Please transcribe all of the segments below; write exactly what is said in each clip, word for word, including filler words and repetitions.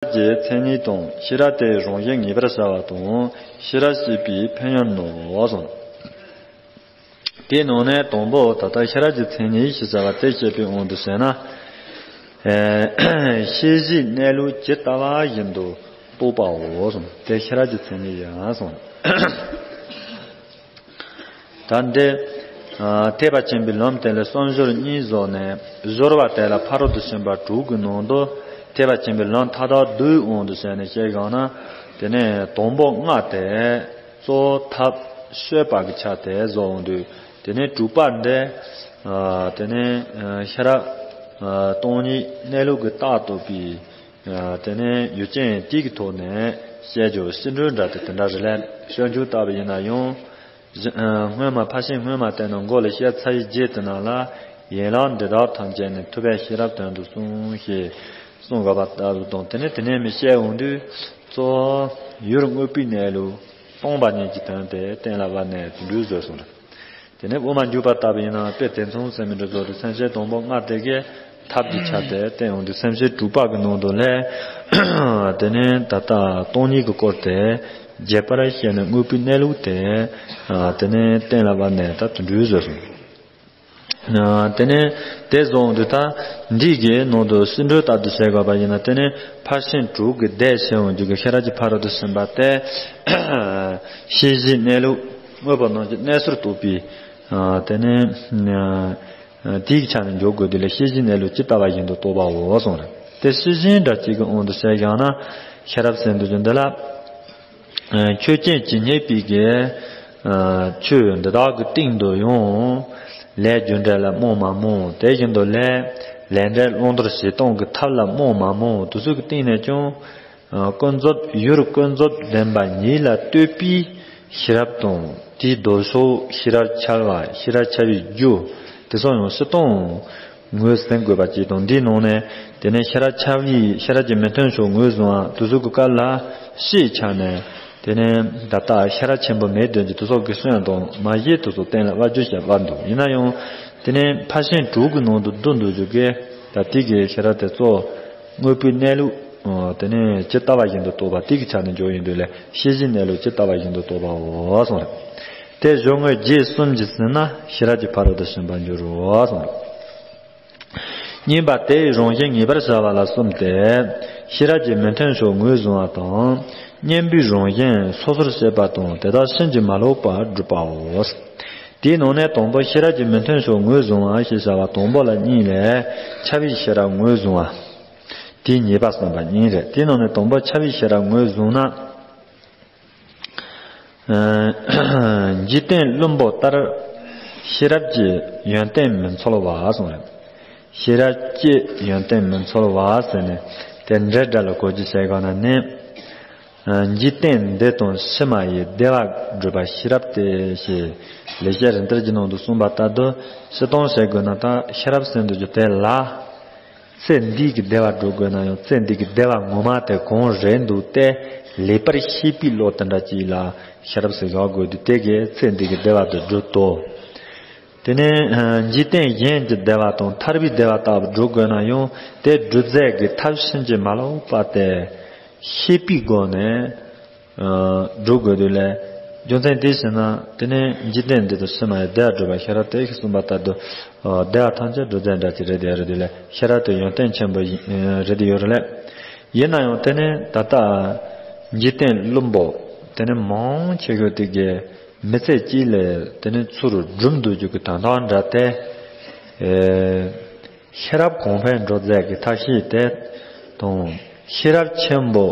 ཤེས་རབ་ཀྱི་མཚན་ཉིད་དང་ཤེས་རབ་དེའི་རང་བཞིན་ངེས་པར་བྱ་བ་དང་ཤེས་རབ་ཤེས་པའི་ཕན་ཡོན་ནོ་གསུངས། དེའི་ནང་ནས་དང་པོ་ད་ལྟ་ཤེས་རབ་ཀྱི་མཚན་ཉིད་ཞེས་བྱ་བ་དེ་བཤད་པའི་དབང་དུ་བྱས་ན། ཤེས་བྱའི་གནས་ལུགས་ཇི་ལྟ་བ་བཞིན་དུ་རྟོགས་པའོ་གསུངས། དེ་ཤེས་རབ་ཀྱི་མཚན་ཉིད་ཡིན་གསུངས། ད་འདི། ཐེག་པ་ཆེན་པོའི་ལམ་དེ་ལ་བསམ་སྦྱོར་གཉིས་བཟོས་ནས་སྦྱོར་བ་དེ་ལ་ཕ་རོལ་ཏུ་ཕྱིན་པ་དྲུག་གི་ནང་དུ་ཐེག་པ་ཆེན་པོའི་ལམ་མཐའ་དག་བསྡུས་དབང་དུ་བྱས་ནས་བཤད་དགོས་ན། དེ་ནས་དང་པོ་ལྔ་དེ་གཙོ་བོ་ཐབས་སྤྱོད་པ་གི་ཆ་དེ་བཟོ་འོང་དུས། དེ་ནས་དྲུག་པ་འདི། དེ་ནས་ཤེས་རབ་སྟོང་ཉིད་གནས་ལུགས་ཀྱི་རྟགས་རྟོགས་པའི། དེ་ནས་ཡུལ་ཅན་དེ་གི་ཐོག་ནས་བཤད་རྒྱུ་ཟེར་འགྲོས་འདྲ་དེ་དེ་འདྲ་རེད་ལ། སྤྱོད་འཇུག་ལྟ་བུ་ཡིན་ན་ཡང་། སྔོན་མ་ཕར་ཕྱིན་སྔོན་མ་བསྟན་ནས་མགོ་ལ་བཤད་ཚར་བའི་རྗེས་དེ་ནང་ལ། ཡན་ལག་འདི་དག་ཐམས་ཅད་ནི་ཐུབ་པས་ཤེས་རབ་དོན་དུ་གསུངས་ཞེས་གསུངས་དགོས་པ་ལྟ་བུ་དང་། དེ་ནས་དེ་ནས་མི་བཤད་འོང་དུས་གཙོ་བོ་ཡུལ་དངོས་པོའི་གནས་ལུགས་སྟོང་པ་ཉིད་ཀྱི་དོན་དེ་གཏན་ལ་དབབ་ནས་དེ་འདྲའི་བཟོས་སོང་། དེ་ནས་དབུ་མ་འཇུག་པ་ལྟ་བུ་ཡིན་ན་དཔེ་དེ་མཚུངས་སེམས་མི་འགྲོ་ཚོགས་དེ་སེམས་བསྐྱེད་དང་པོ་ལྔ་དེ་གའི་ཐབས་ཀྱི་ཆ་དེ་བསྟན་འོང་དུས། སེམས་བསྐྱེད་དྲུག་པ་གི་ནང་དུ་ལས། དེ་ནས་ད་ལྟ་སྟོང་ཉིད་ཀྱི་སྐོར་དེ་རྒྱས་པར་བཤད་ནས་དངོས་པོའི་གནས་ལུགས་དེ། དེ་ནས་གཏན་ལ་དབབ་ནས་ད་དེ་འདྲའི་བཟོས་སོང་། དེ་ནས་དེ་བཟོ་འོང་དུས་ད་འདི་གའི་ནང་དུ་ཟེར་འགྲོས་ལྟར་དུ་བྱེད་དགོས་པ་ཡིན་ན། དེ་ནས་ཕར་ཕྱིན་དྲུག་གི་སྡེ་ཕྱེ་འོང་རྒྱུ་གི་ཤེས་རབ་ཀྱི་ཕ་རོལ་ཏུ་ཕྱིན་པ་སྟེ། ཤེས་བྱའི་གནས་ལུགས་དངོས་པོ་རྣམས་ཀྱི་གནས་ཚུལ་རྟོགས་པའི། དེ་ནས་དེའི་ཆ་ནས་འཇོག་དགོས་དུས་ལ། ཤེས་བྱའི་གནས་ལུགས་ཇི་ལྟ་བ་བཞིན་དུ་རྟོགས་པའོ་གསུངས་རེད། དེ་ཤེས་བཞིན་སྒྲ་གཅིག་གི་དབང་དུ་བྱས་བཞག་ན། ཤེས་རབ་ཟེར་འདོད་རྒྱུ་འདི་ལ། ཆོས་ཅན་ཇི་སྙེད་པའི་གི་ཆོས་འདི་དག་གི་སྟེང་དུ་ཡང་ལས་རྒྱུ་འབྲས་ལ་རྨོངས་མ་རྨོངས། དེ་བཞིན་དུ་ལས་ལས་འབྲས་བླང་དོར་བྱེད་སྟངས་ཀྱི་ཐབས་ལ་རྨོངས་མ་རྨོངས། དེ་ཚོ་གི་སྟེང་ནས་ཀྱང་ཀུན་རྫོབ་ཡུལ་ཀུན་རྫོབ་བདེན་པ་ཉིད་ལ་ལྟོས་པའི་ཤེས་རབ་དང་། དེའི་ལྡོག་ཕྱོགས་ཤེས་རབ་འཆལ་བ། ཤེས་རབ་འཆལ་བའི་རྒྱུ། དེ་ཚོ་ཡང་སྤྱིར་བཏང་ངོས་ཟིན་དགོས་པ་ཅིག་དང་། འདིའི་ནང་ནས་དེ་ནས་ཤེས་རབ་འཆལ་བའི་ཤེས་རབ་ཀྱི་མི་མཐུན་ཕྱོགས་ངོས་བཟུང་བ་དེ་ཚོ་གི་སྐབས་ལ་སྤྱིའི་ཆ་ནས། དེ་ནས་ད་ལྟ་ཤེས་རབ་ཆེན་པོ་མེད་དོན་གྱི་དེ་ཚོ་གི་སྐྱོན་དང་མ་བྱས་དེ་ཚོ་གཏན་ལ་དབབ་རྒྱུ་ཞེས་པ་འདུག་ཡིན་ན་ཡང་དེ་ནས་ཕར་ཕྱིན་དྲུག་གི་ནང་དུ་བསྡུ་འདོད་རྒྱུ་གི་ད་དེ་གི་ཤེས་རབ་དེ་གཙོ་བོ་དངོས་པོའི་གནས་ལུགས། དེ་ནས་ཇི་ལྟ་བ་བཞིན་དུ་རྟོགས་པ་དེ་གི་ཆ་ནས་འཇོག་ཡིན་དུས་ལས། ཤེས་བྱའི་གནས་ལུགས་ཇི་ལྟ་བ་བཞིན་དུ་རྟོགས་པའོ་གསུངས་རེད། དེ་གཞུང་དངོས་རྗེས་གསུམ་གྱིས་ཟིན་ན་ཤེས་རབ་ཀྱི་ཕ་རོལ་ཏུ་ཕྱིན་པར་འགྱུར་རོ་གསུངས་རེད། གཉིས་པ་དེའི་རང་བཞིན་ངེས་པར་བྱ་བ་ལ་གསུམ་སྟེ། ཤེས་རབ་ཀྱི་མི་མཐུན་ཕྱོགས་ངོས་བཟུང་བ་དང་། གཉེན་པོའི་རང་བཞིན་སོ་སོར་བཤད་པ་དང་། དེ་དག་ཕྱིན་ཅི་མ་ལོག་པར་སྒྲུབ་པའོ། དེའི་ནང་ནས་དང་པོ་ཤེས་རབ་ཀྱི་མི་མཐུན་ཕྱོགས་ངོས་བཟུང་བ་ཞེས་བྱ་བ་དང་པོ་ལ་གཉིས་ལས། འཆལ་བའི་ཤེས་རབ་ངོས་བཟུང་བ། དེའི་ཉེས་པ་བསམ་པ་གཉིས་རེད། དེའི་ནང་ནས་དང་པོ་འཆལ་བའི་ཤེས་རབ་ངོས་བཟུང་ན། འཇིག་རྟེན་བླུན་པོ་ལྟར་ཤེས་རབ་ཀྱི་ཡོན་ཏན་མི་འཚོལ་བ་གསུངས་རེད། ཤེས་རབ་ཀྱི་ཡོན་ཏན་མི་འཚོལ་བ་ཟེར་ནས་དེ་འདྲའི་སྒྲ་ལ་གོ་རྒྱུ་བྱས་གོ་ན་ནི། འཇིག་རྟེན་འདི་དང་ཕྱི་མ་ཡི་བདེ་བ་སྒྲུབ་པ་ཤེས་རབ་སྟེ་ཞེས་ལེགས་བཤད་རིན་བསྡུར་གྱི་ནང་དུ་གསུངས་པ་ལྟར་དུ། སྤྱིར་བཏང་བཤད་དགོས་ན་ད་ཤེས་རབ་ཟེར་འདོད་རྒྱུ་དེ་ལ། ཚེ་འདི་གི་བདེ་བ་སྒྲུབ་དགོས་ན་ཡང་ཚེ་འདི་གི་བདེ་བ་ངོ་མ་དེ་གང་རེད་འདུག་སྟེ་ལེགས་པར་ཤེས་པའི་བློ་དེ་འདྲ་ཅིག་ལ་ཤེས་རབ་ཟེར་བཞག་དགོས་དུས། དེ་གིས་ཚེ་འདི་གི་བདེ་བ་དེ་སྒྲུབ་ཐུབ། དེ་ནས་འཇིག་རྟེན་གཞན་གྱི་བདེ་བ་དང་ཐར་པའི་བདེ་བ་ལྟ་བུ་སྒྲུབ་དགོས་ན་ཡང་དེ་སྒྲུབ་རྫས་ཀྱི་ཐབས་ཕྱིན་ཅི་མ་ལོག་པ་དེ་ཤེས་པའི་སྒོ་ནས། སྒྲུབ་དགོས་དུས་ལས། རྒྱུ་མཚན་དེ་ཟེར་ན་དེ་ནས་འཇིག་རྟེན་འདི་དང་ཕྱི་མ་ཡི་བདེ་བ་སྒྲུབ་པ་ཤེས་རབ་སྟེ་ཞེས་གསུངས་པ་ལྟར་དུ། བདེ་བ་ཐམས་ཅད་སྒྲུབ་རྫས་འདྲ་ཅིག་རེད་དེ་ཡོད་རེད་དུས་ལས། ཤེས་རབ་དེ་ཡོན་ཏན་ཆེན་པོ་ཞིག་རེད་དེ་ཡོད་རེད་ལས། ཡིན་ན་ཡང་དེ་ནས་ད་ལྟ་འཇིག་རྟེན་བླུན་པོ་དེ་ནས་མང་ཆེ་ཤོས་དེ་གིས་མི་ཚེ་གཅིག་ལ་དེ་ནས་ཚུར་སྒྲུབ་འདོད་རྒྱུ་གི་དོན་དག་འདྲ་སྟེ། ཤེས་རབ་གོང་འཕེལ་འགྲོ་རྫས་ཀྱི་ཐབས་ཤེས་དེ་དང་། ཤེས་རབ་ཆེན་པོ་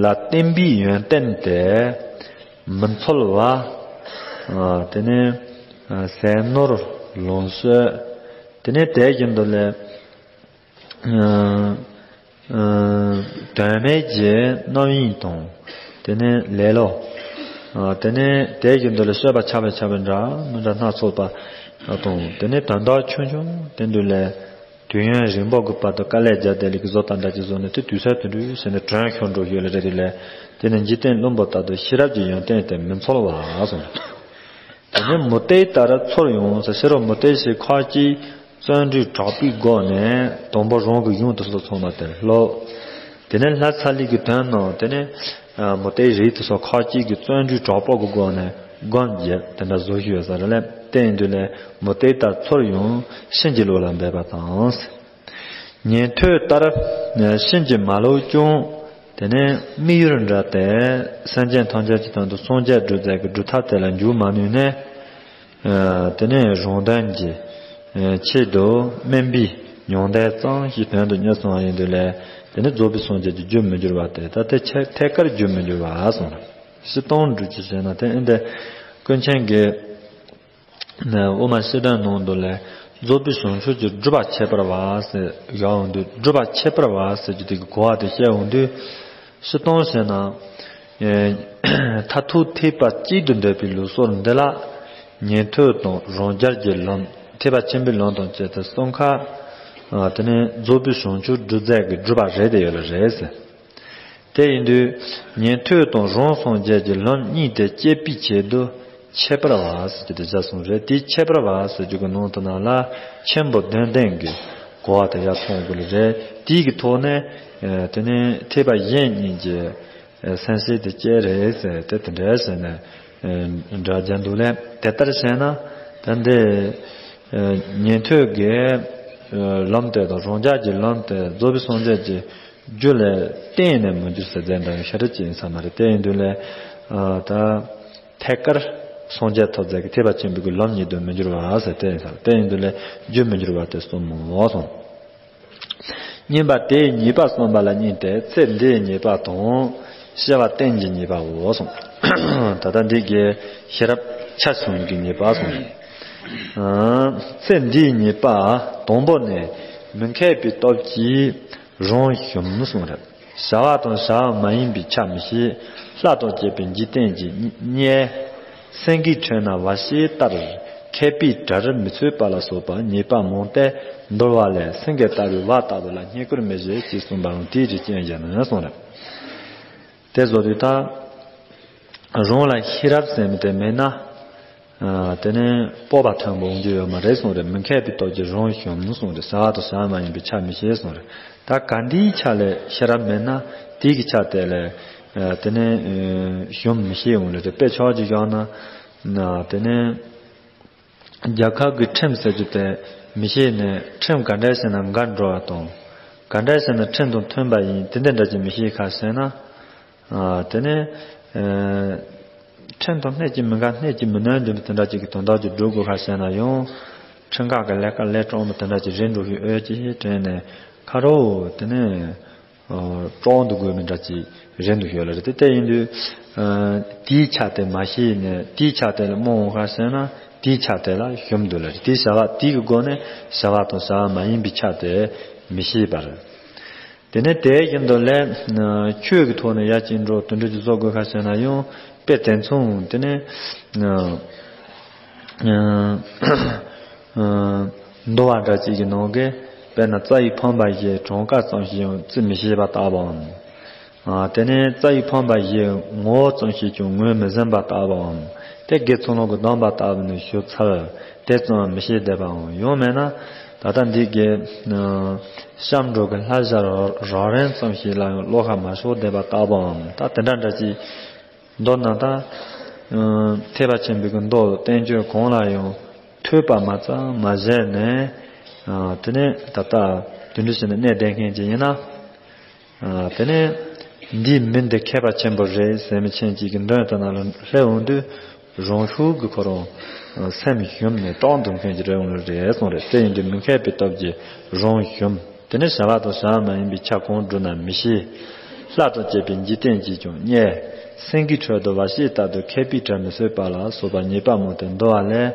ལ་བརྟེན་པའི་ཡོན་ཏན་དེ་མི་འཚོལ་བ། དེ་ནས་ཟས་ནོར་ལོངས་སྤྱོད། དེ་ནས་དེ་བཞིན་དུ་ལས། དོན་མེད་ཀྱི་རྣམ་གཡེང་དང་། དེ་ནས་ལེ་ལོ། དེ་ནས་དེ་བཞིན་དུ་ལས་བཤད་པ་ཆགས་པའི་ཆགས་པའི་འདྲ་མི་འདྲ་སྣ་ཚོགས་པ་དང་། དེ་ནས་དོན་དག་ཆུང་ཆུང་དེ་འདྲ་ལས། དུས་ཡུན་རིང་པོ་གི་བར་དུ་དཀའ་ལས་རྒྱབ་བསྡད་ལས་ཀྱི་བཟོ་ལྟ་འདྲ་ཅིག་བཟོས་ནས་དེ་དུས་ཚོད་དེ་འདྲ་ཟེར་ནས་གྲོན་ཆུང་འགྲོ་ཡོད་ལ་རེད་དེ་ལས། དེ་ནས་འཇིག་རྟེན་བླུན་པོ་ལྟར་དུ་ཤེས་རབ་ཀྱི་ཡོན་ཏན་དེ་མི་འཚོལ་བ་གསུངས། དེ་ནས་མུ་སྟེགས་ལྟར་འཚོལ་ཡང་ཟེར། ཕྱི་རོལ་མུ་སྟེགས་ཞིག་ཁ་ཅིག་བརྩོན་འགྲུས་དྲག་པོའི་སྒོ་ནས་དང་པོ་རང་གི་ཡོན་ཏན་སོགས་ཚང་མ་དེ་སློབ། དེ་ནས་ལྷ་ཚ་ལི་གི་དོན་རྣམས་དེ་ནས་མུ་སྟེགས་རིགས་དེ་ཚོ་ཁ་ཅིག་གིས་བརྩོན་འགྲུས་དྲག་པོ་གི་སྒོ་ནས་སྒོམ་བརྒྱབ་དེ་འདྲ་བཟོ་ཞུས་ཡོད་ས་རེད་ལ། དེ་ཡིན་དུས་ལས་མུ་སྟེགས་དང་ཚུར་ཡང་གཤིན་རྗེ་ལུགས་ལ་འབད་པ་དང་། ཉན་ཐོས་ལྟར་གཤིན་རྗེ་མ་ལུགས་ཀྱང་དེ་ནས་དམིགས་ཡུལ་འདྲ་སྟེ། སེམས་ཅན་ཐམས་ཅད་ཀྱི་དོན་དུ་སངས་རྒྱས་སྒྲུབ་མཛད་ཀྱི་སྒྲུབ་ཐབས་དེ་ལ་འཇུག་མ་ནུས་ནས། དེ་ནས་རང་དོན་གྱི་ཆེད་དུ་དམན་པའི་མྱང་འདས་ཙམ་ཞིག་དོན་དུ་གཉེར་སོང་བ་ཡིན་དུས་ལས། དེ་ནས་རྫོགས་པའི་སངས་རྒྱས་ཀྱི་རྒྱུར་མི་འགྱུར་བ་སྟེ། ད་དེ་ཆ་ཐད་ཀར་རྒྱུར་མི་འགྱུར་བ་གསུངས་ལ། སྤྱིར་བཏང་སྒྲུབ་ཀྱི་བྱས་ན་དེ་ཨེ་འདི་ཀུན་མཁྱེན་གྱི་དབུ་མ་སྤྱི་དོན་ནང་དུ་ལས། རྫོགས་པའི་བྱང་ཆུབ་ཀྱི་སྒྲུབ་པ་ཁྱད་པར་བ་ཟེར་བཞག་འོང་དུས། སྒྲུབ་པ་ཁྱད་པར་བ་ཟེར་རྒྱུ་དེ་གི་གོ་བ་དེ་བཤད་འོང་དུས། སྤྱིར་བཏང་བྱས་ན། མཐར་ཐུག་ཐེག་པ་གཅིག་ཏུ་འདོད་པའི་ལུགས་སྲོལ་འདི་ལ། ཉན་ཐོས་དང་རང་རྒྱལ་གྱི་ལམ། ཐེག་པ་ཆེན་པོའི་ལམ་དང་བཅས་ཏེ་གསུམ་ཀ། དེ་ནས་རྫོགས་པའི་བྱང་ཆུབ་སྒྲུབ་མཛད་ཀྱི་སྒྲུབ་པ་རེ་དེ་ཡོད་ལ་རེད་ཟེར། དེ་ཡིན་དུས་ཉན་ཐོས་དང་རང་སངས་རྒྱས་ཀྱི་ལམ་གཉིས་དེ་སྐྱེད་པའི་ཆེད་དུ་ཁྱད་པར་བ་ཟེར་རྒྱུ་དེ་བཞག་སོང་རེད། དེའི་ཁྱད་པར་བ་ཟེར་རྒྱུ་གི་ནང་དུ་ན་ལ། ཆེན་པོ་བདུན་ལྡན་གྱི་གོ་བ་དེ་ཡར་མཐོང་དགོས་ལ་རེད། དེའི་གི་ཐོག་ནས་དེ་ནས་ཐེག་པ་གཞན་གཉིས་ཀྱི་སེམས་བསྐྱེད་དེ་སྐྱེ་རེད་ཟེར་ཏེ་དེ་འདྲ་ཟེར་ནས་འདྲ་རྒྱན་འདུག་ལས། དེ་ལྟར་བྱས་ན་ད་འདི་ཉན་ཐོས་ཀྱི་ལམ་དེ་དང་རང་རྒྱལ་གྱི་ལམ་དེ་རྫོགས་པའི་སངས་རྒྱས་ཀྱི་རྒྱུ་ལས་གཏན་ནས་མི་འགྱུར་ཟེར་མཚན་དང་ཤ་ར་ཅི་ཡིན་ས་མ་རེད། དེ་ཡིན་དུས་ལས་ད་ཐད་ཀར་སངས་རྒྱས་ཐོབ་མཛད་ཀྱི་ཐེག་པ་ཆེན་པོའི་གི་ལམ་ཉིད་དུ་མི་འགྱུར་བ་ཟེར་དེ་ཡིན་ས་རེད། དེ་ཡིན་དུས་ལས་རྒྱུ་མི་འགྱུར་བ་དེ་གསུམ་མོ་གསུངས། གཉིས་པ་དེའི་ཉེས་པ་གསུངས་པ་ལ་གཉིས་ཏེ། ཚེ་འདིའི་ཉེས་པ་དང་། སྐྱེ་བ་གཏན་གྱི་ཉེས་པའོ་གསུངས། ད་ལྟ་འདི་གའི་ཤེས་རབ་ཆ་ཆུང་གི་ཉེས་པ་གསུངས། ཚེ་འདིའི་ཉེས་པ་དང་པོ་ནི་མི་མཁས་པའི་སྟོབས་ཀྱིས་རང་ཞུམ་གསུངས་རེད། བྱ་བ་དང་བྱ་བ་མ་ཡིན་པའི་ཆ་མི་ཤེས། ལྷ་དང་བཅས་པའི་འཇིག་རྟེན་གྱི་དམྱལ། སེང་གེའི་ཁྲོད་ན་བ་ཤི་ལྟར། མཁས་པའི་གྲལ་མི་ཚུད་པ་ལ་སོགས་པ་ཉེས་པ་མང་སྟེ་འདུལ་བ་ལས། སེང་གེ་ལྟ་བུའི་བ་ལྟ་བུ་ལ་བསྙེན་བཀུར་མི་བྱེད་ཅེས་གསུངས་པའང་དེའི་རིགས་ཅན་ཡིན་གསུངས་རེད། དེ་བཟོ་དུས་ད་རང་ལ་ཤེས་རབ་ཟེར་མི་དེ་མེད་ན། དེ་ནས་སྤོབས་པ་མཐོན་པོ་འོང་རྒྱུ་ཡོད་མ་རེད་གསུངས་རེད། མི་མཁས་པའི་སྟོབས་ཀྱིས་རང་ཞུམ་གསུངས་རེད། བྱ་བ་དང་བྱ་བ་མ་ཡིན་པའི་ཆ་མི་ཤེས་གསུངས་རེད། ད་ག་འདིའི་ཆ་ལས་ཤེས་རབ་མེད་ན་དེའི་གི་ཆ་དེ་ལས། དེ་ནས་ཞུམ་མི་ཤེས་འོང་ལ་རེད། དཔེ་ཆ་ཅིག་བཞག་ན། དེ་ནས་རྒྱལ་ཁབ་ཀྱི་ཁྲིམས་ཟེར་རྒྱུ་དེ་མི་ཤེས་ནས་ཁྲིམས་ག་འདྲ་བྱས་ན་འགལ་འགྲོ་བ་དང་། ག་འདྲ་བྱས་ན་ཁྲིམས་དང་མཐུན་པ་ཡིན་དེ་འདྲ་འདྲ་ཅིག་མི་ཤེས་ཁ་ཟེར་ན། དེ་ནས། ཁྲིམས་དང་སྣེ་གཅིག་མི་འགལ་སྣེ་གཅིག་མི་ནོན་འདི་མི་དེ་འདྲ་ཅིག་གི་དོན་དག་ཅིག་སྒྲུབ་དགོས་ཁ་ཟེར་ན་ཡང་། ཁྲིམས་ཁང་གི་ལས་ཀ་ལས་གྲོགས་མི་དེ་འདྲ་ཅིག་རེད་འགྲོ་ཞིག་ཨོལ་ཅིག་དྲན་ནས་ཁ་རོ་དེ་ནས། སྤྲོ་འདུག་དགོས་མི་འདྲ་ཅིག་རེད་འདུག་ཡོད་ལ་རེད། དེ་ཡིན་དུས། དེའི་ཆ་དེ་མ་ཤེས་ནས་དེའི་ཆ་དེ་ལ་རྨོངས་འོང་ཁ་ཟེར་ན་དེའི་ཆ་དེ་ལ་ཞུམ་འདུག་ལ་རེད། དེའི་བྱ་བ་དེའི་གི་སྒོ་ནས་བྱ་བ་དང་བྱ་བ་མ་ཡིན་པའི་ཆ་དེ་མི་ཤེས་པར། དེ་ནས་དེ་བཞིན་དུ་ལས། ཆོས་ཀྱི་ཐོག་ནས་ཡར་ཅིག་འགྲོ་དོན་འགྲུབ་ཀྱི་བཟོ་དགོས་ཁ་ཟེར་ན་ཡང་དཔེ་དེ་མཚུངས་དེ་ནས། འདུལ་བ་འདྲ་གཅིག་གི་ནང་གི་དཔེར་ན་རྩྭ་ཡི་ཕོན་པ་བཞིན་གྲངས་ཀ་ཙམ་ཞིག་ཡང་བརྩི་མི་ཤེས་པ་ལྟ་བུའམ། དེ་ནས་རྩྭ་ཡི་ཕོན་པ་བཞིན་ངོ་བོ་ཙམ་ཞིག་ཀྱང་ངོས་མི་ཟིན་པ་ལྟ་བུའམ། དེ་དགེ་ཚུལ་སློང་གི་སྡོམ་པ་ལྟ་བུ་ནི་ཞུ་ཚར་དེ་ཙམ་མི་ཤེས་བསྡད་པའམ། ཡང་མེད་ན་ད་ལྟ་འདི་གའི་སྐྱབས་འགྲོ་གི་ལྷ་བྱ་རོ་རོ་རན་ཙམ་ཞིག་ལ་ཡང་བློ་ཁ་མ་ཕྱོགས་བསྡད་པ་ལྟ་བུའམ། ད་དེ་འདྲ་འདྲ་ཅིག་མདོར་ན་ད། ཐེག་པ་ཆེན་པོའི་གི་མདོ་བསྟན་བཅོས་གང་ལ་ཡང་ཐོས་པ་མ་ཚར་མ་བྱས་ནས། དེ་ནས་ད་ལྟ་དུད་འགྲོ་བྱས་ནས་གནས་བསྡད་མཁན་ཅིག་ཡིན་ན། དེ་ནས་འདིའི་མི་འདི་མཁས་པ་ཆེན་པོ་རེད་ཟེར་མི་ཆེན་ཅིག་གི་མདུན་དུ་ན་ལ་སླེབས་འོང་དུས་རང་ཤུགས་ཀྱིས་ཁོ་རང་སེམས་ཞུམ་ནས་སྐྲག་འདུག་མཁན་ཅིག་རེད་འོང་ལ་རེད་གསུངས་རེད། དེ་ཡིན་དུས་མི་མཁས་པའི་སྟོབས་ཀྱིས་རང་ཞུམ། དེ་ནས་བྱ་བ་དང་བྱ་བ་མ་ཡིན་པའི་ཆ་གང་བསྒྲུབ་ན་མི་ཤེས། ལྷ་དང་བཅས་པའི་འཇིག་རྟེན་གྱིས་ཀྱང་དམྱལ། སེང་གེའི་ཁྲོད་དུ་བ་ཤི་ལྟར་དུ་མཁས་པའི་གྲལ་མི་ཚུད་པ་ལ་སོགས་པ་ཉེས་པ་མང་སྟེ་འདུལ་བ་ལས།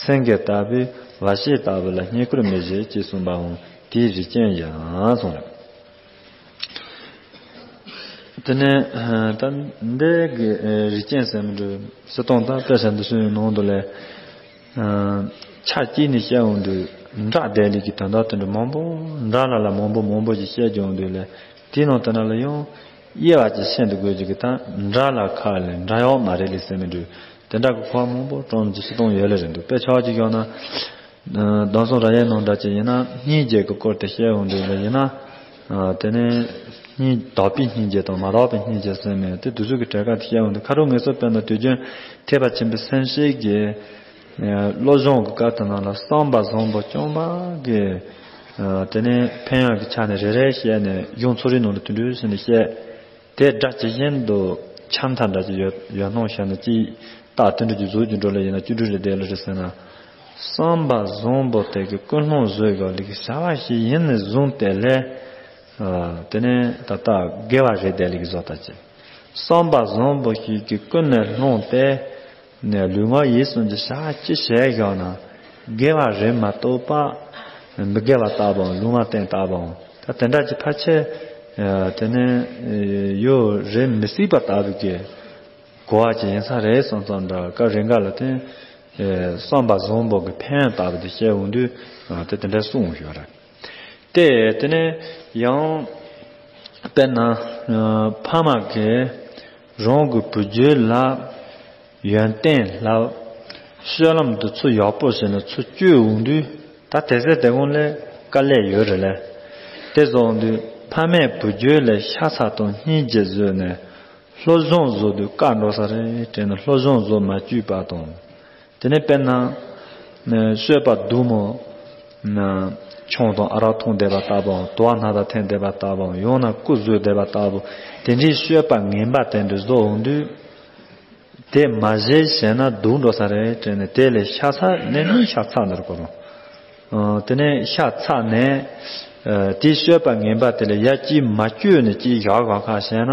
སེང་གེ་ལྟ་བུའི་བ་ཤི་ལྟ་བུ་ལ་བསྙེན་བཀུར་མི་བྱེད་ཅེས་གསུངས་པའང་དེའི་རིགས་ཅན་ཡང་གསུངས། དེ་ནས་ད་འདི་གི་རིགས་ཅན་ཟེར་མི་འདུག་སྤྱིར་བཏང་ད་དཔེ་ཆ་འདི་ཚོའི་ནང་དུ་ལས། ཆ་གཅིག་ནས་བཤད་འོང་དུས་འདྲ་བདེ་ལེགས་ཀྱི་དོན་དག་དེ་འདྲ་མང་པོ་འདྲ་ལ་ལ་མང་པོ་མང་པོ་ཞིག་བཤད་ཀྱི་འོང་དུས་ལས་དེའི་ནང་དེ་འདྲ་ལ་ཡང་དབྱེ་བ་ཅིག་ཤེས་འདུག་དགོས་ཀྱི་གི་ད་འདྲ་ལ་ཁ་ལས་འདྲ་ཡོག་མ་རེད་ལས་ཟེར་མི་འདུག་དེ་འདྲ་གི་གོ་བ་མང་པོ་སྤྲོ་འཇུག་སུ་གཏོང་ཡོད་ལ་རེད་འདུག་དཔེ་ཆ་ཅིག་ཡོད་ན། གདམས་ཟབ་ར་ཡའི་ནང་འདྲ་ཅིག་ཡིན་ན་སྙིང་རྗེ་གི་སྐོར་དེ་བཤད་འོང་དུས་ལ་ཡིན་ན། དེ་ནས། སྙིང་དག་པའི་སྙིང་རྗེ་དང་མ་དག་པའི་སྙིང་རྗེ་ཟེར་ནས་དེ་དུས་ཚོད་ཀྱི་གྲལ་ཁ་དེ་བཤད་འོང་དུས། ཁ་རོག་ངེས་སོ་དཔེར་ན་དུས་རྒྱུན་ཐེག་པ་ཆེན་པོའི་སེམས་བསྐྱེད་ཀྱི་ཨ་བློ་སྦྱོང་གི་སྐབས་དེ་ནང་ལ་བསམ་པ་བཟང་པོ་སྐྱོང་བ་གི་ཨ་དེ་ནས་ཕན་ཡོན་གྱི་ཆ་ནས་རེ་རེ་བཤད་ནས་གཞུང་ཚོ་རིང་ནང་ལ་དུས་འགྲོས་ཟིན་ནས་བཤད། དེ་སྒྲ་ཇི་བཞིན་དུ་ཆ་མཐའ་འདྲ་ཅིག་ཡོད་ཡོད་སྣང་བཤད་ན་ཅིག་རྟགས་དེ་འདྲ་ཅིག་བཟོ་རྒྱུ་འགྲོ་ལ་ཡིན་ན་བཅུ་དྲུག་རེ་བསྡད་ལ་རེ་ཟེར་ན། བསམ་པ་བཟང་པོ་དེ་གི་ཀུན་སློང་བཟོས་དགོས་ལེགས་བྱ་བ་ཞིག་ཡིན་ནས་བཟུང་སྟེ་ལས། ཨ་དེ་ནས་ད་ལྟ་དགེ་བ་རེ་བསྡད་ལེགས་བཟོ་ལྟ་ཅི། བསམ་པ་བཟང་པོ་ཞིག་གི་ཀུན་ནས་བསླངས་ཏེ། ནས་ལུས་ངག་ཡིད་གསུམ་གྱི་བྱ་བ་ཅི་བྱས་བཞག་ན། དགེ་བ་རེ་མ་གཏོགས་པ། མི་དགེ་བ་ལྟ་བུའང་ལུང་མ་བསྟན་ལྟ་བུའང་ད་དེ་འདྲ་གྱི་ཕལ་ཆེར། ཨ་དེ་ནས་ཡོད་རེད་མི་སྲིད་པ་ལྟ་བུ་གི་གོ་བ་ཅིག་ཡིན་ས་རེད་བསམ་ཙང་འདྲ། སྐབས་རེ་འགའ་ལ་དེ་བསམ་པ་བཟང་པོ་གི་ཕན་ཡོན་ལྟ་བུ་དེ་བཤད་འོང་དུས་དེ་དེ་འདྲ་གསུངས་ཡོད་རེད། དེ་དེ་ནས་ཡང་དཔེར་ན་ཕ་མ་གིས་རང་གི་བུ་རྒྱུད་ལ་ཡོན་ཏན་ལ་སྤྱོད་ལམ་དུ་ཚུར་ཡག་པོ་བྱས་ནས་ཚུར་བཅོས་འོང་དུས་ད་དེ་ཚེ་དེ་གོང་ལས་དཀའ་ལས་ཡོད་རེད་ལས། དེ་བཟོ་འོང་དུས་ཕ་མས་བུ་རྒྱུད་ལ་ཤ་ཚ་དང་སྙིང་རྗེ་བཟོས་ནས། སློབ་སྦྱོང་བཟོ་དུས་བཀག་འགྲོ་ས་རེད་དྲན་ནས་སློབ་སྦྱོང་བཟོ་མ་བཅུག་པ་དང་། དེ་ནས་དཔེར་ན། ནས་སྤྱོད་པ་སྡུག་མོ། ན། ཆང་དང་ཨ་རག་འཐུང་བསྡད་པ་ལྟ་བུའམ་དུ་བ་སྣ་དང་འཐེན་བསྡད་པ་ལྟ་བུའམ་ཡང་ན་རྐུ་བཟོས་བསྡད་པ་ལྟ་བུ། དེ་འདྲའི་སྤྱོད་པ་ངན་པ་དེ་འདྲ་བཟོ་འོང་དུས། དེ་མ་བྱེད་བྱས་ན་སྡུག་འགྲོ་ས་རེད་དྲན་ནས་དེ་ལས་ཤ་ཚ་ནས་ནི་ཤ་ཚ་འདིར་གོ་རུང་། ཨ་དེ་ནས་ཤ་ཚ་ནས། ཨ་དེའི་སྤྱོད་པ་ངན་པ་དེ་ལས་ཡ་གཅིག་མ་བཅོས་ནས་གཅིག་བཞག་ག་ཁ་བྱས་ན།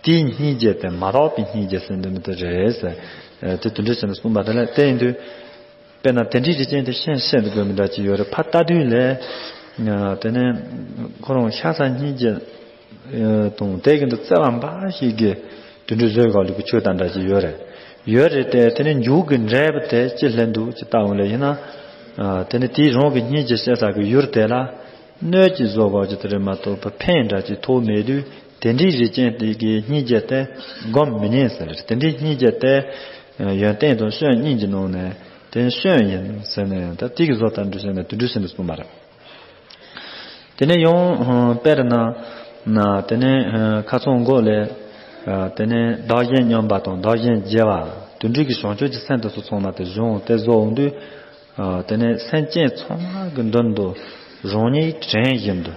དེའི་སྙིང་རྗེ་དེ་མ་དག་པའི་སྙིང་རྗེ་ཟེར་འདི་མི་དེ་རེད་ཟེར། ཨ་དེ་དུད་འགྲོ་ཟེར་ནས་གསུངས་པ་དེ་ལས་དེ་ཡིན་དུས། དཔེར་ན་དེ་འདྲའི་རིགས་ཅན་དེ་ཤེས་ཤེས་འདུག་དགོས་མི་འདྲ་ཅིག་ཡོད་རེད། ཕ་ལྟ་དུས་ལས། ཨ་དེ་ནས་ཁོ་རང་ཤ་ཚ་སྙིང་རྗེ། དང་དེ་གི་འདི་བརྩེ་བ་འབའ་ཞིག་གིས་དུད་འགྲོ་བཟོས་ག་ལུགས་ཀྱི་ཆོས་དང་འདྲ་ཅིག་ཡོད་རེད། ཡོད་རེད་དེ་དེ་ནས་མཇུག་གི་འབྲས་བུ་དེ་ཅི་སླེབས་འདུག་ཅི་ལྟ་འོང་ལེ་ཡིན་ན། ཨ་དེ་ནས་དེའི་རང་གི་སྙིང་རྗེ་བྱེད་ས་གི་ཡུལ་དེ་ལ་གནོད་ཅིག་བཟོ་ག་ཅིག་དེ་རེད་མ་གཏོགས་པ་ཕན་འདྲ་ཅིག་ཐོགས་མེད་དུས་དེ་འདྲའི་རིགས་ཅན་དེ་གི་སྙིང་རྗེ་དེ་སྒོམ་མི་ཉན་ཟེར་རེད། དེ་འདྲའི་སྙིང་རྗེ་དེ་ཡོན་ཏན་དང་སྐྱོན་གཉིས་ཀྱི་ནང་ནས་དེ་སྐྱོན་ཡིན་ཟེར་ནས་ད་དེ་གི་བཟོ་ལྟ་འདྲ་བྱས་ནས་དུད་འགྲོ་ཟེར་ནས་གསུངས་པ་རེད། དེ་ནས་ཡང་དཔེར་ན་ན་དེ་ནས་ཁ་ཚང་མགོ་ལས་དེ་ནས་བདག་གཞན་མཉམ་པ་དང་བདག་གཞན་བརྗེ་བ་དུད་འགྲོ་གི་བྱང་ཆུབ་ཀྱི་སེམས་དེ་ཚོ་ཚང་མ་དེ་སྦྱོང་དེ་བཟོ་འོང་དུས་དེ་ནས་སེམས་ཅན་ཚང་མ་གི་མདུན་དུ་རང་ཉིད་བྲན་བཞིན་དུ་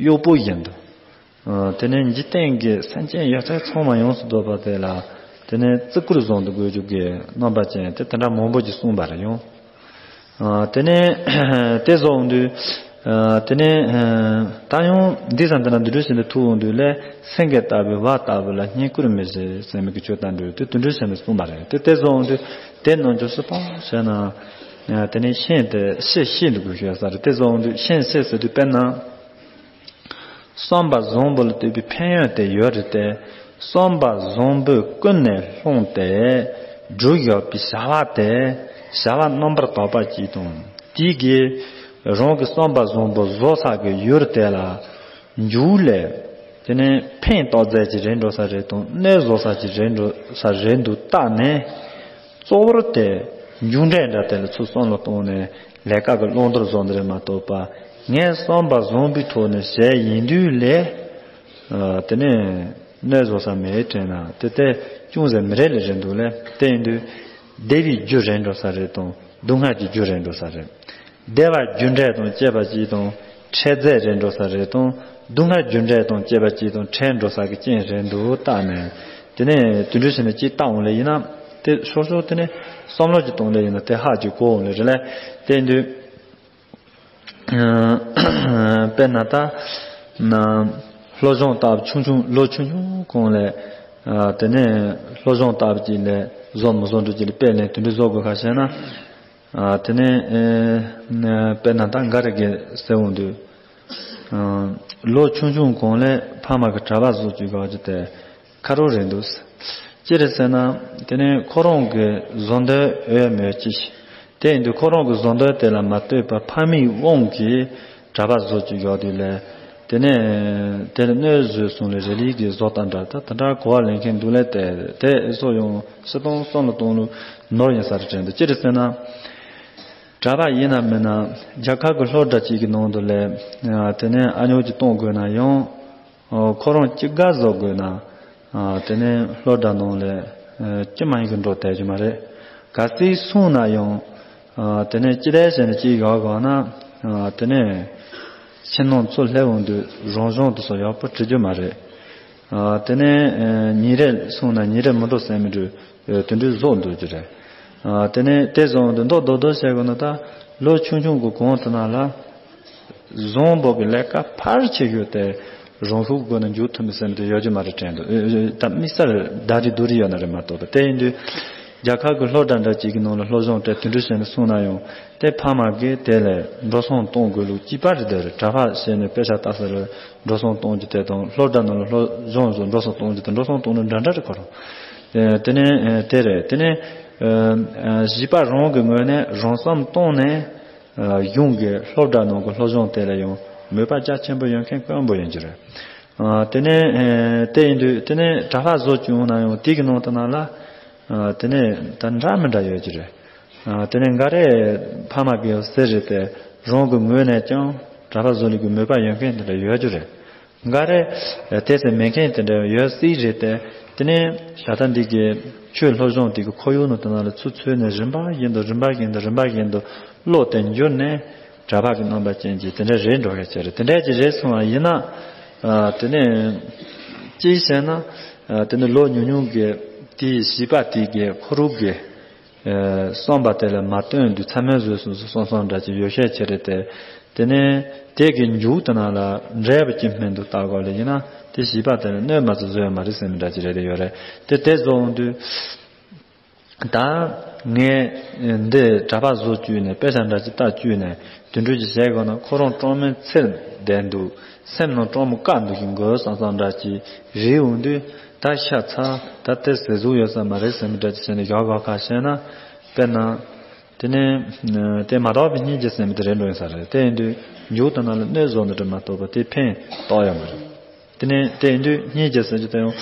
གཡོག་པོ་བཞིན་དུ། དེ་ནས་འཇིག་རྟེན་གྱི་སེམས་ཅན་ཡོད་ཚད་ཚང་མ་ཡོངས་སུ་རྫོགས་པ་དེ་ལ་དེ་ནས་བརྩི་བཀུར་བཟང་དུ་དགོས་རྒྱུ་གི་རྣམ་པ་ཅན་དེ་དེ་འདྲ་མང་པོ་ཅིག་གསུངས་པ་རེད་ཡང་། དེ་ནས་དེ་བཟོ་འོང་དུས་དེ་ནས་ད་ཡང་འདི་ཙམ་དེ་ན་འདི་འདྲ་ཞིག་འདི་ཐུག་འོང་དུས་ལས་སེང་གེ་ལྟ་བུའི་བ་ལྟ་བུ་ལ་བསྙེན་བཀུར་མི་བྱེད་ཟེར་མི་གི་ཆོས་དང་འདྲ་དེ་དེ་འདྲ་ཞིག་འདི་གསུངས་པ་རེད། དེ་དེ་བཟོ་འོང་དུས་དེ་ནང་ཆོས་སུ་ཕར་བྱས་ན་དེ་ནས་ཤེས་དེ་ཤེས་ཤེས་འདུག་དགོས་ཤོད་ས་རེད། དེ་བཟོ་འོང་དུས་ཤེས་ཤེས་ཟེར་དུས་དཔེར་ན། བསམ་པ་བཟང་པོ་ལ་ལྟོས་པའི་ཕན་ཡོན་དེ་ཡོད་རེད་དེ། བསམ་པ་བཟང་པོས་ཀུན་ནས་བསླངས་ཏེ། བསྒྲུབས་ཡོད་པའི་བྱ་བ་དེ། བྱ་བ་རྣམ་པར་དག་པ་ཅིག་དང་། དེ་གིས་རང་གི་བསམ་པ་བཟང་པོ་བཟོ་ས་གི་ཡུལ་དེ་ལ། མཇུག་ལས། དེ་ནས་ཕན་ཐོགས་རྫས་ཀྱི་རེད་འགྲོ་ས་རེད་དང་གནོད་བཟོ་ས་ཀྱི་རེད་འགྲོ་ས་རེད་འདུག་བལྟས་ནས། གཙོ་བོར་དེ་མཇུག་འབྲས་འདྲ་དེ་ལ་ཚུར་བསམ་བློ་བཏང་ནས་ལས་ཀ་གི་བླང་དོར་བཟོ་འདི་རེད་མ་གཏོགས་པ། ངས་བསམ་པ་བཟང་པོའི་ཐོག་ནས་བྱས་ཡིན་དུས་ལས། ཨ་དེ་ནས་གནོད་བཟོ་ས་མེད་དྲན་ན་དེ་དེ་ཅུང་ཟད་མི་རེད་ལས་རེད་འདུག་ལས། དེ་ཡིན་དུས་བདེ་བའི་རྒྱུ་རེད་འགྲོ་ས་རེད་དང་སྡུག་བསྔལ་གྱི་རྒྱུ་རེད་འགྲོ་ས་རེད། བདེ་བ་རྒྱུ་འབྲས་དང་བཅས་པ་གཅིག་དང་འཕྲད་རྫས་རེད་འགྲོ་ས་རེད་དང་སྡུག་བསྔལ་རྒྱུ་འབྲས་དང་བཅས་པ་གཅིག་དང་འཕྲད་འགྲོ་ས་གི་རྐྱེན་རེད་འདུག་བལྟས་ནས། དེ་ནས་དུད་འགྲོ་བྱས་ནས་ཅིག་བལྟ་འོང་ལེ་ཡིན་ན་དེ་ཤོར་ཤོར་དེ་ནས་བསམ་བློ་ཅིག་གཏོང་ལེ་ཡིན་ན་དེ་ཧ་ཅིག་གོ་འོང་ལེ་རེད་ལས། དེ་ཡིན་དུས་དཔེར་ན་ད་ན་སློབ་སྦྱོང་ལྟ་བུ་ཆུང་ཆུང་ལོ་ཆུང་ཆུང་གོང་ལས་དེ་ནས་སློབ་སྦྱོང་ལྟ་བུ་ཅིག་ལས་བཟོ་མི་བཟོ་འགྲོ་ཅིག་ལས་དཔེ་ལེན་དུད་འགྲོ་བཟོ་དགོས་ཁ་བཤད་ན། དེ་ནས་དཔེར་ན་ད་འགའ་རེ་གི་ཟེར་འོང་དུས། ལོ་ཆུང་ཆུང་གོང་ལས་ཕ་མ་གི་གྲྭ་པ་བཟོ་བཅུག་ག་ཅི་དེ་ཁ་རོག་རེད་འདུག་ཅི་རེད་ཟེར་ན། དེ་ནས་ཁོ་རང་གི་བཟོ་འདོད་ཡོད་མེད་ཅི་ཞིག་དེ་ཡིན་དུས་ཁོ་རང་གི་བཟོ་འདོད་དེ་ལ་མ་ལྟོས་པར་ཕ་མའི་དབང་གིས་གྲྭ་པ་བཟོ་བཅུག་ཡོད་དུས་ལས། དེ་ནས་དེར་གནོད་བཟོས་སོང་ལས་རེ་ལིག་གི་བཟོ་ལྟ་འདྲ་ད་དེ་འདྲ་གོ་བ་ལེན་མཁན་འདུག་ལས་དེ་དེ་ཨེ་སོ་ཡོང་སི་སྟོང་སོང་ལ་གཏོང་ལུགས་ནོར་ཡིན་ས་རེད་དྲན་འདུག་ཅི་རེད་ཟེར་ན། གྲྭ་པ་ཡིན་ན་མིན་ན་རྒྱལ་ཁབ་ཀྱི་སློབ་གྲྭ་གཅིག་གི་ནང་དུ་ལས་དེ་ནས་ཨ་ཉོག་ཅིག་གཏོང་དགོས་ན་ཡང་ ཁོ་རང་ཅི་དགའ་བཟོ་དགོས་ན། དེ་ནས་སློབ་གྲྭ་ནང་ལ་ཅི་མ་ཡིན་གི་འགྲོ་བསྡད་རྒྱུ་མ་རེད། གལ་སྲིད་སོང་ན་ཡང་། དེ་ནས་ཅི་བསྡད་བྱས་ནས་ཅི་ཡག་གོ་ན། དེ་ནས་ཕྱི་ནང་ཚུར་སླེབས་འོང་དུས་རང་གཞུང་དུ་སོགས་ཡག་པོ་བྲི་རྒྱུ་མ་རེད། དེ་ནས་ཉིན་རེ་སོང་ན་ཉིན་རེ་མི་འགྲོ་ཟེར་མི་འགྲོ། དེ་འདྲའི་བཟོ་འདུག་རྒྱུ་རེད། དེ་ནས་དེ་བཟོ་འོང་དུས་མདོག་མདོག་མདོག་བྱས་གོ་ན། ད་ལོ་ཆུང་ཆུང་གི་གོང་དུ་ན་ལ། བཟང་པོ་གི་ལས་ཀ་ཕལ་ཆེ་ཤོས་དེ་རང་ཤུགས་སྒོ་ནས་འཇུག་ཐུབ་མི་སེམས་དེ་ཡོད་རྒྱུ་མ་རེད་དྲན་འདུག་ཨེ་ཨེ། ད་དམིགས་བསལ་ཟླ་རེ་བསྡུ་རེ་ཡོད་ན་རེད་མ་གཏོགས་པ། དེ་ཡིན་དུས་རྒྱལ་ཁབ་ཀྱི་སློབ་གྲྭ་འདྲ་གཅིག་གི་ནང་ལ་སློབ་སྦྱོང་སྤྲད་དེ་འདྲ་བྱས་ནས་སོང་ན་ཡང་། དེ་ཕ་མ་གིས་དེ་ལ་འགྲོ་སོང་གཏོང་དགོས་ལུགས་གཅིག་པ་རེད། དེ་རེད། གྲྭ་པ་བྱས་ནས་དཔེ་ཆ་ལྟ་ས་ལ་འགྲོ་སོང་གཏོང་རྒྱུ་དེ་དང་། སློབ་གྲྭ་ནང་ལ་སློབ་སྦྱོང་བཟོ་འགྲོ་སོང་གཏོང་རྒྱུ་དང་། འགྲོ་སོང་གཏོང་ནི་འདྲ་འདྲ་རེད་ཁོ་རང་། དེ་ནས་དེ་རེད། དེ་ནས་བྱིས་པ་རང་གི་ངོས་ནས་རང་བསམ་བཏང་ནས། གཞུང་གི་སློབ་གྲྭ་ནང་གི་སློབ་སྦྱོང་དེ་ལ་ཡང་མོས་པ་རྒྱ་ཆེན་པོ་ཡོད་མཁན་དཀོན་པོ་ཡིན་གྱི་རེད། དེ་ནས་དེ་ཡིན་དུས་དེ་ནས་གྲྭ་པ་བཟོ་བཅུག་ན་ཡང་དེ་གི་ནང་དུ་ན་ལ། དེ་ནས་ད་འདྲ་མི་འདྲ་ཡོད་ཀྱི་རེད། དེ་ནས་འགའ་རེ་ཕ་མ་གི་ཟེར་རེད་དེ། རང་གི་ངོས་ནས་ཀྱང་གྲྭ་པ་བཟོ་ལུགས་ཀྱི་མོས་པ་ཡོད་མཁན་དེ་འདྲ་ཡོད་ཀྱི་རེད། འགའ་རེ་དེ་ཚོ་མེད་མཁན་དེ་འདྲ་ཡོད་སྲིད་རེད་དེ། དེ་ནས་ད་ལྟ་འདི་གི་ཆོས་སློབ་སྦྱོང་དེ་གི་ཁོར་ཡུག་ནང་དུ་ན་ལ་ཚུར་ཚུད་ནས་རིམ་པ་བཞིན་དུ་རིམ་པ་བཞིན་དུ་རིམ་པ་བཞིན་དུ་བློ་དེ་འགྱུར་ནས་གྲྭ་པ་གི་རྣམ་པ་ཅན་གྱི་དེ་འདྲ་རེད་འགྲོ་གི་ཆེ་རེད། དེ་འདྲ་ཅིག་རེད་སོང་བ་ཡིན་ན། དེ་ནས་ཅིག་བྱས་ན། དེ་ནས་ལོ་ཉུང་ཉུང་གི་དེའི་བྱིས་པ་དེ་གི་ཁོ་རང་གི་བསམ་པ་དེ་ལ་མ་བསྟུན་དུས་ཚ་མོ་བཟོས་སོང་སོང་སོང་འདྲ་ཅིག་ཡོད་ཤས་ཆེ་རེད་དེ། དེ་ནས་དེ་གི་མཇུག་དེ་ནང་ལ་འབྲས་བུ་ཅི་སྨིན་འདུག་ལྟ་དགོས་ལ་ཡིན་ན། དེ་བྱིས་པ་དེ་ལ་གནོད་མ་ཚུགས་བཟོ་ཡ་མ་རེད་ཟེར་མི་འདྲ་ཅིག་རེད་དེ་ཡོད་རེད། དེ་དེ་བཟོ་འོང་དུས། ད་ངས་འདི་གྲྭ་པ་བཟོ་བཅུག་ནས་དཔེ་ཆ་འདྲ་ཅིག་ལྟ་བཅུག་ནས་དེ་འདྲ་ཅིག་བྱས་དགོས་ན། ཁོ་རང་སྤྲང་མོའི་ཚེར་བསྡད་འདུག་སེམས་ནང་སྤྲང་མོ་བཀག་འདུག་བཞིན་དགོས་བསམ་བསམ་འདྲ་ཅིག་རེད་འོང་དུས། ད་ཤ་ཚ། ད་དེ་ཟེར་ཟུག་ཡོད་ས་མ་རེད་ཟེར་མི་འདྲ་ཅིག་བྱས་ནས་བཞག་དགོས་ཁ་བཤད་ན། དཔེར་ན། དེ་ནས་དེ་མ་དག་པའི་སྙིང་རྗེ་ཟེར་མི་དེ་རེད་འགྲོ་ཡིན་ས་རེད། དེ་ཡིན་དུས་མཇུག་དེ་ནང་ལ་གནོད་བཟོ་འདི་འདྲ་མ་གཏོགས་པ་དེ་ཕན་ཐོགས་ཡོད་མ་རེད། དེ་ནས་དེ་ཡིན་དུས་སྙིང་རྗེ་ཟེར་རྒྱུ་དེ་ཡང་།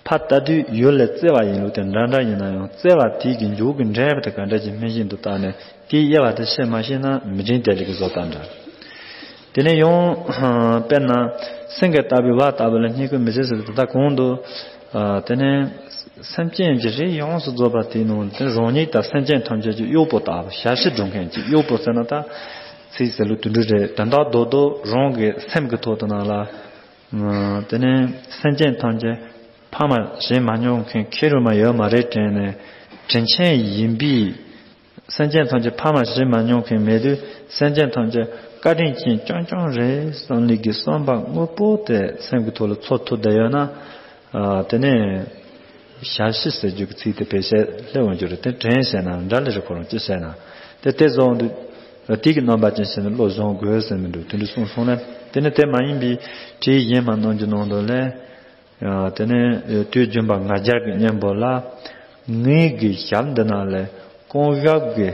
ཕ་ལྟ་དུས་ཡུལ་ལ་བརྩེ་བ་ཡིན་ལུགས་དེ་འདྲ་འདྲ་ཡིན་ན་ཡང་། བརྩེ་བ་དེ་གི་མཇུག་གི་འབྲས་བུ་དེ་ག་འདྲ་ཅིག་སྨིན་བཞིན་དུ་བལྟས་ནས་དེའི་དབྱེ་བ་དེ་ཤེས་མ་ཤེས་ན་མི་དྲན་དེ་ལས་ཀྱི་བཟོ་ལྟ་འདྲ། དེ་ནས་ཡང་དཔེར་ན་སེང་གེ་ལྟ་བུའི་བ་ལྟ་བུ་ལ་བསྙེན་བཀུར་མི་བྱེད་ཟེར་དུས། ད་གོང་དུ་དེ་ནས་སེམས་ཅན་གྱི་རིགས་ཡོངས་སུ་རྫོགས་པ་དེའི་ནང་དུ་རང་ཉིད་དང་སེམས་ཅན་ཐམས་ཅད་ཀྱི་གཡོག་པོ་ལྟ་བུ། ཞབས་ཕྱི་སྒྲུབ་མཁན་གྱི་གཡོག་པོ་ཟེར་ན། ད་ཚིག་ཟེར་ལུགས་དེ་འདྲ་རེད། དོན་དག་རྡོག་རྡོག་རང་གི་སེམས་ཀྱི་ཐོག་ཏུ་ན་ལ། དེ་ནས་སེམས་ཅན་ཐམས་ཅད་ཕ་མ་བྱེད་མ་མྱོང་མཁན་ཁེར་རོ་མ་ཡོད་མ་རེད་དྲན་ནས། དྲིན་ཆེན་ཡིན་པས། སེམས་ཅན་ཐམས་ཅད་ཕ་མ་བྱེད་མ་མྱོང་མཁན་མེད་དུས། སེམས་ཅན་ཐམས་ཅད་བཀའ་དྲིན་ཅན་རྐྱང་རྐྱང་རེད་བསམ་ལུགས་ཀྱི་བསམ་པ་དངོས་པོ་དེ་སེམས་ཀྱི་ཐོག་ལ་ཚོར་ཐུབ་བསྡད་ཡོད་ན། དེ་ནས་ཞབས་ཕྱི་ཟེར་རྒྱུ་གི་ཚིག་དེ་བེད་སྤྱད་སླེབས་འོང་རྒྱུ་རེད། དེ་དྲན་བྱས་ན་འདྲ་ལེ་རེད། ཁོ་རང་ཅི་བྱས་ན་དེ་དེ་བཟོ་འོང་དུས། དེ་གི་རྣམ་པ་ཅན་བྱས་ནས་བློ་སྦྱོང་དགོས་ཟེར་མི་འདུག་དེ་འདྲ་གསུངས་སོང་ལ། དེ་ནས་དེ་མ་ཡིན་པའི་བྲིས་གཞན་མ་རྣམས་ཀྱི་ནང་དུ་ལས། དེ་ནས་དུས་རྒྱུན་པ་ང་རྒྱལ་གྱི་གཉེན་པོ་ལ། ངའི་གི་ཞབས་འདི་ན་ལས་རྐང་ཞབས་ཀྱི་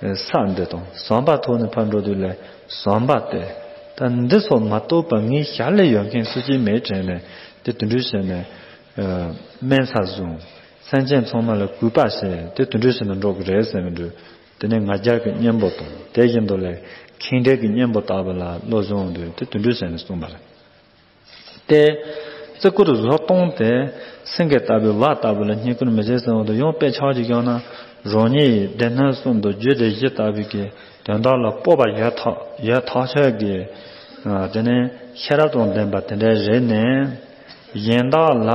ས་འདི་དང་ཟམ་པ་ཐོག་ནས་ཕར་འགྲོ་དུས་ལས་ཟམ་པ་དེ། ད་འདི་ཚོ་མ་གཏོགས་པ་ངའི་ཞབས་ལས་ཡོད་མཁན་སུ་གཅིག་མེད་དྲན་ནས། དེ་དེ་འདྲ་བྱས་ནས་དམན་ས་བཟུང་། སེམས་ཅན་ཚང་མ་ལ་གུས་པ་བྱས། དེ་དེ་འདྲ་བྱས་ནས་འགྲོ་གི་རེད་ཟེར་མི་འདུག་དེ་ནས་ང་རྒྱལ་གྱི་གཉེན་པོ་དང་། དེ་བཞིན་དུ་ལས་ཁེངས་དྲེགས་ཀྱི་གཉེན་པོ་ལྟ་བུ་ལ་བློ་སྦྱོང་དུས། དེ་དེ་འདྲ་བྱས་ནས་གསུངས་པ་རེད། དེ་བརྩི་བཀུར་བཟོ་སྟངས་དེ་སེང་གེ་ལྟ་བུའི་བ་ལྟ་བུ་ལ་བསྙེན་བཀུར་མི་བྱེད་ཟེར་བ་དེ་ཡང་དཔེ་ཆ་ཅིག་བཞག་ན། རང་ཉིད་སྡེ་སྣོད་གསུམ་དང་རྒྱུད་སྡེ་བཞི་ལྟ་བུའི་གི་དོན་དག་ལ་སྤོབས་པ་ཡོད་ཐག་ཡོད་ཐག་ཆོད་ཀྱི། དེ་ནས་ཤེས་རབ་དང་ལྡན་པ་དེ་འདྲ་རེད་ནས། གཞན་དག་ལ་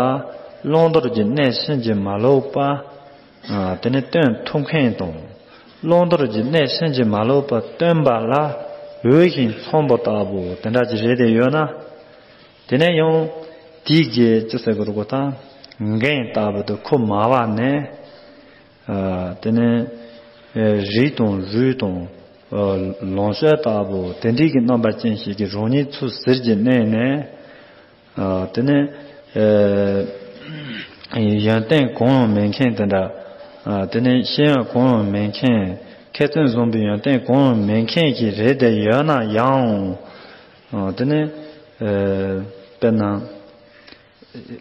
བླང་དོར་གྱི་གནས་ཕྱིན་ཅི་མ་ལོག་པ། དེ་ནས་སྟོན་ཐུབ་མཁན་དང་། བླང་དོར་གྱི་གནས་ཕྱིན་ཅི་མ་ལོག་པ་སྟོན་པ་ལ་འོས་ཤིང་འཚམས་པ་ལྟ་བུ་དེ་འདྲ་ཅིག་རེད་དེ་ཡོད་ན། དེ་ནས་ཡང་དེའི་གི་ཅི་ཟེར་དགོས་རེད་གོ། ད་འགན་ལྟ་བུ་དེ་ཁུར་མ་བ་ནས། དེ་ནས་རིགས་དང་རུས་དང་ལོངས་སྤྱོད་ལྟ་བུ་དེ་འདྲའི་གི་རྣམ་པ་ཅན་ཞིག་གིས་རང་ཉིད་ཚུར་ཟུར་གྱིས་མནན་ནས། དེ་ནས་ཡོན་ཏན་གང་ཡང་མེད་མཁན་དེ་འདྲ། དེ་ནས་ཤེས་ཡོན་གང་ཡང་མེད་མཁན། མཁས་བཙུན་བཟང་པོའི་ཡོན་ཏན་གང་ཡང་མེད་མཁན་ཞིག་རེད་དེ་ཡོད་ན་ཡང་། དེ་ནས་དཔེར་ན་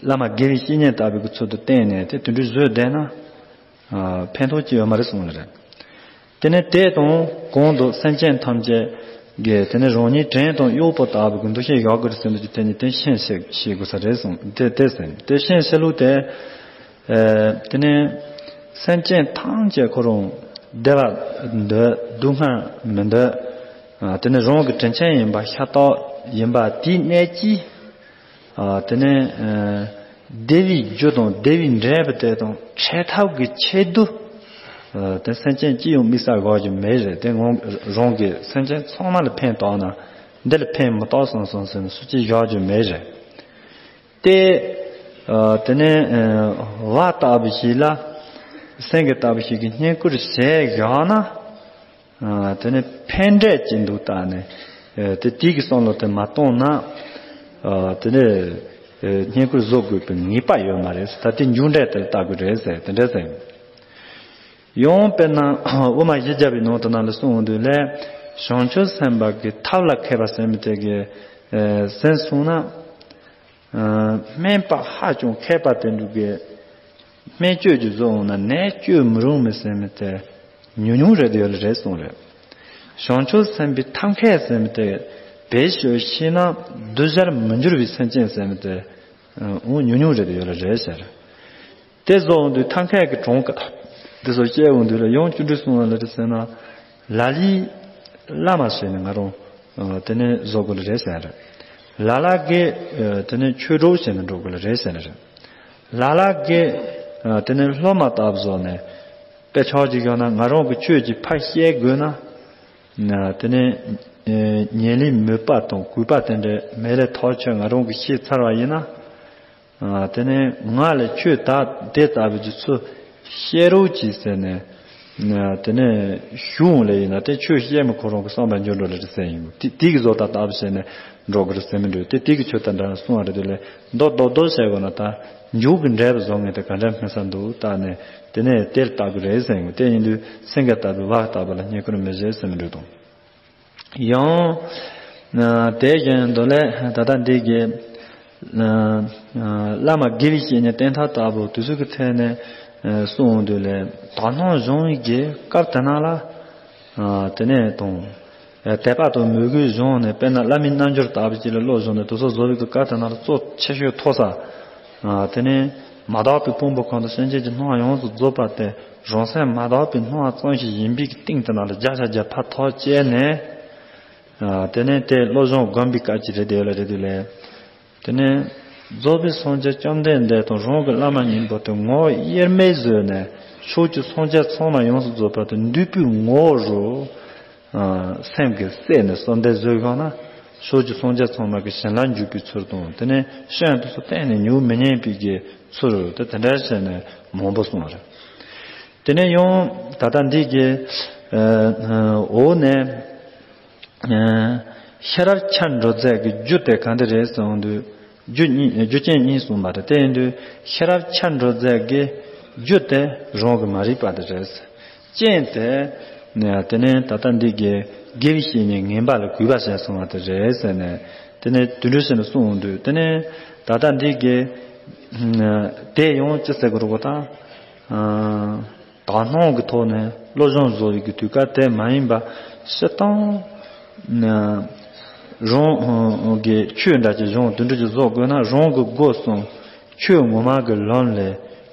བླ་མ་དགེ་བའི་བཤེས་གཉེན་ལྟ་བུའི་གི་ཚུལ་དུ་བསྟེན་ནས་དེ་དེ་འདྲའི་བཟོས་བསྡད་ན། ཕན་ཐོགས་ཅི་ཡོད་མ་རེད་གསུངས་ལ་རེད། དེ་ནས་དེ་དང་གོང་དུ་སེམས་ཅན་ཐམས་ཅད་ གི་དེ་ནས་རང་ཉིད་བྲན་དང་གཡོག་པོ་ལྟ་བུ་གི་འདུ་ཤེས་བཞག་དགོས་རེད་ཟེར་འདུག་ཀྱི་དེ་ནི་དེ་ཤེས་ཤེས་ཤེས་དགོས་ས་རེད་གསུངས་དེ་དེ་ཟེར་དེ་ཤེས་ཤེས་ལུགས་དེ། ཨེ། དེ་ནས་སེམས་ཅན་ཐམས་ཅད་ཁོ་རང་བདེ་བ་འདོད་སྡུག་བསྔལ་མི་འདོད། ཨ། དེ་ནས་རང་གི་དྲིན་ཆེན་ཡིན་པ་ཤ་སྟག་ཡིན་པ་དེའི་གནད་ཀྱིས། ཨ། དེ་ནས་ཨ། བདེ་བའི་རྒྱུ་དང་བདེ་བའི་འབྲས་བུ་དེ་དང་འཕྲད་ཐབས་ཀྱི་ཆེད་དུ། ཨ། དེ་སེམས་ཅན་ཅི་ཡང་དམིགས་བསལ་དགོས་རྒྱུ་མེད་རེད། དེ་ངོ་རང་གི་སེམས་ཅན་ཚང་མ་ལ་ཕན་ཐོགས་ན་འདི་ལ་ཕན་མི་ཐོགས་སོང་སོང་ཟེར་ནས་སུ་གཅིག་བཞག་རྒྱུ་མེད་རེད། དེ། ཨ། དེ་ནས་ཨ། བ་ལྟ་བུ་ཞིག་ལ་སེང་གེ་ལྟ་བུ་ཞིག་གིས་བསྙེན་བཀུར་བྱས་བཞག་ན། ཨ། དེ་ནས་ཕན་འབྲས་ཅི་འདུག་བལྟས་ནས། ཨ། དེ་དེའི་གི་བསམ་བློ་དེ་མ་གཏོང་ན། ཨ། དེ་ནས་ཨ། བསྙེན་བཀུར་བཟོ་དགོས་པའི་ངེས་པ་ཡོད་མ་རེད། ད་དེ་མཇུག་འབྲས་དེར་ལྟ་དགོས་རེད་ཟེར་དེ་འདྲ་ཟེར། ཡང་དཔེར་ན་དབུ་མ་བཞི་བརྒྱ་པའི་ནང་དུ་ནང་ལ་གསུངས་འོང་དུས་ལས། བྱང་ཆུབ་སེམས་དཔའ་གི་ཐབས་ལ་མཁས་པ་ཟེར་མི་དེ་གི་ཨ། ཟེར་སོང་ན། ཨ། སྨན་པ་ཧ་ཅང་མཁས་པ་དེ་འདྲ་གིས་སྨན་བཅོས་ཀྱི་བཟོ་འོང་ན་ནད་བཅོས་མི་རུང་མི་ཟེར་མི་དེ་ཉུང་ཉུང་རེད་ཡོད་ལ་རེད་གསུངས་རེད། བྱང་ཆུབ་སེམས་དཔའི་ཐབས་མཁས་ཟེར་མི་དེ་བེད་སྤྱོད་ཤེས་ན་སྡུག་བསྔལ་མི་འགྱུར་བའི་སེམས་ཅན་ཟེར་མི་དེ་འོང་ཉུང་ཉུང་རེད་ཡོད་ལ་རེད་ཟེར། དེ་བཟོ་འོང་དུས་ཐབས་མཁས་ཀྱི་གྲངས་ཀ་དེ་ཚོ་བཤད་འོང་དུས་ལ་ཡང་བཅུ་དྲུག་གསུངས་པ་ལ་རེད་ཟེར་ན། ལ་ལའི་བླ་མ་ཟེར་ནས་ང་རང་ཨ། དེ་ནས་བཟོ་དགོས་ལ་རེད་ཟེར་རེད། ལ་ལ་གིས་ཨ། དེ་ནས་ཆོས་གྲོགས་བྱས་ནས་འགྲོ་དགོས་ལ་རེད་ཟེར་རེད། ལ་ལ་གིས་ཨ། དེ་ནས་སློབ་མ་ལྟ་བུ་བཟོ་ནས་དཔེ་ཆ་ཅིག་ཡོད་ན་ང་རང་གི་ཆོས་ཀྱི་ཕ་བཤད་དགོས་ན། ཨ། དེ་ནས་ཨ། ཉེས་ལེན་མོས་པ་དང་གུས་པ་དེ་འདྲ་མེད་ལས་ཐག་ཆོད་ང་རང་གིས་ཤེས་ཚར་བ་ཡིན་ན། ཨ། དེ་ནས་ང་ལ་ཆོས་ད་དེ་ལྟ་བུ་ཅིག་ཚུར་བཤད་རོགས་གྱིས་ཟེར་ནས། ཨ། དེ་ནས་ཞུ་འོང་ལེ་ཡིན་ན་དེ་ཆོས་བཤད་མི་ཁོ་རང་གི་བསམ་པ་འགྱུར་འགྲོ་ལེ་རེད་ཟེར་ཡིན། དེ་དེ་གི་བཟོ་ལྟ་ལྟ་བུ་བྱས་ནས་འགྲོ་གི་རེད་ཟེར་མི་འགྲོ། དེ་དེ་གི་ཆོས་ད་འདྲ་གསུང་བ་རེད་དེ་ལས་མདོ་རྡོག་རྡོག་བཤད་དགོས་ན་ད་མཇུག་གི་འབྲས་བུ་བཟོ་ངེས་དེ་ག་འདྲ་སྨིན་ས་འདུག་བལྟས་ནས་དེ་ནས་དེ་ལ་ལྟ་དགོས་རེད་ཟེར་ཡིན། དེ་ཡིན་དུས་སེང་གེ་ལྟ་བུའི་བ་ལྟ་བུ་ལ་བསྙེན་བཀུར་མི་བྱེད་ཟེར་མི་འགྲོ་དང་། ཡང་། ཨ། དེ་བཞིན་དུ་ལས་ད་ལྟ་འདི་གི་ཨ། ཨ། བླ་མ་དགེ་བའི་བཤེས་གཉེན་བསྟེན་ཐབས་ལྟ་བུ་དུས་ཚོད་ཀྱི་ཐད་ནས་ཨ། གསུངས་འོང་དུས་ལས་དག་སྣང་སྦྱོང་བའི་གི་སྐབས་དེ་ན་ལ། ཨ། དེ་ནས་དང་། ཨ། དད་པ་དང་མོས་གུས་སྦྱོང་ནས་དཔེར་ན་བླ་མའི་རྣལ་འབྱོར་ལྟ་བུ་ཅིག་ལ་བློ་སྦྱོང་ནས་དུས་ཚོད་བཟོ་བའི་གི་སྐབས་དེ་ན་ལ་གཙོ་ཆེ་ཤོས་མཐོ་ས། ཨ། དེ་ནས་མ་དག་པའི་ཕུང་པོ་གང་དུ་སེམས་ཅན་གྱི་སྣང་བ་ཡོངས་སུ་རྫོགས་པ་དེ་རང་སེམས་མ་དག་པའི་སྣང་བ་ཙམ་ཞིག་ཡིན་པའི་གི་སྟེང་དེ་ན་ལ་བརྒྱ་ཆ་བརྒྱ་ཕར་ཐག་བཅད་ནས། ཨ། དེ་ནས་དེ་བློ་སྦྱོང་སྒོམ་པའི་སྐབས་ཀྱི་རེད་དེ་ལ་རེད་དེ་ལས། དེ་ནས་རྫོགས་པའི་སངས་རྒྱས་བཅོམ་ལྡན་འདས་དང་རང་གི་བླ་མ་གཉིས་པོ་དེ་ངོ་བོ་དབྱེར་མེད་བཟོས་ནས་ཕྱོགས་ཀྱི་སངས་རྒྱས་ཚང་མ་ཡོངས་སུ་རྫོགས་པ་དེ་འདུས་པའི་ངོ་བོ་རུ། ཨ། སེམས་ཀྱིས་གསལ་ནས་གསོལ་འདེབས་བཟོས་གང་ན་ཕྱོགས་ཀྱི་སངས་རྒྱས་ཚང་མ་གི་ཞིང་ལ་འཇུག་པའི་ཚུལ་དང་དེ་ནས་སྤྱན་དེ་ཚོ་གཏན་ནས་ཉུང་མི་ཉན་པའི་གི་ཚུལ་དེ་དེ་འདྲ་བྱས་ནས་མང་པོ་གསུངས་པ་རེད། དེ་ནས་ཡང་ད་ལྟ་འདི་གི་ཨ། འོག་ནས། ཤེས་རབ་ཆ་འགྲོ་རྫས་ཀྱི་རྒྱུ་དེ་ག་འདྲ་རེད་གསུངས་དུས་རྒྱུ་གཉིས་རྒྱུ་རྐྱེན་གཉིས་གསུངས་པ་རེད། དེ་ཡིན་དུས་ཤེས་རབ་ཆ་འགྲོ་རྫས་ཀྱི་རྒྱུ་དེ་རང་གི་མ་རིག་པ་དེ་རེད། རྐྱེན་དེ་དེ་ནས་ད་ལྟ་འདི་གི་དགེ་བའི་བཤེས་གཉེན་ངན་པ་ལ་གུས་པ་བྱས་སོང་བ་དེ་རེད་ཟེར་ནས་དེ་ནས་དུད་འགྲོ་ཞིག་ལ་གསུངས་འོང་དུས་དེ་ནས་ད་ལྟ་འདི་གི་དེ་ཡང་ཅི་ཟེར་དགོས་རེད་གོ་ད། དག་སྣང་གི་ཐོག་ནས་བློ་སྦྱོང་བཟོ་བའི་གི་དུས་སྐབས་དེ་མ་ཡིན་པ་སྤྱིར་བཏང་རང་གི་ཆོས་འདྲ་ཅིག་སྦྱོང་དུད་འགྲོ་ཅིག་བཟོ་དགོས་ན་རང་གི་སྒོ་གསུམ་ཆོས་ངོ་མ་གི་ལམ་ལ་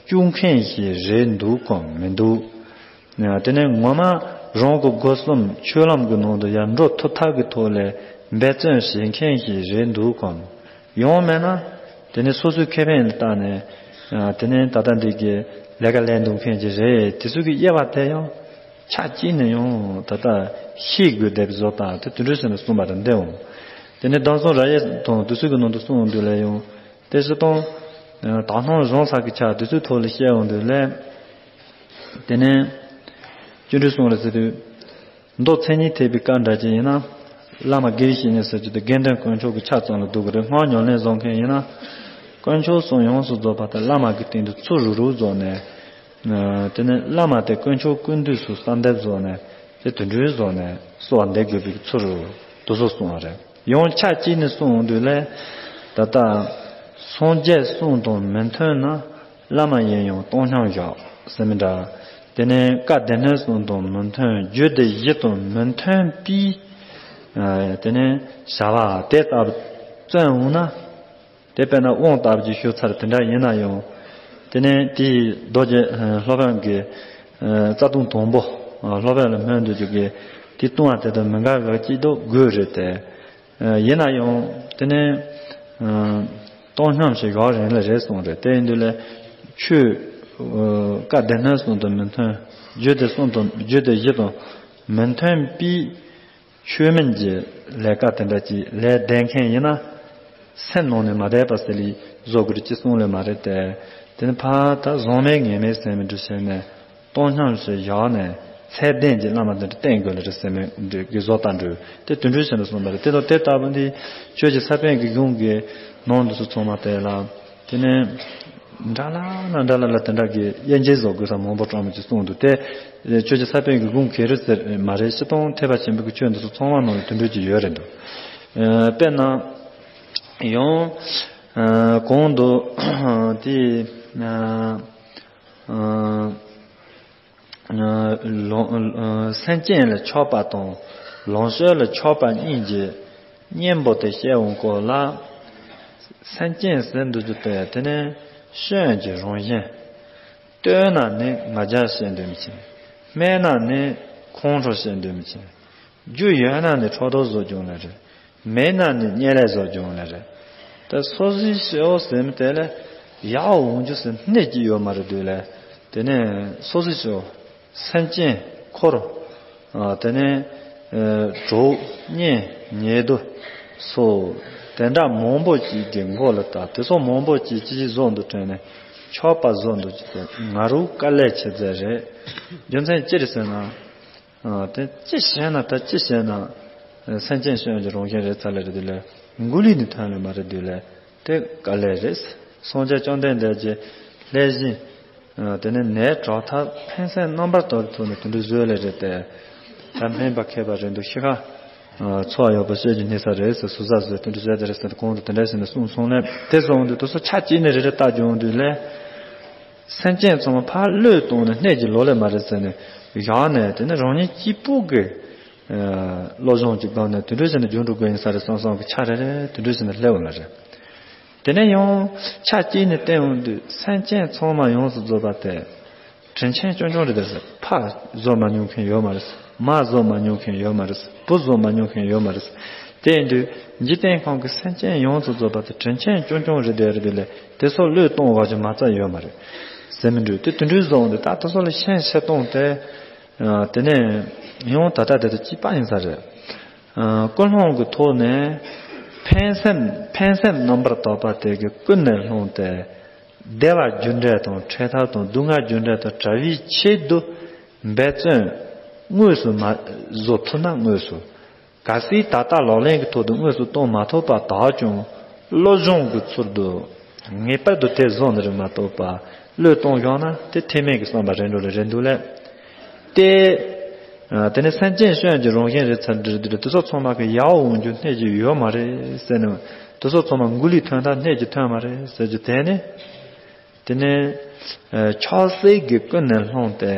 བཅུག་མཁན་ཞིག་རེད་འདུག་གམ་མི་འདུག་དེ་ནས་ངོ་མ་རང་གི་སྒོ་གསུམ་ཆོས་ལམ་གི་ནང་དུ་ཡར་འགྲོ་ཐུབ་ཐབས་ཀྱི་ཐོག་ལ་འབད་བརྩོན་བྱེད་མཁན་ཞིག་རེད་འདུག་གམ། ཡང་མིན་ན། དེ་ནས་སོ་སོའི་ཁེ་ཕན་ལ་བལྟས་ནས། ཨ། དེ་ནས་ད་ལྟ་འདི་གི་ལས་ཀ་ལས་འདུག་མཁན་ཅིག་རེད། དེ་ཚོ་གི་དབྱེ་བ་དེ་ཡང་ཆ་གཅིག་ནས་ཡང་ད་ལྟ་ཤེས་དགོས་བསྡད་པའི་བཟོ་ལྟ་དེ་དུད་འགྲོ་ཟེར་ནས་གསུངས་པ་དང་འདྲ་འོང་། དེ་ནས་གདམས་ཟབ་རབ་དབྱེ་དང་དེ་ཚོ་གི་ནང་དུ་གསུངས་འདུག་ལ་ཡང་དེ་ཚོ་དང་། ཨ། དག་སྣང་སྦྱོང་ས་གི་ཆ་དེ་ཚོའི་ཐོག་ལ་བཤད་འོང་དུས་ལས། དེ་ནས་བཅུ་དྲུག་གསུངས་རེད་ཟེར་དུས། མདོ་མཚན་ཉིད་ཐེག་པའི་སྐབས་འདྲ་ཅིག་ཡིན་ན། བླ་མ་དགེ་བའི་བཤེས་གཉེན་ཟེར་རྒྱུ་དེ་དགེ་འདུན་དཀོན་མཆོག་གི་ཆ་ཙམ་ལ་འདུ་གི་རེད། སྔགས་ཉམས་ལེན་བཟོ་མཁན་ཡིན་ན། དཀོན་མཆོག་གསུམ་ཡོངས་སུ་རྫོགས་པ་དེ་བླ་མ་གི་སྟེང་དུ་ཚུར་རུག་རུག་རྫོགས་ནས། ཨ། དེ་ནས་བླ་མ་དེ་དཀོན་མཆོག་ཀུན་འདུས་སུ་གསལ་འདེབས་བཟོས་ནས་དེ་དུད་འགྲོའི་བཟོ་ནས་གསོལ་བ་འདེབས་དགོས་པའི་ཚུལ་དུ་སོ་གསུངས་པ་རེད། ཡང་ཆ་གཅིག་ནས་གསུངས་འོང་དུས་ལས། ད་ལྟ་སངས་རྒྱས་གསུམ་དང་མི་མཐུན་ན། བླ་མ་ཡིན་ཡང་བཏང་སྙོམས་བཞག་ཟེར་མི་འདྲ། དེ་ནས་བཀའ་སྡེ་སྣོད་གསུམ་དང་མི་མཐུན། རྒྱུད་སྡེ་བཞི་དང་མི་མཐུན་པའི་ དེ་ནས་བྱ་བ་དེ་ལྟ་བུ་བརྩོན་འོང་ན། དེ་དཔེར་ན་དབང་ལྟ་བུ་ཅིག་ཞུ་ཚར། དེ་འདྲ་ཡིན་ན་ཡང་། དེ་ནས་དེའི་རྡོ་རྗེ་སློབ་དཔོན་གྱི་རྩ་ལྟུང་དང་པོ། སློབ་དཔོན་ལ་སྨོན་འདུན་གྱི་དེ་ལྟུང་བ་དེ་དང་མི་འགལ་བ་ཅིག་ཏུ་དགོས་རེད་དེ། ཡིན་ན་ཡང་དེ་ནས་བཏང་སྙོམས་ཤིག་ཡོད་རེད་ལ་རེད་གསུངས་རེད། དེ་ཡིན་དུས་ལས་ཆོས་བཀའ་སྡེ་སྣོད་གསུམ་དང་མི་མཐུན། རྒྱུད་སྡེ་གསུམ་དང་རྒྱུད་སྡེ་བཞི་དང་མི་མཐུན་པའི་ཆོས་མིན་གྱི་ལས་ཀ་དེ་འདྲ་ཅིག་ལས་བསྡད་མཁན་ཡིན་ན། སེམས་ནང་ནས་མ་བསྡད་པ་ཟེར་ལས་བཟོ་དགོས་རེད་ཅེས་གསུངས་ལེ་མ་རེད་དེ། དེ་ནི་ཕར་ད་བཟང་མེད་ངན་མེད་ཟེར་མི་འདྲ་བྱས་ནས་བཏང་སྙོམས་སུ་བཞག་ནས་ཚད་ལྡན་གྱི་བླ་མ་དེ་འདྲ་བསྟེན་དགོས་ལེ་རེད་ཟེར་མི་འདྲ་གི་བཟོ་ལྟ་འདྲ་དེ་དུད་འགྲོའི་ཆེད་དུ་གསུངས་པ་རེད། དེ་དང་དེ་ལྟ་བུ་འདི་ཆོས་ཀྱི་ས་པཎ་གྱི་དགོངས་ཀྱི་ནང་འདི་ཚོ་ཚང་མ་དེ་ལ་དེ་ནི་འདྲ་ལ་ན་འདྲ་ལ་ལ་དེ་འདྲ་གི་དབྱེ་འབྱེད་བཟོ་དགོས་ས་མང་པོ་གྲངས་མེད་ཅིག་གསུངས་འདུག་དེ་ཆོས་ཀྱི་ས་པཎ་གྱི་དགོངས་གལ་རེད་ཟེར་མ་རེད། སྤྱིར་བཏང་ཐེག་པ་ཆེན་པོའི་གི་ཆོས་འདི་ཚོ་ཚང་མ་ནང་ལ་དེ་འདྲ་ཅིག་ཡོད་རེད་འདུག་དཔེར་ན། ཡང་གོང་དུ་དེ་སེམས་ཅན་ལ་ཆགས་པ་དང་ལོངས་སྤྱོད་ལ་ཆགས་པ་གཉིས་ཀྱི་གཉེན་པོ་དེ་བཤད་འོང་སྐོར་ལ། སེམས་ཅན་ཟེར་འདུག་རྒྱུ་དེ་དེ་ནི་སྤྱོད་ཀྱི་རང་བཞིན། ལྟོས་ན་ནི་ང་རྒྱལ་བྱེད་འདོད་མི་བྱེད། སྨྲས་ན་ནི་ཁོང་ཁྲོ་བྱེད་འདོད་མི་བྱེད། རྒྱུ་ཡོད་ན་ནི་ཕྲག་དོག་བཟོ་སྦྱོང་ལེ་རེད། མེད་ན་ནི་བརྙས་ལས་བཟོ་སྦྱོང་ལེ་རེད། ད་སོ་སོའི་སྤྱོད་ཟེར་མི་དེ་ལས་ཡག་འོང་རྒྱུ་ཟེར་སྣེ་གཅིག་ཡོད་མ་རེད་འདུག་ལེ། དེ་ནས་སོ་སོའི་སྤྱོད་སེམས་ཅན་འཁོར། དེ་ནས་གྲོགས་གཉེན་ཉེ་དུ་སོགས་དེ་འདྲ་མང་པོ་ཅིག་གི་མགོ་ལ་བཏགས། དེ་སོགས་མང་པོ་ཅིག་ཅི་ཞིག་བཟོ་འདུག་དྲན་ནས་ཆགས་པ་བཟོ་འདུག་ཅིག་དེ་ང་རུ་དཀའ་ལས་ཆེ་ཚད་རེད། རྒྱུ་མཚན་ཅི་རེད་ཟེར་ན། དེ་ཅི་བྱས་ན་ད་ཅི་བྱས་ན་སེམས་ཅན་སྤྱོད་ཀྱི་རང་བཞིན་རེད་ཚར་ལེ་རེད་འདུག་ལེ། མགོ་ལུས་ནི་ཐོན་ལེ་མ་རེད་འདུག་ལེ། དེ་དཀའ་ལས་རེད། སངས་རྒྱས་བཅོམ་ལྡན་འདས་ཀྱི་ལྷས་བྱིན། དེ་ནས་ནད་དྲག་ཐབས་ཕན་སེམས་རྣམ་པར་དག་པའི་ཐོག་ནས་དེ་འདྲ་བཟོས་ལེ་རེད་དེ། ད་སྨན་པ་མཁས་པ་རེད་འདུག་ཤི་ཁ། ཚོགས་ཡོད་པ་སྤྱོད་ཀྱི་གནས་ས་རེད་ཟེར་ཟུར་ཟ་བཟོས་དེ་འདྲ་བཟོས་དེ་རེད་ཟེར་གོང་དུ་དེ་འདྲ་ཟེར་ནས་གསུངས་སོང་ལེ། དེ་སོང་དུས་དེ་ཚོ་ཆ་གཅིག་ནས་རེ་རེ་བལྟ་བྱུང་དུས་ལེ། སེམས་ཅན་ཚང་མ་ཕར་བློས་བཏང་ནས་སྣེ་གཅིག་ལོག་ལེ་མ་རེད་ཟེར་ནས་བཞག་ནས་དེ་ནས་རང་ཉིད་གཅིག་པུ་གི་བློ་སྦྱོང་གཅིག་བསྒོམས་ནས་དེ་འདྲ་བྱས་ནས་རྒྱུན་འགྲོ་དགོས་ཡིན་ས་རེད་བསམ་བསམ་གི་ཆ་རེ་རེ་དེ་འདྲ་བྱས་ནས་སླེབས་འོང་ལ་རེད། དེ་ནས་ཡང་ཆ་གཅིག་ནས་བསྟན་འོང་དུས་སེམས་ཅན་ཚང་མ་ཡོངས་སུ་རྫོགས་པ་དེ་དྲིན་ཆེན་སྐྱོང་སྐྱོང་རེད་དེ་ཟེར། ཕ་བཟོ་མ་མྱོང་མཁན་ཡོད་མ་རེད། མ་བཟོ་མ་མྱོང་མཁན་ཡོད་མ་རེད། བུ་བཟོ་མ་མྱོང་མཁན་ཡོད་མ་རེད། དེ་ཡིན་དུས་འཇིག་རྟེན་ཁམས་ཀྱི་སེམས་ཅན་ཡོངས་སུ་རྫོགས་པ་དེ་དྲིན་ཆེན་སྐྱོང་སྐྱོང་རེད་དེ་རེད་དེ་ལས་དེ་ཚོ་བློས་གཏོང་བ་ཅིག་མ་རྩ་ཡོད་མ་རེད། ཟེར་མི་འདུག་དེ་དུད་འགྲོའི་བཟོ་འོང་དེ་ད་དེ་ཚོ་ལ་ཤན་ཕྱེ་གཏོང་དེ། དེ་ནས་ཡང་ད་ལྟ་དེ་དང་གཅིག་པ་ཡིན་ས་རེད། ཀུན་སློང་གི་ཐོག་ནས་ཕན་སེམས་ཕན་སེམས་རྣམ་པར་དག་པ་དེ་གི་ཀུན་ནས་བསླངས་ཏེ། བདེ་བ་རྒྱུ་འབྲས་དང་འཕྲད་ཐབས་དང་སྡུག་བསྔལ་རྒྱུ་འབྲས་དང་བྲལ་བའི་ཆེད་དུ་འབད་བརྩོན་དངོས་སུ་མ་བཟོ་ཐུབ་ན་དངོས་སུ། གལ་སྲིད་ད་ལྟ་ལག་ལེན་གྱི་ཐོག་ཏུ་དངོས་སུ་གཏོང་མ་ཐུབ་པ་དག་ཀྱང་བློ་སྦྱོང་གི་ཚུལ་དུ་ངེས་པར་དུ་དེ་བཟོ་ནི་རེད་མ་གཏོགས་པ་བློས་གཏོང་བཞག་ན་དེ་ཐེག་དམན་གྱི་བསམ་པ་རེད་འགྲོ་ལེ་རེད་འདུག་ལེ། དེ། དེ་ནས་སེམས་ཅན་སྤྱོད་ཀྱི་རང་བཞིན་རེད་ཚར་འདྲི་འདྲི་དེ་ཚོ་ཚང་མ་གི་ཡག་འོང་རྒྱུ་སྣེ་གཅིག་ཡོད་མ་རེད་ཟེར་ནས་དེ་ཚོ་ཚང་མ་མགོ་ལུས་ཐོན་ཐབས་སྣེ་གཅིག་ཐོན་མ་རེད་ཟེར་རྒྱུ་དེ་ནི། དེ་ནས་ཆགས་སྲེད་ཀྱི་ཀུན་ནས་བསླངས་ཏེ་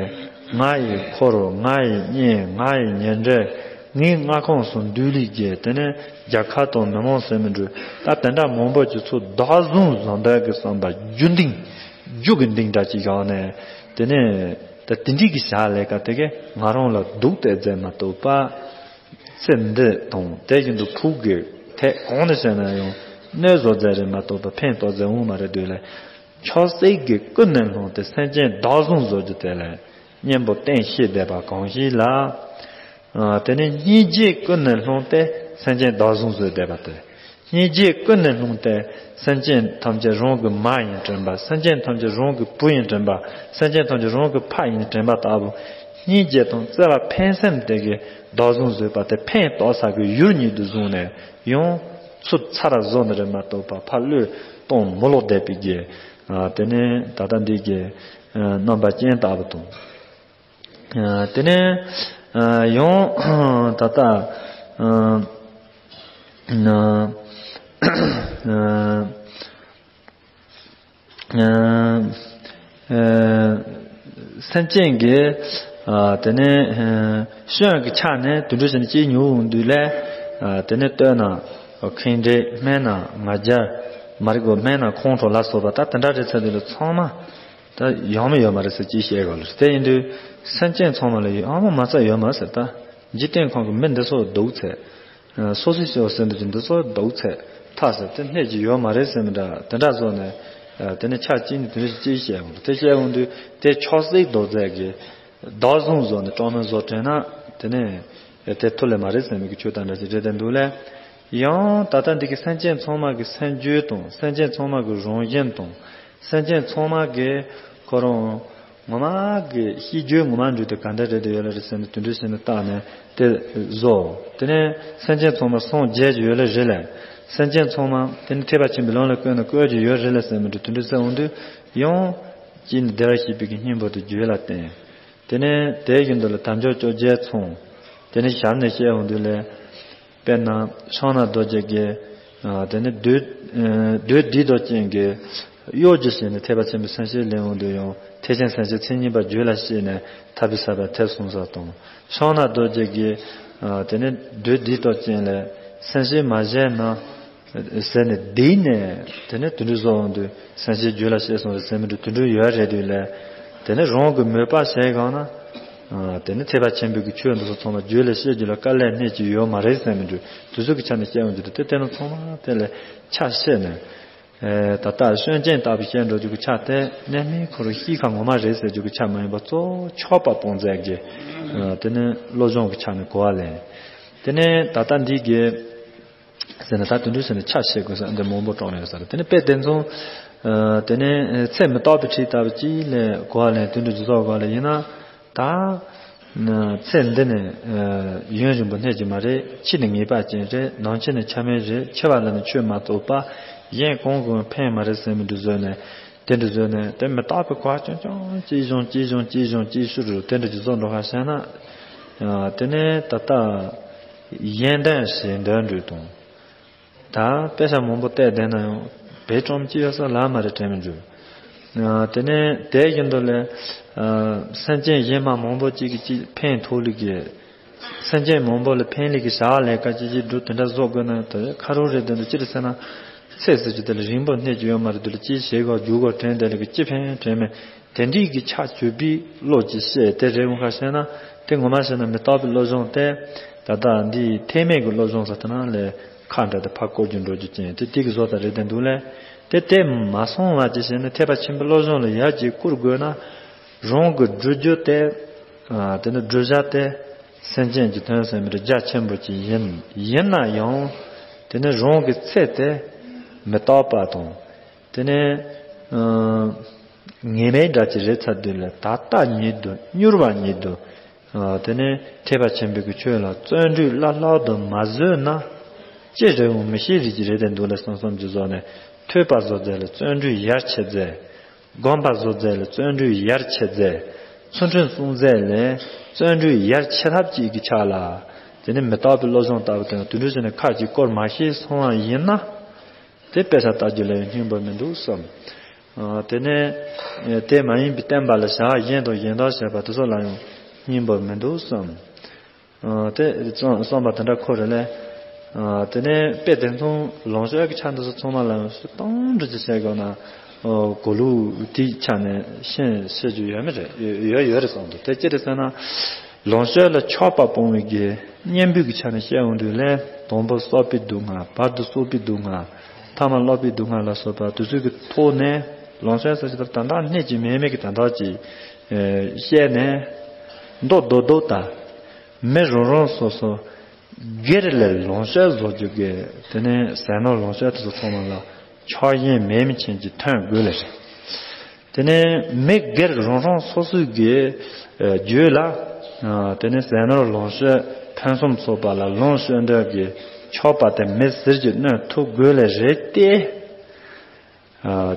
ང་ཡི་འཁོར་ང་ཡི་གཉེན་ང་ཡི་ཉེ་འབྲེལ་ངའི་མངའ་ཁོངས་སུ་འདུས་ལས་ཀྱི་དེ་ནས་རྒྱལ་ཁབ་དང་མི་མང་ཟེར་མི་འདྲ་ད་དེ་འདྲ་མང་པོ་ཅིག་ཚུར་བདག་བཟུང་བཟོ་འདོད་ཀྱི་བསམ་པ་རྒྱུ་འདིང་རྒྱུ་གི་འདིང་འདྲ་ཅིག་བཞག་ནས་དེ་ནས་ད་དེ་འདྲའི་གི་བྱ་ལས་ཀ་དེ་གས་ང་རང་ལ་སྡུག་དེ་མཛད་མ་གཏོགས་པ། ཚེ་འདི་དང་དེ་བཞིན་དུ་ཕུགས་ཀྱི་ཐད་གང་ནས་བྱས་ན་ཡང་གནོད་བཟོ་མཛད་རེད་མ་གཏོགས་པ་ཕན་ཐོགས་མཛད་འོང་མ་རེད་འདུག་ལ། ཆགས་སྲེད་ཀྱི་ཀུན་ནས་བསླངས་ཏེ་སེམས་ཅན་བདག་བཟུང་བཟོ་རྒྱུ་དེ་ལ་གཉེན་པོ་བསྟེན་ཤེས་བསྡད་པ་གང་ཞིག་ལ། དེ་ནས་སྙིང་རྗེ་ཀུན་ནས་བསླངས་ཏེ་སེམས་ཅན་བདག་བཟུང་བཟོས་བསྡད་པ་དེ། སྙིང་རྗེ་ཀུན་ནས་བསླངས་ཏེ་སེམས་ཅན་ཐམས་ཅད་རང་གི་མ་ཡིན་དྲན་པ། སེམས་ཅན་ཐམས་ཅད་རང་གི་བུ་ཡིན་དྲན་པ། སེམས་ཅན་ཐམས་ཅད་རང་གི་ཕ་ཡིན་དྲན་པ་ལྟ་བུ། སྙིང་རྗེ་དང་བརྩེ་བ་ཕན་སེམས་དེ་གི་བདག་བཟུང་བཟོས་པ་དེ་ཕན་ཐོགས་ས་གི་ཡུལ་ཉིད་དུ་བཟུང་ནས་ཡང་ཚུར་ཚར་བཟོ་ནི་རེད་མ་གཏོགས་པ་ཕར་བློས་གཏོང་མི་ལོག་བསྡད་པའི་གི། དེ་ནས་ད་ལྟ་འདི་གི་རྣམ་པ་ཅན་ལྟ་བུ་དང་། དེ་ནས་ཡང་ད་ལྟ་སེམས་ཅན་གྱི་དེ་ནས་སྤྱོད་ཀྱི་ཆ་ནས་དུད་འགྲོ་བྱས་ནས་སྐྱེ་མྱོང་འོང་དུས་ལས་ དེ་ནས་སྟོད་ན་ཁེངས་དྲེགས། སྨད་ན་ང་རྒྱལ། མ་རིག་པ། སྨད་ན་ཁོང་ཁྲོ་ལ་སོགས་པ། ད་དེ་འདྲ་རེད་ཚར་དུས་ལ་ཚང་མ་ད་ཡོང་མི་ཡོད་མ་རེད་ཟེར་ཅིག་བཤད་དགོས་ལ། དེ་ཡིན་དུས་སེམས་ཅན་ཚང་མ་ལ་ཡོད་ཨ་མ་མ་རྩ་ཡོད་མ་ཟེར། ད་འཇིག་རྟེན་ཁམས་ཀྱི་མི་འདི་ཚོ་སྡུག་ཚད། སོ་སོའི་སོ་སེམས་འདི་ཚོ་སྡུག་ཚད་ཐག་ཟེར་དེ་སྣེ་གཅིག་ཡོད་མ་རེད་ཟེར་མི་འདྲ་དེ་འདྲ་བཟོ་ནས། དེ་ནས་ཆ་གཅིག་ནས་དེ་འདྲ་ཅིག་བཤད་འོང་དུས། དེ་བཤད་འོང་དུས་དེ་ཆོས་སྲིད་མདོ་རྩ་གི་བདག་བཟུང་བཟོ་ནས་གྲངས་མེད་བཟོ་དྲན་ན་དེ་ནས་དེ་ཐུ་ལས་མ་རེད་ཟེར་མི་གི་ཆོས་དང་འདྲ་ཞིག་རེད་དེ་འདུག་ལས། ཡང་ད་ལྟ་འདི་གི་སེམས་ཅན་ཚང་མ་གི་སེམས་རྒྱུད་དང་། སེམས་ཅན་ཚང་མ་གི་རང་བཞིན་དང་། སེམས་ཅན་ཚང་མ་གི་ཁོ་རང་ངོ་མ་གི་ཤེས་རྒྱུད་ངོ་མ་འདྲ་དེ་ག་འདྲ་རེད་དེ་ཡོད་ལ་རེད་ཟེར་ནས་དེ་འདྲ་ཞིག་ནས་བརྟགས་ནས་དེ་བཟོ། དེ་ནས་སེམས་ཅན་ཚང་མ་སངས་རྒྱས་ཀྱི་ཡོད་ལ་རེད་ལས། སེམས་ཅན་ཚང་མ་དེ་ནས་ཐེག་པ་ཆེན་པོའི་ལམ་ལ་བཀོད་ནས་བཀོད་ཀྱི་ཡོད་རེད་ལ་ཟེར་མི་འདྲ་དེ་འདྲ་ཟེར་འོང་དུས། ཡང་གཅིག་ནས་བདེ་བར་གཤེགས་པའི་གི་སྙིང་པོ་དེ་རྒྱུད་ལ་བརྟེན། དེ་ནས་དེ་བཞིན་དུ་ལ་དལ་འབྱོར་བཅོ་བརྒྱད་ཚང་། དེ་ནས་ཞབས་ནས་བཤད་འོང་དུས་ལས། དཔེར་ན་ཕྱག་ན་རྡོ་རྗེ་གིས། དེ་ནས་བདུད་བདུད་སྡིག་ཏོ་ཅན་གྱི་གཡོ་སྒྱུ་བྱས་ནས་ཐེག་པ་ཆེན་པོའི་སེམས་བསྐྱེད་ལེན་འོང་དུས་ཡང་ཐེག་ཆེན་སེམས་བསྐྱེད་མཚན་ཉིད་པ་རྒྱུད་ལ་སྐྱེས་ནས་ཐར་པའི་ས་བར་ཐེ་ཚོམ་ཟ་དང་། ཕྱག་ན་རྡོ་རྗེ་གིས་དེ་ནས་བདུད་སྡིག་ཏོ་ཅན་ལ་སེམས་བསྐྱེད་མ་བྱས་ན། ཟེར་ནས་བསྡིགས་ནས་དེ་ནས་དུད་འགྲོ་བཟོ་འོང་དུས་སེམས་བསྐྱེད་རྒྱུད་ལ་སྐྱེས་སོང་རེད་ཟེར་མི་འདྲ་དུད་འགྲོ་ཡོད་རེད་དུས་ལས། དེ་ནས་རང་གི་མོས་པ་བྱས་གང་ན། དེ་ནས་ཐེག་པ་ཆེན་པོའི་གི་ཆོས་འདི་ཚོ་ཚང་མ་རྒྱུད་ལ་སྐྱེ་རྒྱུ་ལ་དཀའ་ལས་སྣེ་གཅིག་ཡོད་མ་རེད་ཟེར་མི་འདྲ་དུས་ཚོད་ཀྱི་ཆ་ནས་སྐྱེ་འོང་རྒྱུ་དེ་དེ་ནས་ཚང་མ་དེ་ལས་ཆ་ཤེས་ནས། ད་ལྟ་སེམས་ཅན་ལྟ་བུ་བཤད་འགྲོ་རྒྱུ་གི་ཆ་དེ་གནས་མིན་ཁོ་རང་གཤིས་ཁ་ངོ་མ་རེད་ཟེར་རྒྱུ་གི་ཆ་མ་ཡིན་པ་གཙོ་བོ་ཆགས་པ་སྤོང་མཛད་ཀྱི། དེ་ནས་བློ་སྦྱོང་གི་ཆ་ནས་གོ་བ་ལེན། དེ་ནས་ད་ལྟ་འདི་གི་ཟེར་ན་ད་དུད་འགྲོ་ཟེར་ནས་ཆ་ཤེས་དགོས་ས་འདི་མང་པོ་དྲངས་ཡོད་ས་རེད། དེ་ནས་དཔེ་དེ་ཚོ། དེ་ནས་ཚེ་མི་རྟག་པའི་འཁྲིས་ལྟ་བུ་ཅིག་ལས་གོ་བ་ལེན་དུད་འགྲོ་རྒྱུ་ཚོགས་ག་ལ་ཡིན་ན། ད། ཚེ་འདི་ནི་ཡུན་རིང་པོ་གནས་ཀྱི་མ་རེད། འཆི་ནི་ངེས་པ་ཅན་རེད། ནམ་འཆི་ནི་ཆ་མེད་རེད། འཆི་བ་ལ་ནི་ཆོས་མ་གཏོགས་པ་གཞན་གང་གིས་ཕན་མ་རེད་ཟེར་མི་འདྲ་བཟོས་ནས་དེ་འདྲ་བཟོས་ནས་དེ་མི་རྟག་པའི་གོ་བ་ཅུང་ཅུང་ཅིག་བྱུང་ཅིག་བྱུང་ཅིག་བྱུང་ཅིག་ཤུ་རུ་དེ་འདྲ་ཅིག་བཟོ་འགྲོ་ཁ་བཤད་ན། དེ་ནས་ད་ལྟ་གཞན་དོན་ཞེ་འདོད་འགྲོས་དང་། ད་དཔེ་ཆ་མང་པོ་བལྟས་བསྡད་ན་ཡང་བེད་སྤྱོད་ཅི་ཡོད་ས་ལ་མ་རེད་དྲན་མི་འགྱུར། དེ་ནས་དེ་བཞིན་དུ་ལས། སེམས་ཅན་གཞན་མ་མང་པོ་ཅིག་གིས་ཅིག་ཕན་ཐོགས་ལུགས་ཀྱི། སེམས་ཅན་མང་པོ་ལ་ཕན་ལུགས་ཀྱི་བྱ་བ་ལས་ཀ་ཅིག་ཅིག་འགྲོ་དེ་འདྲ་བཟོ་དགོས་ན་དེ་ཁ་རོག་རེད། དེ་འདྲ་ཅི་རེད་ཟེར་ན། ཚེ་ཟེར་རྒྱུ་དེ་ལ་རིང་པོ་གནས་ཀྱི་ཡོད་མ་རེད། དེ་ལ་ཅི་བྱེད་དགོས་རྒྱུ་དགོས་དྲན་དེ་ལ་གི་ཅི་ཕན་དྲན་མེད། དེ་འདྲའི་གི་ཆ་ཆུད་པའི་བློ་ཅིག་བཤད་དེ་རེད། འོང་ཁ་བཤད་ན་དེ་ངོ་མ་བཤད་ན་མི་རྟག་པའི་བློ་སྦྱོང་དེ། ད་ལྟ་འདི་ཐེག་དམན་གྱི་བློ་སྦྱོང་ཟེར་དེ་ནང་ལས་ཁ་འདྲ་དེ་ཕར་བསྐོར་རྒྱུ་འགྲོ་རྒྱུ་ཅན་དེ་དེ་གི་བཟོ་ལྟ་རེད་དེ་འདུག་ལས། དེ་དེ་མ་སོང་བ་ཅིག་བྱས་ནས་ཐེག་པ་ཆེན་པོའི་བློ་སྦྱོང་ལ་ཡར་ཅིག་བསྐུར་དགོས་ན། རང་གི་སྒྲུབ་རྒྱུ་དེ། དེ་ནི་སྒྲུབ་བྱ་དེ་སེམས་ཅན་གྱི་དོན་ཟེར་མི་རེད། རྒྱ་ཆེན་པོ་ཅིག་ཡིན། ཡིན་ན་ཡང་དེ་ནི་རང་གི་ཚེ་དེ་མི་རྟག་པ་དང་། དེ་ནས། ངེས་མེད་འདྲ་ཅིག་རེད་ཚར་དུས་ལ་ད་ལྟ་ཉིད་དུ་མྱུར་བ་ཉིད་དུ། དེ་ནས་ཐེག་པ་ཆེན་པོའི་གི་ཆོས་ལ་བརྩོན་འགྲུས་བླ་ལྷག་ཏུ་མ་བཟོད་ན། ཅི་རེད་འོང་མི་ཤེས་རིགས་ཀྱི་རེད་དེ་འདུག་ལ་བསམ་བསམ་གྱི་བཟོ་ནས་ཐོས་པ་བཟོ་མཛད་ལ་བརྩོན་འགྲུས་ཡར་ཆེ་མཛད། སྒོམ་པ་བཟོ་མཛད་ལ་བརྩོན་འགྲུས་ཡར་ཆེ་མཛད། ཚུལ་ཁྲིམས་སྲུང་མཛད་ལ་བརྩོན་འགྲུས་ཡར་ཆེ་ཐབས་ཅིག་གི་ཆ་ལ། དེ་ནས་མི་རྟག་པའི་བློ་སྦྱོང་ལྟ་བུ་དེ་ནི་དུད་འགྲོ་ཟེར་ནས་ཁ་ཅིག་བསྐོར་མ་ཤེས་སོང་བ་ཡིན་ན། དེ་དཔེ་ཆ་ལྟ་རྒྱུ་ལ་ཡང་སྙིང་པོ་མི་འདུག་བསམ། དེ་ནས་དེ་མ་ཡིན་པའི་བསྟན་པ་ལ་བྱ་བ་གཞན་དང་གཞན་དག་བྱེད་པ་དེ་ཚོ་ལ་ཡང་སྙིང་པོ་མི་འདུག་བསམ། དེ་བསམ་པ་དེ་འདྲ་ཁོ་རེ་ལས། དེ་ནས་དཔེ་དེ་མཚུངས་ལོངས་སྤྱོད་ཀྱི་ཆ་འདི་ཚོ་ཚང་མ་ལ་ཡང་སུ་གཏོང་འདྲི་ཅི་བྱེད་དགོས་ན། གོ་ལུགས་དེའི་ཆ་ནས་ཤེས་ཤེས་རྒྱུ་ཡོད་མི་རེད། ཡོད་ཡོད་རེད་བསམ་འདུག་དེ་ཅི་རེད་ཟེར་ན། ལོངས་སྤྱོད་ལ་ཆགས་པ་སྤོང་བའི་གི་གཉེན་པོའི་གི་ཆ་ནས་བཤད་འོང་དུས་ལས་དང་པོ་བསགས་པའི་སྡུག་བསྔལ། བར་དུ་གསོག་པའི་སྡུག་བསྔལ། ཐ་མ་བསླབ་པའི་སྡུག་བསྔལ་ལ་སོགས་པ་དེ་ཚོའི་གི་ཐོག་ནས་ལོངས་སྤྱོད་ཟེར་གྱི་དང་དག་གནས་ཀྱི་མེད་མེད་ཀྱི་དང་དག་ཅིག་བཤད་ནས་མདོ་རྡོག་རྡོག་དང་། མི་རང་རང་སོ་སོ་སྒེར་ལ་ལོངས་སྤྱོད་བཟོ་རྒྱུ་གི་དེ་ནས་ཟས་ནོར་ལོངས་སྤྱོད་དེ་ཚོ་ཚང་མ་ལ་ཆགས་ཞེན་མེད་མི་ཅན་གྱི་ཐོན་དགོས་ལེ་རེད། དེ་ནས་མི་སྒེར་རང་རང་སོ་སོའི་གི་རྒྱུད་ལ་དེ་ནས་ཟས་ནོར་ལོངས་སྤྱོད་ཕུན་སུམ་ཚོགས་པ་ལ་ལོངས་སྤྱོད་འདོད་ཀྱི་ཆགས་པ་དེ་མི་ཟེར་གྱི་གནོན་ཐུབ་དགོས་ལེ་རེད་དེ།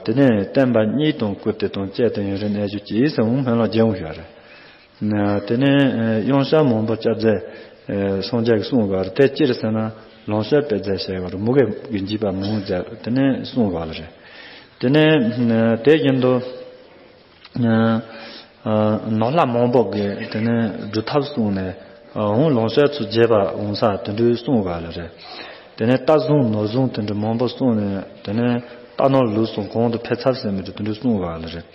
དེ་ནས་བསྟན་པ་གཉིས་དང་བཀུར་སྟི་དང་བཅས་ཏེ་ཡུན་རིང་གནས་གྱུར་ཅིག་ཟེར་འོང་སྨོན་ལམ་རྒྱག་འོང་ཞུ་བ་རེད། དེ་ནས་གཡང་ཤ་མང་པོ་སྐྱབས་རྫས་སངས་རྒྱས་ཀྱིས་གསུངས་པ་རེད། དེ་ཅི་རེད་ཟེར་ན་ལོངས་སྤྱོད་སྤེལ་རྫས་བྱས་པ་རེད། མུ་གེ་གི་འཇིགས་པ་མང་རྫས་དེ་ནས་གསུངས་པ་རེད། དེ་ནས་དེ་བཞིན་དུ་ནོར་ལྷ་མང་པོ་གིས་དེ་ནས་སྒྲུབ་ཐབས་གསུངས་ནས། འོང་ལོངས་སྤྱོད་ཚུར་རྒྱས་པ་འོང་ས་དེ་འདྲའི་གསུངས་བ་ལ་རེད། དེ་ནས་རྟ་བཟུང་ནོར་བཟུང་དེ་འདྲ་མང་པོ་གསུངས་ནས་དེ་ནས་རྟ་ནོར་ལུག་གསུམ་གོང་དུ་འཕེལ་ཚར་ཟེར་མི་འདྲ་དེ་འདྲ་གསུངས་བ་ལ་རེད།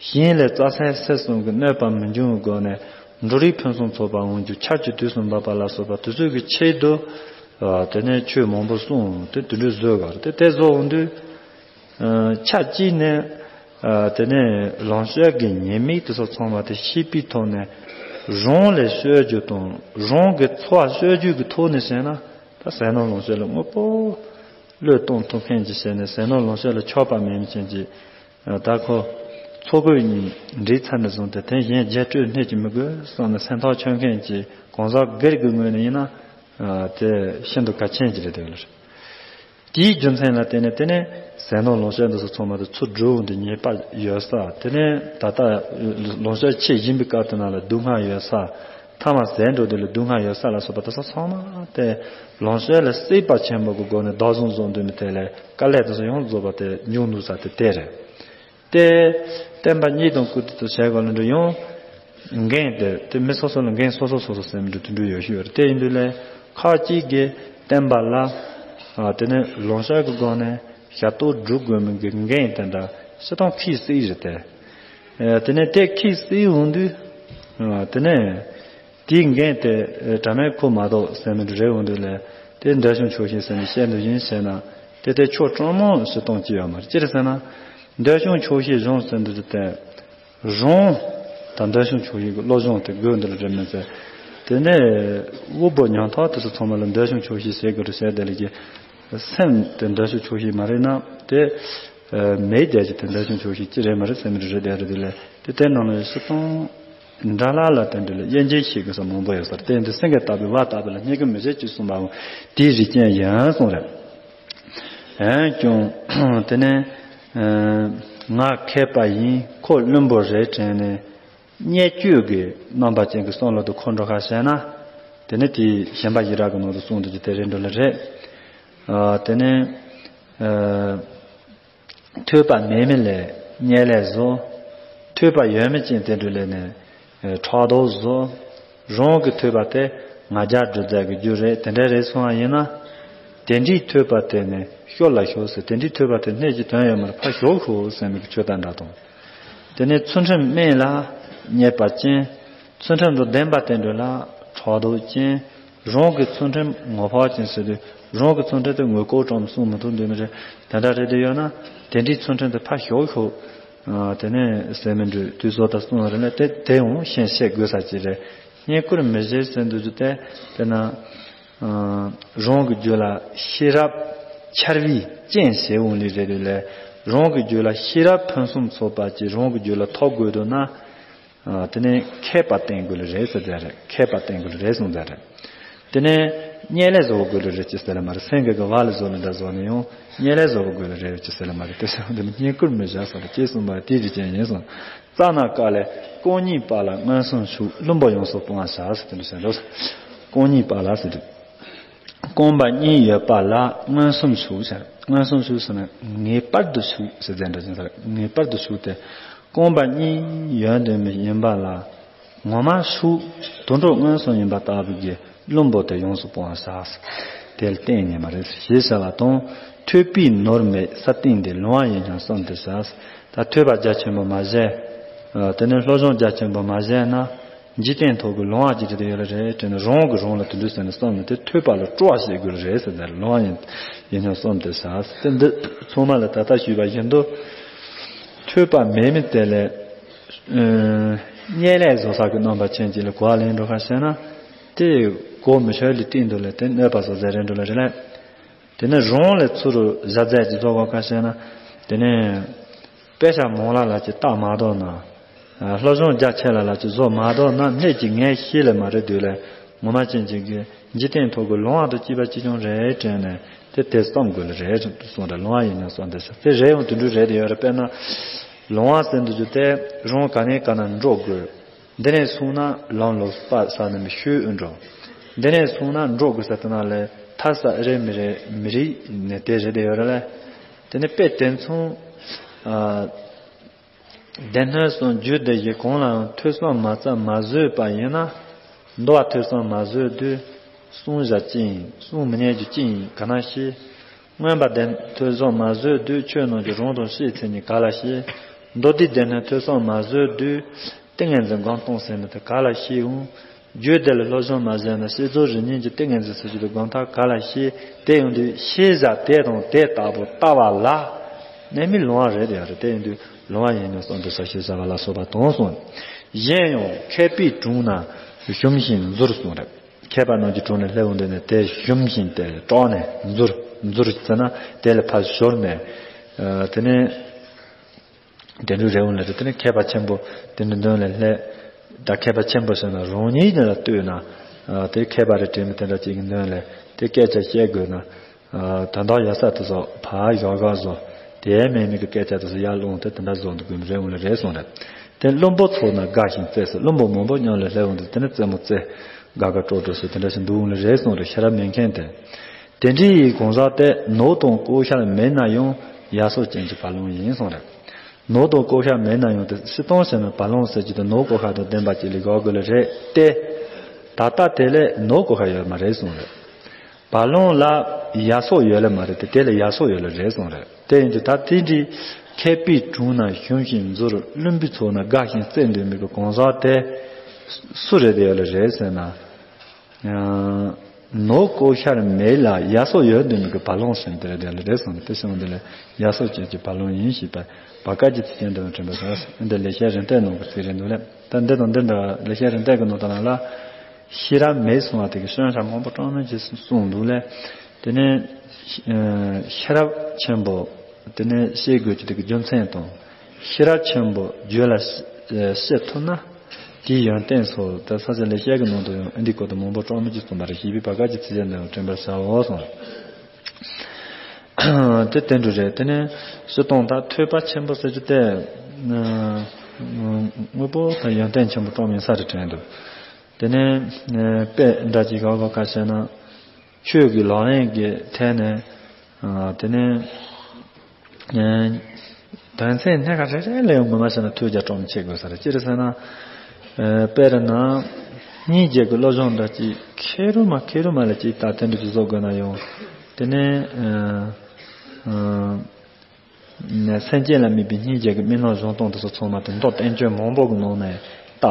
གཞན་ལས་རྩྭ་སའི་སེར་གསུམ་གྱི་གནོད་པ་མི་འབྱུང་བའི་སྒོ་ནས་འབྲུ་རིགས་ཕུན་སུམ་ཚོགས་པ་འོང་རྒྱུ་ཆར་གྱི་དུས་སུ་འབབ་པ་ལ་སོགས་པ་དེ་ཚོའི་གི་ཆེད་དུ། དེ་ནས་ཆོས་མང་པོ་གསུངས་དེ་དེ་འདྲ་བཟོས་བ་རེད། དེ་དེ་བཟོ་འོང་དུས། ཆ་གཅིག་ནས། དེ་ནས་ལོངས་སྤྱོད་ཀྱི་ཉེས་དམིགས་དེ་ཚོ་ཚང་མ་དེ་ཤེས་པའི་ཐོག་ནས། རང་ལ་སྤྱོད་རྒྱུ་དང་རང་གི་འཚོ་བ་སྤྱོད་རྒྱུ་གི་ཐོག་ནས་བཤད་ན། ད་ཟས་ནོར་ལོངས་སྤྱོད་ལ་དངོས་པོ་བློས་གཏོང་ཐུབ་མཁན་གྱི་བཤད་ནས་ཟས་ནོར་ལོངས་སྤྱོད་ལ་ཆགས་པ་མེད་མཁན་གྱི། ད་ཁོ་འཚོ་གོས་གཉིས་འདྲེས་ཚར་ནས་བཟུང་སྟེ་དེ་གཞན་རྒྱན་སྤྲོས་སྣེ་གཅིག་མི་དགོས་བསམ་ནས་སེམས་ཐག་ཆོད་མཁན་གྱི་གང་ཟག་སྒེར་གྱི་ངོས་ནས་ཡིན་ན། དེ་ཤིན་ཏུ་གལ་ཆེན་གྱི་རེད་དེ་ལ། དེའི་རྒྱུ་མཚན་ལ་བརྟེན་ནས་དེ་ནས་ཟས་ནོར་ལོངས་སྤྱོད་འདི་ཚོ་ཚང་མ་དེ་ཚུར་འགྲོ་འོང་དུས་ཉེས་པ་ཡོད་ས། དེ་ནས་ད་ལྟ་ལོངས་སྤྱོད་ཆེ་བཞིན་པའི་སྐབས་དེ་ནང་ལ་སྡུག་བསྔལ་ཡོད་ས། ཐ་མ་ཟད་འགྲོ་དུས་ལ་སྡུག་བསྔལ་ཡོད་ས་ལ་སོགས་པ་དེ་ཚོ་ཚང་མ་དེ་ལོངས་སྤྱོད་ལ་སྲེད་པ་ཆེན་པོ་གི་སྒོ་ནས་བདག་བཟུང་བཟོ་འདོད་མི་དེ་ལས་དཀའ་ལས་དེ་ཚོ་ཡོངས་རྫོགས་པ་དེ་འབྱུང་ནུས་ས་དེ་དེ་རེད། དེ། བསྟན་པ་གཉིས་དང་བཀུར་སྟི་དང་བྱས་གོ་ལ་འདྲ་ཡང་། འགན་དེ་དེ་མི་སོ་སོ་ལ་འགན་སོ་སོ་སོ་སོ་ཟེར་མི་འདྲ་དེ་འདྲ་ཡོད་ཤོས་ཡོད་རེད། དེ་ཡིན་དུས་ལས་ཁ་ཅིག་གིས་བསྟན་པ་ལ། དེ་ནས་ལོངས་སྤྱོད་ཀྱི་སྒོ་ནས་ཞབས་ཏོག་སྒྲུབ་དགོས་མིན་གྱི་འགན་དེ་འདྲ་སྤྱིར་བཏང་ཁས་བླངས་རེད་དེ། དེ་ནས་དེ་ཁས་བླངས་འོང་དུས། དེ་ནས། དེའི་འགན་དེ་དྲ་མའི་ཁུ་མ་གཏོགས་ཟེར་མི་འདྲ་རེད་འོང་དུས་ལས་དེ་འདོད་ཆུང་ཆོག་ཤེས་ཟེར་ནས་བཤད་འདུག་ཡིན་ཟེར་ན་དེ་དེ་ཕྱོགས་དྲང་མོ་ཞིག་གཏོང་གི་ཡོད་མ་རེད། ཅི་རེད་ཟེར་ན། འདོད་ཆུང་ཆོག་ཤེས་གཞུང་ཟེར་འདུག་རྒྱུ་དེ། རང་དང་འདོད་ཆུང་ཆོག་ཤེས་ཀྱི་བློ་སྦྱོང་དེ་དགོས་འདུག་ལ་རེད་མི་ཟེར། དེ་ནས་དབུལ་པོ་ཉམ་ཐག་དེ་ཚོ་ཚང་མ་ལ་འདོད་ཆུང་ཆོག་ཤེས་ཟེར་དགོས་རེད་ཟེར་དེ་ལ་གི། སེམས་དེ་འདོད་ཆུང་ཆོག་ཤེས་མ་རེད་ན་དེ། མེད་བསྡད་ཀྱི་དེ་འདོད་ཆུང་ཆོག་ཤེས་ཅི་རེད་མ་རེད་ཟེར་མི་རེད་རེད་དེ་རེད་དེ་ལས་དེ་དེ་ནང་ལ་སྤྱིར་བཏང་། འདྲ་ལ་ལ་དེ་འདྲ་ལ་དབྱེ་འབྱེད་ཤེས་དགོས་ས་མང་པོ་ཡོད་ས་རེད། དེ་འདི་སེང་གེ་ལྟ་བུའི་བ་ལྟ་བུ་ལ་རྙེད་དཀའ་མི་བྱེད་ཅེས་གསུངས་པའང་དེའི་རིགས་ཅན་ཡིན་གསུངས་རེད། འོན་ཀྱང་དེ་ནས་ང་མཁས་པ་ཡིན་ཁོ་བླུན་པོ་རེད་དྲན་ནས་བརྙས་བཅོས་ཀྱི་རྣམ་པ་ཅན་གྱི་བསམ་བློ་དེ་འཁོར་འགྲོ་ཁ་བྱས་ན། དེ་ནི་དེའི་ཞེན་པ་ཡི་རག་གི་ནང་དུ་གསུངས་འདུག་ཀྱི་དེ་རེད་འགྲོ་ལ་རེད། དེ་ནས། ཐོས་པ་མེད་མི་ལས་བརྙས་ལས་བཟོ། ཐོས་པ་ཡོད་མི་ཅན་དེ་འདྲ་ལས་ནས་ཕྲག་དོག་བཟོ། རང་གི་ཐོས་པ་དེ་ང་རྒྱལ་སྒྲོལ་མཛད་ཀྱི་རྒྱུ་རེད། དེ་འདྲ་རེད་སོང་བ་ཡིན་ན། དེ་འདྲའི་ཐོས་པ་དེ་ནི་ཤོར་ལ་ཤོར་ཟེར། དེ་འདྲའི་ཐོས་པ་དེ་སྣེ་གཅིག་དོན་ཡོད་མ་རེད། ཕར་ཞོག་ཤོག་ཟེར་མི་གི་ཆོས་དང་འདྲ་དང་། དེ་ནས་ཚུལ་ཁྲིམས་དམན་ལ་བརྙས་པ་ཅན། ཚུལ་ཁྲིམས་དང་ལྡན་པ་དེ་འདྲ་ལ་ཕྲག་དོག་ཅན། རང་གི་ཚུལ་ཁྲིམས་ངོ་འཕགས་ཅན་ཟེར་དུས་རང་གི་ཚུལ་ཁྲིམས་དེ་ངོས་ལྐོག་བྲང་གསུང་མི་ཐུབ་འདོད་མི་རེད། དེ་འདྲ་རེད་དེ་ཡོད་ན་དེ་འདྲའི་ཚུལ་ཁྲིམས་དེ་ཕར་ཞོག་ཤོག་དེ་ནས་ཟེར་མི་འདྲ་དུས་ཚོད་ད་གསུང་བ་རེད་ན་དེ་དེ་ཡང་ཤེས་བཤད་དགོས་ས་ཅིག་རེད། བསྙེན་བཀུར་མི་བྱེད་ཟེར་འདུག་རྒྱུ་དེ་དེ་ན། རང་གི་རྒྱུད་ལ་ཤེས་རབ་འཆར་བའི་རྐྱེན་བྱེད་འོང་ལས་རེད་དེ་ལས་རང་གི་རྒྱུད་ལ་ཤེས་རབ་ཕུན་སུམ་ཚོགས་པ་ཅིག་རང་གི་རྒྱུད་ལ་ཐོབ་དགོས་འདུག་ན། དེ་ནས་མཁས་པ་བསྟེན་དགོས་ལ་རེད་ཟེར་ཟེར་རེད། མཁས་པ་བསྟེན་དགོས་ལ་རེད་གསུངས་ཟེར་རེད། དེ་ནས་བརྙས་ལས་བཟོ་དགོས་ལ་རེད་ཅེས་ཟེར་ལ་མ་རེད། སེང་གེ་གི་བ་ལ་བཟོ་ལ་འདྲ་བཟོ་ནས་ཡང་བརྙས་ལས་བཟོ་དགོས་ལ་རེད་ཅེས་ཟེར་ལ་མ་རེད། དེ་ཟེར་བ་འདི་ནི་བསྙེན་བཀུར་མི་བྱ་ཟེར་ལ་ཅེས་གསུངས་པ་དེའི་རིགས་ཅན་ཡིན་གསུངས། རྩ་ན་བཀའ་ལས་རྐང་གཉིས་པ་ལ་མངོན་སུམ་ཞུགས། བླུན་པོ་ཡོངས་སུ་སྤོང་བར་བྱ་ཟེར་དེ་འདྲ་ཟེར་འདུག་རྐང་གཉིས་པ་ལ་ཟེར་དུས། རྐང་པ་གཉིས་ཡོད་པ་ལ་མངོན་སུམ་ཞུགས་ཟེར། མངོན་སུམ་ཞུགས་ཟེར་ན་ངེས་པར་དུ་ཞུགས་ཟེར་དེ་འདྲ་ཅན་ཟེར། ངེས་པར་དུ་ཞུགས་ཏེ། རྐང་པ་གཉིས་ཡོད་འདོད་མི་ཡིན་པ་ལ། ངོ་མ་ཞུགས་དུད་འགྲོ་མངོན་སུམ་ཡིན་པ་ལྟ་བུ་གི་བླུན་པོ་དེ་ཡོངས་སུ་སྤོང་བར་བྱ། དེ་ལ་གཏན་ནས་མ་རེད་ཞེས་བྱ་བ་དང་། ཐོས་པས་ནོར་མེད་ས་སྟེང་འདིར། ལོང་བ་ཡིན་ཀྱང་བསམ་དུ་བྱ། ད་ཐོས་པ་རྒྱ་ཆེན་པོ་མ་བྱས། དེ་ནས་སློབ་སྦྱོང་རྒྱ་ཆེན་པོ་མ་བྱས་ན། འཇིག་རྟེན་ཐོག་གི་ལོང་བ་ཅིག་དེ་ཡོད་ལ་རེད་དྲན་ནས་རང་གིས་རང་ལ་དེ་འདྲ་ཟེར་ནས་བསམ་ནས་དེ་ཐོས་པ་ལ་སྤྲོ་བ་བྱེད་དགོས་ལ་རེད་ཟེར་ནས་ལོང་བ་ཡིན་ཡིན་ཀྱང་བསམ་དུ་བྱ། དེ་འདི་ཚང་མ་ལ་ད་ལྟ་ཞུས་པ་བཞིན་དུ། ཐོས་པ་མེད་མི་དེ་ལས། བརྙས་ལས་བཟོ་ས་གི་རྣམ་པ་ཅན་གྱི་ལ་གོ་བ་ལེན་འགྲོ་ཁ་བྱས་ན། དེ་གོ་མི་ཆོད་ལས་བརྟེན་འདུག་ལས་དེ་གནོད་པ་བཟོ་ཟེར་རེད་འགྲོ་ལ་རེད་ལས། དེ་ནས་རང་ལས་ཚུར་བཟའ་ཟས་ཀྱི་བཟོ་གོ་ཁ་བྱས་ན། དེ་ནས་དཔེ་ཆ་མང་ལ་ལ་ཅིག་ལྟ་མ་དོ་ན། སློབ་སྦྱོང་རྒྱ་ཆེ་ལ་ལ་ཅིག་བཟོ་མ་དོ་ན་སྣེ་གཅིག་ངས་ཤེས་ལས་མ་རེད་དུས་ལས་ངོ་མ་ཅན་གཅིག་གིས། འཇིག་རྟེན་ཐོག་གི་ལོང་བ་དང་བཅས་པ་ཅི་བྱུང་རེད་དྲན་ནས་དེ་དེ་བསམ་དགོས་ལ་རེད་གསུངས་རེད། ལོང་བ་ཡིན་ན་བསམ་དེ་ཟེར་དེ་རེད་ཡང་དེ་འདྲ་རེད་དེ་ཡོད་རེད། དཔེར་ན་ལོང་བ་ཟེར་འདུག་རྒྱུ་དེ་རང་ག་ནས་ག་ན་འགྲོ་དགོས། འདི་ནས་སོང་ན་ལམ་ལོག་པ་ས་ནས་མི་ཤོད་ཨེ་འགྲོ། འདི་ནས་སོང་ན་འགྲོ་དགོས་ས་དེ་ན་ལས་ཐ་ས་རེད་མི་རེད་མི་རིགས་ནས་དེ་རེད་དེ་ཡོད་རེད་ལ། དེ་ནས་དཔེ་དེ་མཚུངས། སྡེ་སྣོད་གསུམ་རྒྱུད་སྡེ་བཞི་གང་ལའང་ཐོས་བསམ་མ་རྩ་མ་བཟོས་པ་ཡིན་ན། འདུལ་བ་ཐོས་བསམ་མ་བཟོད་དུས། གསུང་བཞག་ཅི་ཡིན། གསུང་མི་ཉན་རྒྱུ་ཅི་ཡིན་ག་ན་ཤེས། མངོན་པ་བདེན་ཐོས་བསམ་མ་བཟོད་དུས། ཆོས་རྣམས་ཀྱི་རང་དོན་ཤེས་ཚེ་ཉིད་ག་ལ་ཤེས། མདོ་སྡེ་བདེན་ཐོས་བསམ་མ་བཟོད་དུས། ཏིང་ངེ་འཛིན་སྒོམ་གཏོང་ཟེར་ནི་དེ་ག་ལ་ཤེས་འོང་། རྒྱུད་སྡེ་ལ་སློབ་སྦྱོང་མ་བྱས་ན་ཤེས་རྫོགས་རིམ་གཉིས་ཀྱི་ཏིང་ངེ་འཛིན་ཟེར་རྒྱུ་དེ་སྒོམ་ཐབས་ག་ལ་ཤེས། དེ་ཡོང་དུས་ཤེས་བྱ་དེ་དང་དེ་ལྟ་བུ་ལྟ་བ་ལ་གནས་མིན་ལོང་བ་རེད་ཡ་རེད། དེ་ཡོང་དུས་ལོང་བ་ཡིན་ནོ་བསམ་དུས་ས་ཤེས་བྱ་བ་ལ་སོགས་པ་དང་གསུངས། གཞན་ཡང་མཁས་པའི་དྲུང་ན་ཞུམ་ཞིང་འཛུར་གསུངས་རེད། མཁས་པ་རྣམས་ཀྱི་དྲུང་ནས་སླེབས་འོང་དུས་ནས་དེ་ཞུམ་ཞིང་དེ་དཀྲོགས་ནས་འཛུར་འཛུར་ཟེར་ན་དེ་ལས་ཕར་ཞོར་ནས་དེ་ནས། དེ་འདྲའི་རེ་བ་ལ་རེ་དེ་ནི་མཁས་པ་ཆེན་པོ་དེ་འདྲའི་མདུན་ལ་སླེབས། ད་མཁས་པ་ཆེན་པོ་ཟེར་ན་རང་ཉིད་ལ་ལྟོས་ན། དེ་མཁས་པ་རེ་དྲན་མི་དེ་འདྲ་ཅིག་གི་མདུན་ལ་དེ་སྐད་ཆ་བཤད་དགོས་ན། དོན་དག་ཡོད་ས་དེ་ཚོ་ཕར་བཞག་བཞག་བཟོ། དེ་མེད་མེད་ཀྱི་སྐད་ཆ་དེ་ཚོ་ཡར་སློང་དེ་དེ་འདྲ་བཟོ་འདུག་གི་རེ་བ་ལ་རེ་སོང་རེད། དེ་བླུན་པོ་ཚོགས་ན་དགའ་ཞིང་རྩེ་ཟེར། བླུན་པོ་མང་པོ་མཉམ་ལ་སླེབས་འོང་དུས་དེ་ནི་རྩེད་མོ་རྩེ། དགའ་དགའ་སྤྲོ་སྤྲོ་ཟེར་དེ་འདྲ་ཞིག་འདུག་འོང་ལ་རེ་སོང་རེད། ཤེས་རབ་མེད་མཁན་དེ། དེ་འདྲའི་གང་ཟག་དེ་ནོར་དང་ལྐོག་ཤལ་མེད་ན་ཡང་ཡ་སོགས་ཅན་གྱི་བ་ལང་ཡིན་གསུངས་རེད། ནོར་དང་ལྐོག་ཤལ་མེད་ན་ཡང་དེ་སྤྱིར་བཏང་བྱས་ན་བ་ལང་ཟེར་གྱི་དེ་ནོར་ལྐོག་ཤལ་དང་ལྡན་པ་ཅིག་ལ་གོ་དགོས་ལེ་རེད་དེ། ད་ལྟ་དེ་ལས་ནོར་ལྐོག་ཤལ་ཡོད་མ་རེད་གསུངས་རེད། བ་ལང་ལ་ཡ་སོགས་ཡོད་ལེ་མ་རེད་དེ། དེ་ལ་ཡ་སོགས་ཡོད་ལེ་རེད་གསུངས་རེད། དེ་ཡིན་དུས་ད་དེ་འདྲའི་མཁས་པའི་དྲུང་ན་ཞུམ་ཞིང་འཛུར། བླུན་པོའི་ཚོགས་ན་དགའ་ཞིང་རྩེ་འདོད་མི་གི་གང་ཟག་དེ་སུ་རེད་དེ་ཡོད་ལེ་རེད་ཟེར་ན། ནོར་ལྐོག་ཤལ་མེད་ལ་ཡ་སོགས་ཡོད་འདོད་མི་གི་བ་ལང་ཟེར་དེ་རེད་དེ་ལེ་རེད་གསུངས་ཏེ། བྱུང་དེ་ལས་ཡ་སོགས་ཅན་གྱི་བ་ལང་ཡིན་ཞེས་པ་བ་ཀ་གི་ཚིག་རྒྱན་དུ་དྲན་པར་བྱ། འདི་ལེགས་བཤད་རིམ་བསྟན་ནང་གི་ཚིག་རེད་འདུག་ལེ། ད་འདི་དང་འདི་འདྲ་ལེགས་བཤད་རིམ་བསྟན་གྱི་ནང་དུ་ལ་ལ་ཤེས་རབ་མེད་གསུང་བ་དེ་གི་སྐྱོན་ཆ་མང་པོ་གྲངས་མེད་ཅིག་གསུངས་འདུག་ལེ། དེ་ནས་ཤེས་རབ་ཆེན་པོ་དེ་ནས་ཤེས་དགོས་ཀྱི་དེ་གི་རྒྱུ་མཚན་དང་། ཤེས་རབ་ཆེན་པོ་རྒྱུད་ལ་ཤེས་ཐུབ་ན། དེའི་ཡོན་ཏན་སོགས་ད་ས་ཆ་ལེགས་བཤད་ཀྱི་ནང་དུ་ཡང་ཨ་འདི་སྐོར་དུ་མང་པོ་གྲངས་མེད་ཅིག་གསུངས་པ་རེད། ཞེས་པའི་བ་ཀ་གི་ཚིག་རྒྱན་དུ་དྲན་པར་བྱའོ་གསུངས། དེ་དེ་འདྲ་རེད། དེ་ནས་སྤྱིར་བཏང་ད་ཐོས་པ་ཆེན་པོ་ཟེར་རྒྱུ་དེ་དངོས་པོ་ད་ཡོན་ཏན་ཆེན་པོ་གྲངས་མེད་ས་རེ་དྲན་འདུག་དེ་ནས་དཔེ་འདྲ་ཅིག་ག་ག་ཁ་བཤད་ན། ཆོས་ཀྱི་ལག་ལེན་གྱི་ཐད་ནས་དེ་ནས། དོན་ཚན་སྣ་ཁ་རེ་རེ་ལ་ཡང་ངོ་མ་བྱས་ན་ཐོས་རྒྱ་གྲངས་མེད་ཆེ་དགོས་ས་རེད། ཅི་རེད་ཟེར་ན། དཔེར་ན། སྙིང་རྗེ་གི་སློབ་སྦྱོང་འདྲ་ཅིག་ཁེ་རུ་མ་ཁེ་རུ་མ་ལ་ཅིག་ད་དེ་འདྲ་ཅིག་བཟོ་དགོས་ན་ཡང་། དེ་ནས། སེམས་ཅན་ལ་དམིགས་པའི་སྙིང་རྗེ་གི་དམིགས་རྣམ་བཞེངས་སྟངས་དེ་ཚོ་ཚང་མ་དེ་མདོ་བསྟན་བཅོས་མང་པོ་གི་ནང་ནས་ལྟ།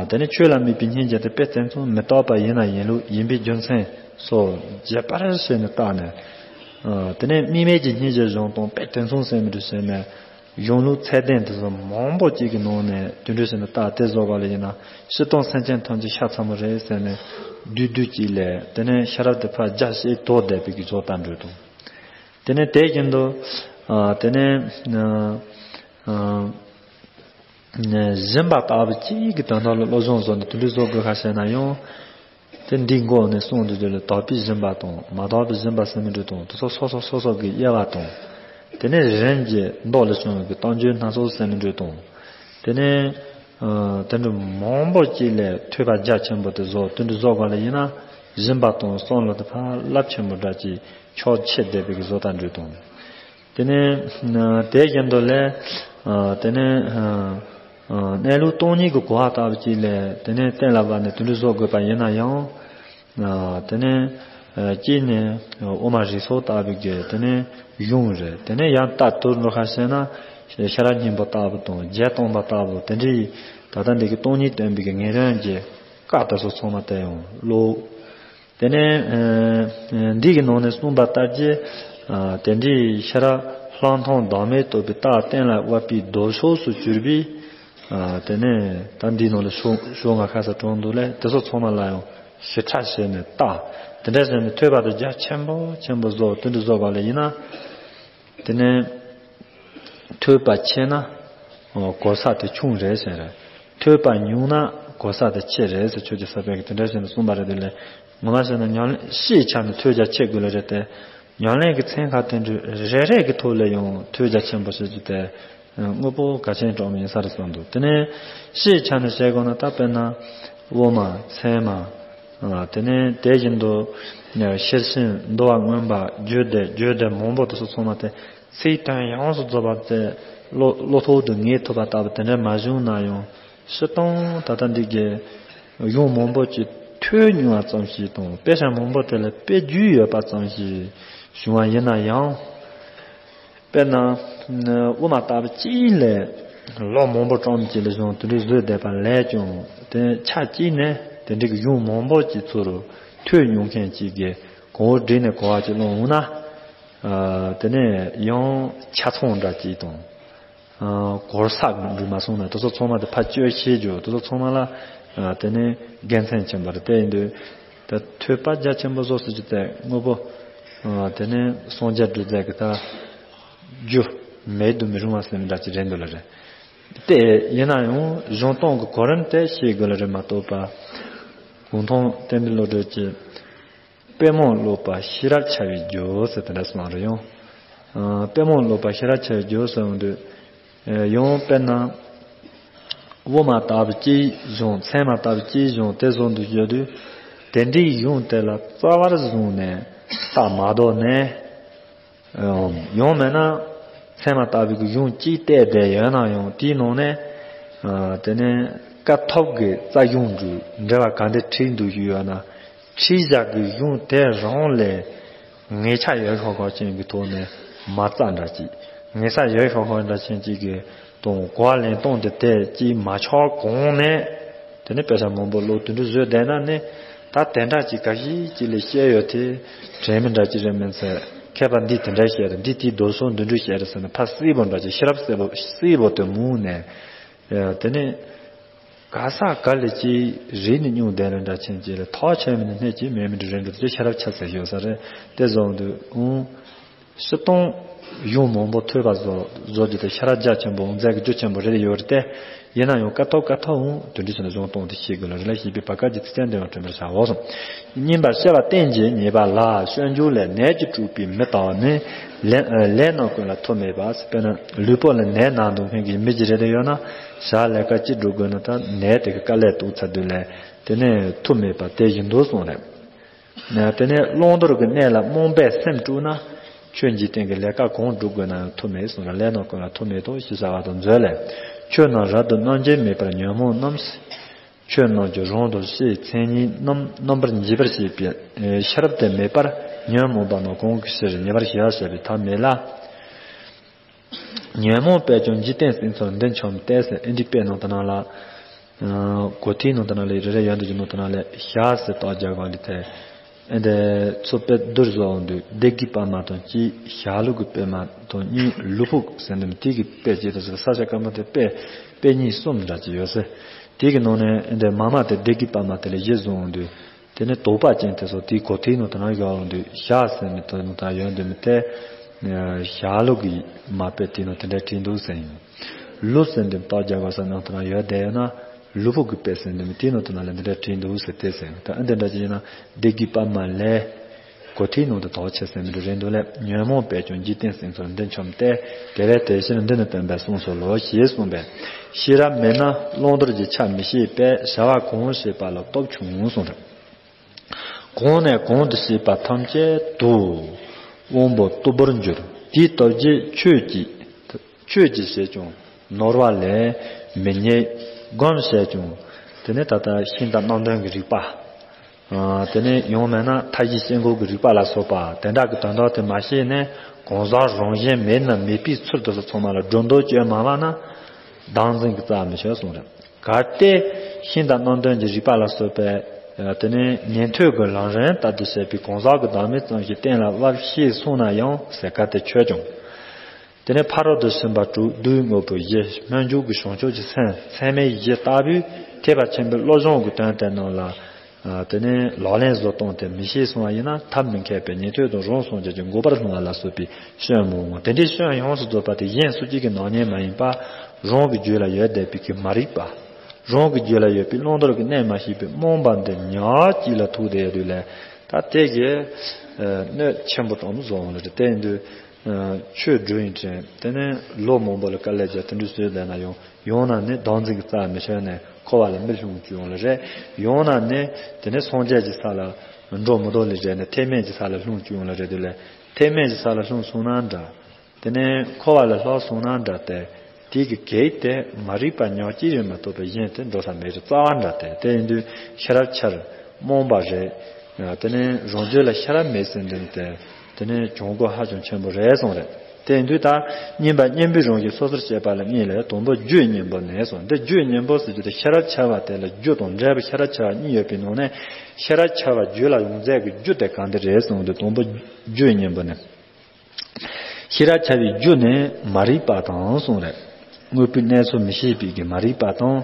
དེ་ནས་ཆོས་ལ་དམིགས་པའི་སྙིང་རྗེ་དེ་དཔེ་དེ་ཚོ་མི་རྟག་པ་ཡིན་ན་ཡིན་ལུགས་ཡིན་པའི་རྒྱུ་མཚན་སོགས་རྒྱས་པར་བྱས་ནས་བརྟགས་ནས། དེ་ནས་དམིགས་མེད་ཀྱི་སྙིང་རྗེ་བཞེངས་སྟངས་དཔེ་དེ་ཚོ་ཟེར་མི་འདུག་ཟེར་ནས་གཞུང་ལུགས་ཚད་ལྡན་དེ་ཚོ་མང་པོ་གཅིག་གི་ནང་ནས་དེ་འདྲ་བྱས་ནས་བརྟགས་དེ་བཟོ་ག་ལ་ཡིན་ན་སྤྱིར་བཏང་སེམས་ཅན་ཐམས་ཅད་ཆ་ཚང་མ་རེད་ཟེར་ནས་བསྡུས་བསྡུས་གཅིག་ལས། དེ་ནས་ཤེས་རབ་དེ་ཕར་རྒྱ་ཞེས་དོགས་བསྡད་པའི་གི་བཟོ་ལྟ་འགྲོ་དང་། དེ་ནས་དེ་བཞིན་དུ། དེ་ནས། སྦྱིན་པ་ལྟ་བུ་གཅིག་གི་དོན་དག་ལ་སློབ་སྦྱོང་བཟོ་ནས་དེ་འདྲའི་བཟོ་དགོས་ཁ་བཤད་ན་ཡང་། དེ་འདིའི་མགོ་ནས་གསུངས་འདུག་དེ་ལ་དག་པའི་སྦྱིན་པ་དང་མ་དག་པའི་སྦྱིན་པ་ཟེར་མི་འདྲ་དང་དེ་ཚོ་སོ་སོ་སོ་སོ་གི་དབྱེ་བ་དང་། དེ་ནས་རིམ་གྱིས་མདོ་ལ་བྱུང་བའི་གི་གཏམ་རྒྱུད་སྣ་ཚོགས་ཟེར་མི་འདྲ་དང་། དེ་ནས། དེ་འདྲ་མང་པོ་གཅིག་ལས་ཐོས་པ་རྒྱ་ཆེན་པོ་དེ་བཟོ་དེ་འདྲ་བཟོ་དགོས་ལ་ཡིན་ན་སྦྱིན་པ་དང་བསམ་བློ་དེ་ཕར་རླབས་ཆེན་པོ་འདྲ་ཅིག་ཕྱོགས་ཆེ་བསྡད་པའི་གི་བཟོ་ལྟ་འགྲོ་དང་། དེ་ནས་དེ་བཞིན་དུ་ལས། དེ་ནས་གནས་ལུགས་སྟོང་ཉིད་ཀྱི་གོ་བ་ལྟ་བུ་གཅིག་ལས་དེ་ནས་གཏན་ལ་དབབ་ནས་དེ་འདྲ་བཟོ་དགོས་པ་ཡིན་ན་ཡང་། དེ་ནས་གཅིག་ནས་དབུ་མ་རིགས་ཚོགས་ལྟ་བུ་གི་དེ་ནས་གཞུང་རེད། དེ་ནས་ཡང་ལྟ་དུར་འགྲོ་ཁ་བཤད་ན་ཤེས་རབ་སྙིང་པོ་ལྟ་བུ་དང་རྒྱས་སྟོང་པ་ལྟ་བུ་དེ་འདྲའི་ད་ལྟ་འདི་གི་སྟོང་ཉིད་སྟོན་པའི་གི་ངེས་དོན་གྱི་བཀའ་དེ་ཚོ་ཚང་མ་དེ་ཡང་ཀློག་དེ་ནས་འདི་གི་ནང་ནས་གསུངས་པ་ལྟར་གྱི་དེ་འདྲའི་ཤེས་རབ་ལྷག་མཐོང་བདག་མེད་རྟོགས་པའི་རྟགས་གཏན་ལ་དབབ་པའི་ལྡོག་ཕྱོགས་སུ་གྱུར་པའི། དེ་ནས་ད་འདིའི་ནང་ལ་ཤོ་ཤོ་ལྔ་ཁ་ས་གྲོང་འདུག་ལས་དེ་ཚོ་ཚང་མ་ལ་ཡང་ཞིབ་ཕྲ་བྱས་ནས་བལྟ། དེ་འདྲ་བྱས་ནས་ཐོས་པ་དེ་རྒྱ་ཆེན་པོ་ཆེན་པོ་བཟོ་དེ་འདྲ་བཟོ་བ་ལ་ཡིན་ན། དེ་ནས་ཐོས་པ་ཆེ་ན་གོ་ས་དེ་ཆུང་རེད་ཟེར། ཐོས་པ་ཉུང་ན་གོ་ས་དེ་ཆེ་རེད་ཟེར་ཆོས་ཀྱི་ས་པཎ་གྱིས་དེ་འདྲ་བྱས་ནས་གསུངས་པ་རེད། དེ་ལས་ངོ་མ་བྱས་ན་ཉམས་ལེན་ཤེས་བྱ་ནས་ཐོས་རྒྱ་ཆེ་དགོས་ལ་རེད་དེ། ཉམས་ལེན་གྱི་ཚན་ཁག་དེ་འདྲ་རེ་རེ་གི་ཐོག་ལ་ཡང་ཐོས་རྒྱ་ཆེན་པོ་ཞེས་ཀྱི་དེ། དངོས་པོ་གལ་ཆེན་གྲངས་མེད་ཡིན་ས་རེད་བསམ་འདུག་དེ་ནས་ཤེས་བྱ་ནས་བཤད་དགོས་ན་ད་དཔེར་ན་དབུ་མ་ཚད་མ། དེ་ནས་དེ་བཞིན་དུ་ཤེར་ཕྱིན་འདུལ་བ་མངོན་པ་རྒྱུད་སྡེ་རྒྱུད་སྡེ་མང་པོ་དེ་ཚོ་ཚང་མ་དེ་ཚིག་དོན་ཡོངས་སུ་རྫོགས་པ་དེ་བློ་བློ་ཐོག་ཏུ་ངེས་ཐུབ་པ་ལྟ་བུ་དེ་འདྲ་མ་བྱུང་ན་ཡང་སྤྱིར་བཏང་ད་ལྟ་འདི་གའི་ གཞུང་མང་པོ་ཅིག་ཐོས་མྱོང་བ་ཙམ་ཞིག་དང་དཔེ་ཆ་མང་པོ་དེ་ལ་དཔེ་རྒྱུས་ཡོད་པ་ཙམ་ཞིག་བྱུང་བ་ཡིན་ན་ཡང་། དཔེར་ན། དབུ་མ་ལྟ་བུ་གཅིག་ལས་ལོ་མང་པོ་བཀྲོངས་ཀྱི་ལས་བྱུང་དེ་འདྲའི་བཟོས་བསྡད་པ་ལས་ཀྱང་དེ་ཆ་གཅིག་ནས་དེ་འདྲའི་གཞུང་མང་པོ་ཅིག་ཚུར་ཐོས་མྱོང་མཁན་ཅིག་གིས་གོང་བུ་བསྒྲིགས་ནས་གོ་བ་ཅིག་བླངས་འོང་ན། དེ་ནས་ཡང་ཆ་ཚང་འདྲ་ཅིག་དང་། གོར་ས་འགྲུལ་མ་སོང་ན་དེ་ཚོ་ཚང་མ་དེ་ཕར་བཅོས་ཤེས་རྒྱུ་དེ་ཚོ་ཚང་མ་ལ། དེ་ནས་དགེ་མཚན་ཆེན་པོ་རེད་དེ་ཡིན་དུས། ད་ཐོས་པ་རྒྱ་ཆེན་པོ་བཟོ་སྲིད་ཀྱི་དེ་དངོས་པོ། དེ་ནས་སངས་རྒྱས་འགྲུབ་མཛད་ཀྱི་ད་རྒྱུ་མེད་དུ་མི་རུང་བ་སེམས་འདྲ་ཅིག་རེད་འདུག་ལ་རེད། དེ་ཡིན་ན་ཡང་གཞུང་སྟོང་གི་གོ་རིམ་དེ་ཤེས་དགོས་ལ་རེད་མ་གཏོགས་པ། གུང་ཐང་བསྟན་པའི་བློ་གྲོས་ཀྱི། དཔེ་མང་ཀློག་པ་ཤེས་རབ་འཆལ་བའི་རྒྱུ་ཟེར་དེ་འདྲ་གསུངས་རེད་ཡང་། དཔེ་མང་ཀློག་པ་ཤེས་རབ་འཆལ་བའི་རྒྱུ་ཟེར་འོང་དུས། ཡང་དཔེར་ན། དབུ་མ་ལྟ་བུ་གཅིག་བཟུང་ཚད་མ་ལྟ་བུ་གཅིག་བཟུང་དེ་བཟུང་དུ་ཡོད་དུས། དེ་འདྲའི་གཞུང་དེ་ལ་རྩ་བར་བཟུང་ནས་རྟགས་མ་ལྡོག་ནས། ཡང་མེད་ན། ཚད་མ་ལྟ་བུའི་གཞུང་གཅིག་བལྟས་བསྡད་ཡོད་ན་ཡང་དེའི་ནང་ནས། དེ་ནས་ཀཿཐོག་གི་རྩ་གཞུང་འབྲུ་འགྲེལ་བ་ག་འདྲ་ཁྲིད་འདུག་ཞུས་ཡོད་ན། ཁྲིད་བཞག་གི་གཞུང་དེ་རང་ལས་ངེས་ཆ་ཡོད་ཤོག་ཤོག་ཅན་གྱི་ཐོག་ནས་མ་རྩ་འདྲ་ཅིག་ངེས་ས་ཡོད་ཤོག་ཤོག་འདྲ་ཅན་ཅིག་གི་དང་གོ་བ་ལེན་སྟངས་དེ་དེ་ཅིག་མ་ཆགས་གོང་ནས། དེ་ནས་དཔེ་ཆ་མང་པོ་ཀློག་དེ་འདྲ་བཟོས་བསྡད་ན་ནི། ད་དེ་འདྲ་ཅིག་ག་ཞིག་ཅིག་ལས་བཤད་ཡོད་དེ། དྲན་མི་འདྲ་ཅིག་རེད་མིན་ཚེ། མཁས་པ་འདིས་དེ་འདྲ་བཤད་རེད། འདི་དེའི་རྡོ་སོ་འདི་འདྲ་བཤད་རེད་ཟེར་ན་ཕ་སྲིད་པོ་འདྲ་ཅིག་ཤེས་རབ་སྲིད་པོ་སྲིད་པོ་དེ་མུ་ནས། དེ་ནས་ག་ས་ག་ལས་ཅིག་རིག་ནས་སྙུང་བསྡད་རེད་འདྲ་ཆེན་ཅིག་ལས་ཐག་ཆོད་མི་ནི་སྣེ་ཅིག་མེད་མི་འདྲ་རེད་འདུག་ཅེས་ཤེས་རབ་ཆ་ཚད་ཡོད་ས་རེད། དེ་བཟོ་འདུག་ཨང་། སྤྱིར་བཏང་གཞུང་མང་པོ་ཐོས་པ་བཟོ་བཟོ་རྒྱུ་དེ་ཤེས་རབ་རྒྱ་ཆེན་པོ་མཛད་ཀྱི་རྒྱུ་ཆེན་པོ་རེད་ཡོད་རེད་དེ། ཡིན་ན་ཡང་ཀཿཐོག་ཀཿཐོག་འོང་དོན་འདི་ཚོ་ནི་གཞུང་སྟོང་དེ་ཤེས་དགོས་ལ་རེ་ལ་ཞེས་པའི་བར་སྐབས་ཀྱི་ཚིག་བཙན་དོན་ཡང་དྲན་པར་བྱའོ་གསུངས། སྙིམ་པར་བཤད་པ་བསྟན་གྱི་ཉེས་པ་ལ་སྤྱོད་འཇུག་ལས་ནད་ཀྱིས་དཀྲུགས་པའི་མི་དག་ནི་ལས་ལས་རྣམས་ཀུན་ལ་ཐོབ་མེད་པ། དཔེར་ན་ལུས་པོ་ལ་ནད་ན་འདུག་མཁན་གྱི་མི་ཅིག་རེད་དེ་ཡོད་ན་བྱ་ལས་ཀ་ཅི་སྒྲུབ་དགོས་ན་ད་ནད་དེ་གི་དཀའ་ལས་གཏོགས་ཚར་དུས་ལས་དེ་ནས་ཐོབ་མེད་པ་དེ་བཞིན་དུ་གསུངས་རེད། དེ་ནས་བླང་དོར་གྱི་གནས་ལ་རྨོངས་པས་སེམས་དཀྲུགས་ན། ཆོས་འཇིག་རྟེན་གྱི་ལས་ཀ་གང་སྒྲུབ་དགོས་ན་ཡང་ཐོབ་མེད་གསུངས་ལ་ལས་རྣམས་ཀུན་ལ་ཐོབ་མེད་དོ་ཞེས་བྱ་བ་དང་མཛོད་ལས། ཆོས་རྣམས་རབ་ཏུ་རྣམ་འབྱེད་མེད་པར་ཉོན་མོངས་རྣམས། ཆོས་རྣམས་ཀྱི་རང་དུ་ཤེས་མཚན་ཉིད་རྣམ་རྣམ་པར་འབྱེད་པར་བྱེད་པའི་ཤེས་རབ་དེ་མེད་པར་ཉོན་མོངས་པ་རྣམས་གང་གི་ཕྱིར་ཉེ་བར་ཞི་བར་བྱ་བའི་ཐབས་མེད་ལ། ཉོན་མོངས་པས་ཀྱང་འཇིག་རྟེན་སྲིད་མཚོར་འདི་འཆམ་སྟེ་ཟེར་ཨེ་འདི་དཔེ་ནང་དུ་ནང་ལ། གོ་ཐིག་ནང་དུ་ནང་ལ་རེ་རེ་ཡོད་འདུག་ཀྱི་ནང་དུ་ནང་ལ་ཞག་ཟེར་རྟགས་རྒྱག་གང་འདི་ཐད། ཨེ་འདི་ཚོ་དཔེ་བསྡུར་བཟོ་འོང་དུས་སྡེ་དགེ་པད་མ་དང་གཅིག་ཞྭ་ལུ་གི་པད་མ་དང་གཉིས་ལུས་ཕུག་ཟེར་འདི་མི་དེ་གི་དཔེ་གཅིག་དང་ཟེར་ས་ཆ་སྐར་མ་དེ་དཔེ་དཔེ་གཉིས་གསུམ་འདྲ་ཅིག་ཡོད་ཟེར། དེ་གི་ནང་ནས་ཨེ་འདི་མ་མ་དེ་སྡེ་དགེ་པད་མ་དེ་ལ་གཞི་བཟུང་འོང་དུས། དེ་ནས་དོགས་པ་ཅན་དེ་ཚོ་དེའི་གོ་ཐིག་ནང་དུ་ན་ཡོད་འདུག་ཞག་ཟེར་མི་དེ་ནང་དུ་ཡོད་འདུག་མི་དེ། ཞྭ་ལུ་གི་མ་དཔེ་དེ་ནང་དེ་འདྲ་བྲིས་འདུག་ཟེར་ཡིན། ལུ་ཟེར་འདི་རྟགས་རྒྱག་དགོས་ས་ནང་དུ་ན་ཡོད་བསྡད་ཡོད་ན། ལུས་ཕུག་གི་དཔེ་ཟེར་འདི་མི་དེ་ནང་དུ་ན་ལ་འདི་འདྲ་བྲིས་འདུག་ཟེར་དེ་ཟེར་ཡིན། ད་ཨ་འདི་འདྲ་ཅིག་ཡིན་ན་སྡེ་དགེ་པད་མ་ལས། གོ་ཐིག་ནང་དུ་དོགས་ཆེ་ཟེར་མི་འདུག་རེད་འདུག་ལས་ཉོན་མོངས་པས་ཀྱང་འཇིག་རྟེན་སྲིད་མཚོར་འདི་འཆམ་སྟེ། དེ་བས་དེ་ཕྱིར་འདི་ནི་སྟོན་པས་གསུངས་སོ་ལོ་ཞེས་གསུངས་པས། ཤེས་རབ་མེད་ན་བླང་དོར་གྱི་ཆ་མི་ཤེས་པས་བྱ་བ་གང་བྱེད་པ་ལ་སྟོབས་ཆུང་གསུངས་རེད། གང་ནས་གང་དུ་བྱེད་པ་ཐམས་ཅད་དུ་དབང་པོ་རྟུལ་པོར་འགྱུར། དེའི་སྟོབས་ཀྱིས་ཆོས་ཀྱི་ཆོས་ཀྱི་བྱེད་ཀྱང་ནོར་བ་ལས་མི་རྙེད། སྒོམ་བྱེད་ཀྱང་དེ་ནི་ད་ལྟ་ཤིང་རྟ་རྣམ་བདུན་གྱི་རིག་པ། དེ་ནས་ཡང་མིན་ན་མཐའ་བཞི་སྐྱེ་འགོག་གི་རིག་པ་ལ་སོགས་པ་དེ་འདྲ་གི་དོན་དག་དེ་མ་ཤེས་ནས་གང་ཟག་རང་གཞན་མེད་ན་མེད་པའི་ཚུལ་དུ་སོགས་ཚང་མ་ལ་སྒྲོ་འདོགས་གཅོད་མ་བ་ན་བདག་འཛིན་གྱི་རྩ་མི་ཆོད་གསུངས་རེད། གལ་ཏེ་ཤིང་རྟ་རྣམ་བདུན་གྱི་རིག་པ་ལ་སོགས་པས་དེ་ནས་ཉན་ཐོས་ཀྱི་ལམ་རིམ་ལྟར་དུ་བྱས་པའི་གང་ཟག་གི་བདག་མེད་ཙམ་ཞིག་གཏན་ལ་དབབ་ཤེས་གསུངས་ན་ཡང་ཟེར་གལ་ཏེ་ཆོད་ཀྱང་། དེ་ནས་ཕ་རོལ་ཏུ་ཕྱིན་པ་དྲུག་བསྡུ་བའི་དངོས་པོ་བཞི་སྨོན་འཇུག་གི་བྱང་ཆུབ་ཀྱི་སེམས་ཚད་མེད་བཞི་ལྟ་བུའི་ཐེག་པ་ཆེན་པོའི་བློ་སྦྱོང་གི་དོན་དེ་རྣམས་ལ། དེ་ནས་ལག་ལེན་བཟོ་སྟངས་དེ་མི་ཤེས་སོང་བ་ཡིན་ན་ཐབས་མི་མཁས་པས་ཉན་ཐོས་དང་རང་སངས་རྒྱས་ཀྱི་འགོག་པར་སློང་བ་ལ་སོགས་པའི་སྐྱོན་མང་ངོ་། དེ་འདྲའི་སྐྱོན་ཡོངས་སུ་རྫོགས་པ་དེ་གཞན་སུ་གཅིག་གི་ནག་ཉེས་མ་ཡིན་པ། རང་གི་རྒྱུད་ལ་ཡོད་བསྡད་པའི་གི་མ་རིག་པ། རང་གི་རྒྱུད་ལ་ཡོད་པའི་བླང་དོར་གྱི་གནས་མ་ཤེས་པའི་རྨོངས་པ་འདི་ཉག་གཅིག་ལ་ཐུག་བསྡད་ཡོད་དུས་ལས་ད་དེ་གི་གནོད་ཆེན་པོ་དྲག་མོ་བཟོ་འོང་ལ་རེད། དེ་ཡིན་དུས། ཆོས་སྒྲུབ་ཡིན་དྲན་དེ་ནས་ལོ་མང་པོ་ལ་དཀའ་ལས་བརྒྱབ་དེ་འདྲ་བཟོས་བསྡད་ན་ཡང་ཡང་ན་ནི་བདག་འཛིན་གྱི་རྩ་མི་ཆོད་ནས་འཁོར་བ་ལ་མི་ལྷུང་བཅུག་ཡོང་ལ་རེད། ཡང་ན་ནི་དེ་ནས་སངས་རྒྱས་ཀྱི་ས་ལ་འགྲོ་མི་ཐུབ་ལ་རེད་ནས་ཐེག་དམན་གྱི་ས་ལ་ལྷུང་བཅུག་ཡོང་ལ་རེད་དུས་ལས་ཐེག་དམན་གྱི་ས་ལ་ལྷུང་སོང་ན་འདྲ། དེ་ནས་འཁོར་བ་ལ་ལྷག་སོང་ན་འདྲ་སྟེ། དེ་གི་གེགས་དེ་མ་རིག་པ་ཉག་གཅིག་རེད་མ་གཏོགས་པའི་གཞན་དེ་འགྲོ་ས་མེད་རེད། རྩ་བ་འདྲ་སྟེ། དེ་ཡིན་དུས་ཤེས་རབ་འཆལ་རྨོངས་པ་རེད། དེ་ནས་རང་རྒྱུད་ལ་ཤེས་རབ་མེད་ཟེར་འདུག་སྟེ། དེ་ནས་གྱོང་གུད་ཧ་ཅང་ཆེན་པོ་རེད་གསུངས་རེད། དེ་ཡིན་དུས་ད་གཉིས་པ་གཉེན་པོའི་རང་བཞིན་སོ་སོར་བཤད་པ་ལ་གཉིས་ལས། དང་པོ་རྒྱུ་གཉེན་པོ་ནས་གསུངས། འདི་རྒྱུ་གཉེན་པོ་ཟེར་རྒྱུ་དེ་ཤེས་རབ་འཆལ་བ་དེ་ལ་རྒྱུ་དང་འབྲས་བུ་ཤེས་རབ་འཆལ་བ་གཉིས་ཡོད་པའི་ནང་ནས། ཤེས་རབ་འཆལ་བ་རྒྱུད་ལ་ཡོང་རྫས་ཀྱི་རྒྱུ་དེ་གང་འདི་རེད་གསུངས་དུས། དང་པོ་རྒྱུ་གཉེན་པོ་ནས། ཤེས་རབ་འཆལ་བའི་རྒྱུ་ནི་མ་རིག་པ་དང་གསུངས་རེད། དངོས་པོའི་གནས་ཚུལ་མི་ཤེས་པའི་གི་མ་རིག་པ་དང་།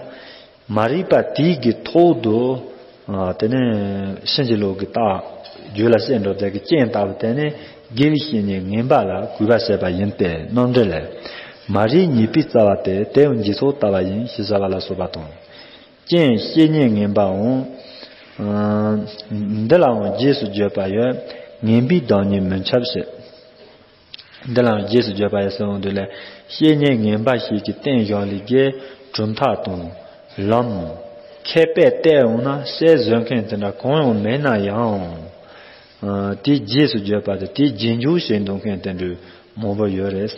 མ་རིག་པ་དེའི་གི་ཐོག་ཏུ། ཨ། དེ་ནས་ཕྱིན་ཅི་ལོག་གི་རྟགས་རྒྱུད་ལ་སྐྱེ་འགྲོ་རྫས་ཀྱི་རྐྱེན་ལྟ་བུ་དེ་ནི་དགེ་བའི་བཤེས་གཉེན་ངན་པ་ལ་གུས་པ་བྱས་པ་ཡིན་ཏེ། རྣམ་འགྲེལ་ལས། མ་རིག་ཉེས་པའི་རྩ་བ་སྟེ། དེ་ཡང་འཇིག་ཚོགས་ལྟ་བ་ཡིན་ཞེས་བྱ་བ་ལ་སོགས་པ་དང་། རྐྱེན་བཤེས་གཉེན་ངན་པའང་། ཨ། འདི་ལའང་རྗེས་སུ་བརྗོད་པ་ཡོད། ངན་པའི་བདག་ཉིད་མི་འཆབ་ཞེས། འདི་ལའང་རྗེས་སུ་བརྗོད་པ་ཡོད་ཟེར་འོང་དུས་ལས། བཤེས་གཉེན་ངན་པ་ཞིག་གི་རྟེན་བཞག་ལས་ཀྱི་གྲུབ་མཐའ་དང་ལམ་མཁས་པས་བལྟས་འོང་ན། ཞེས་བཟོད་མཁན་དེ་འདྲ་གང་ཡང་མེད་ན་ཡང་། ཨ། དེའི་རྗེས་སུ་བརྗོད་པ་དེ། དེའི་རྗེས་འཇུག་བྱེད་འདོད་མཁན་དེ་འདྲ་མང་པོ་ཡོད་རེད།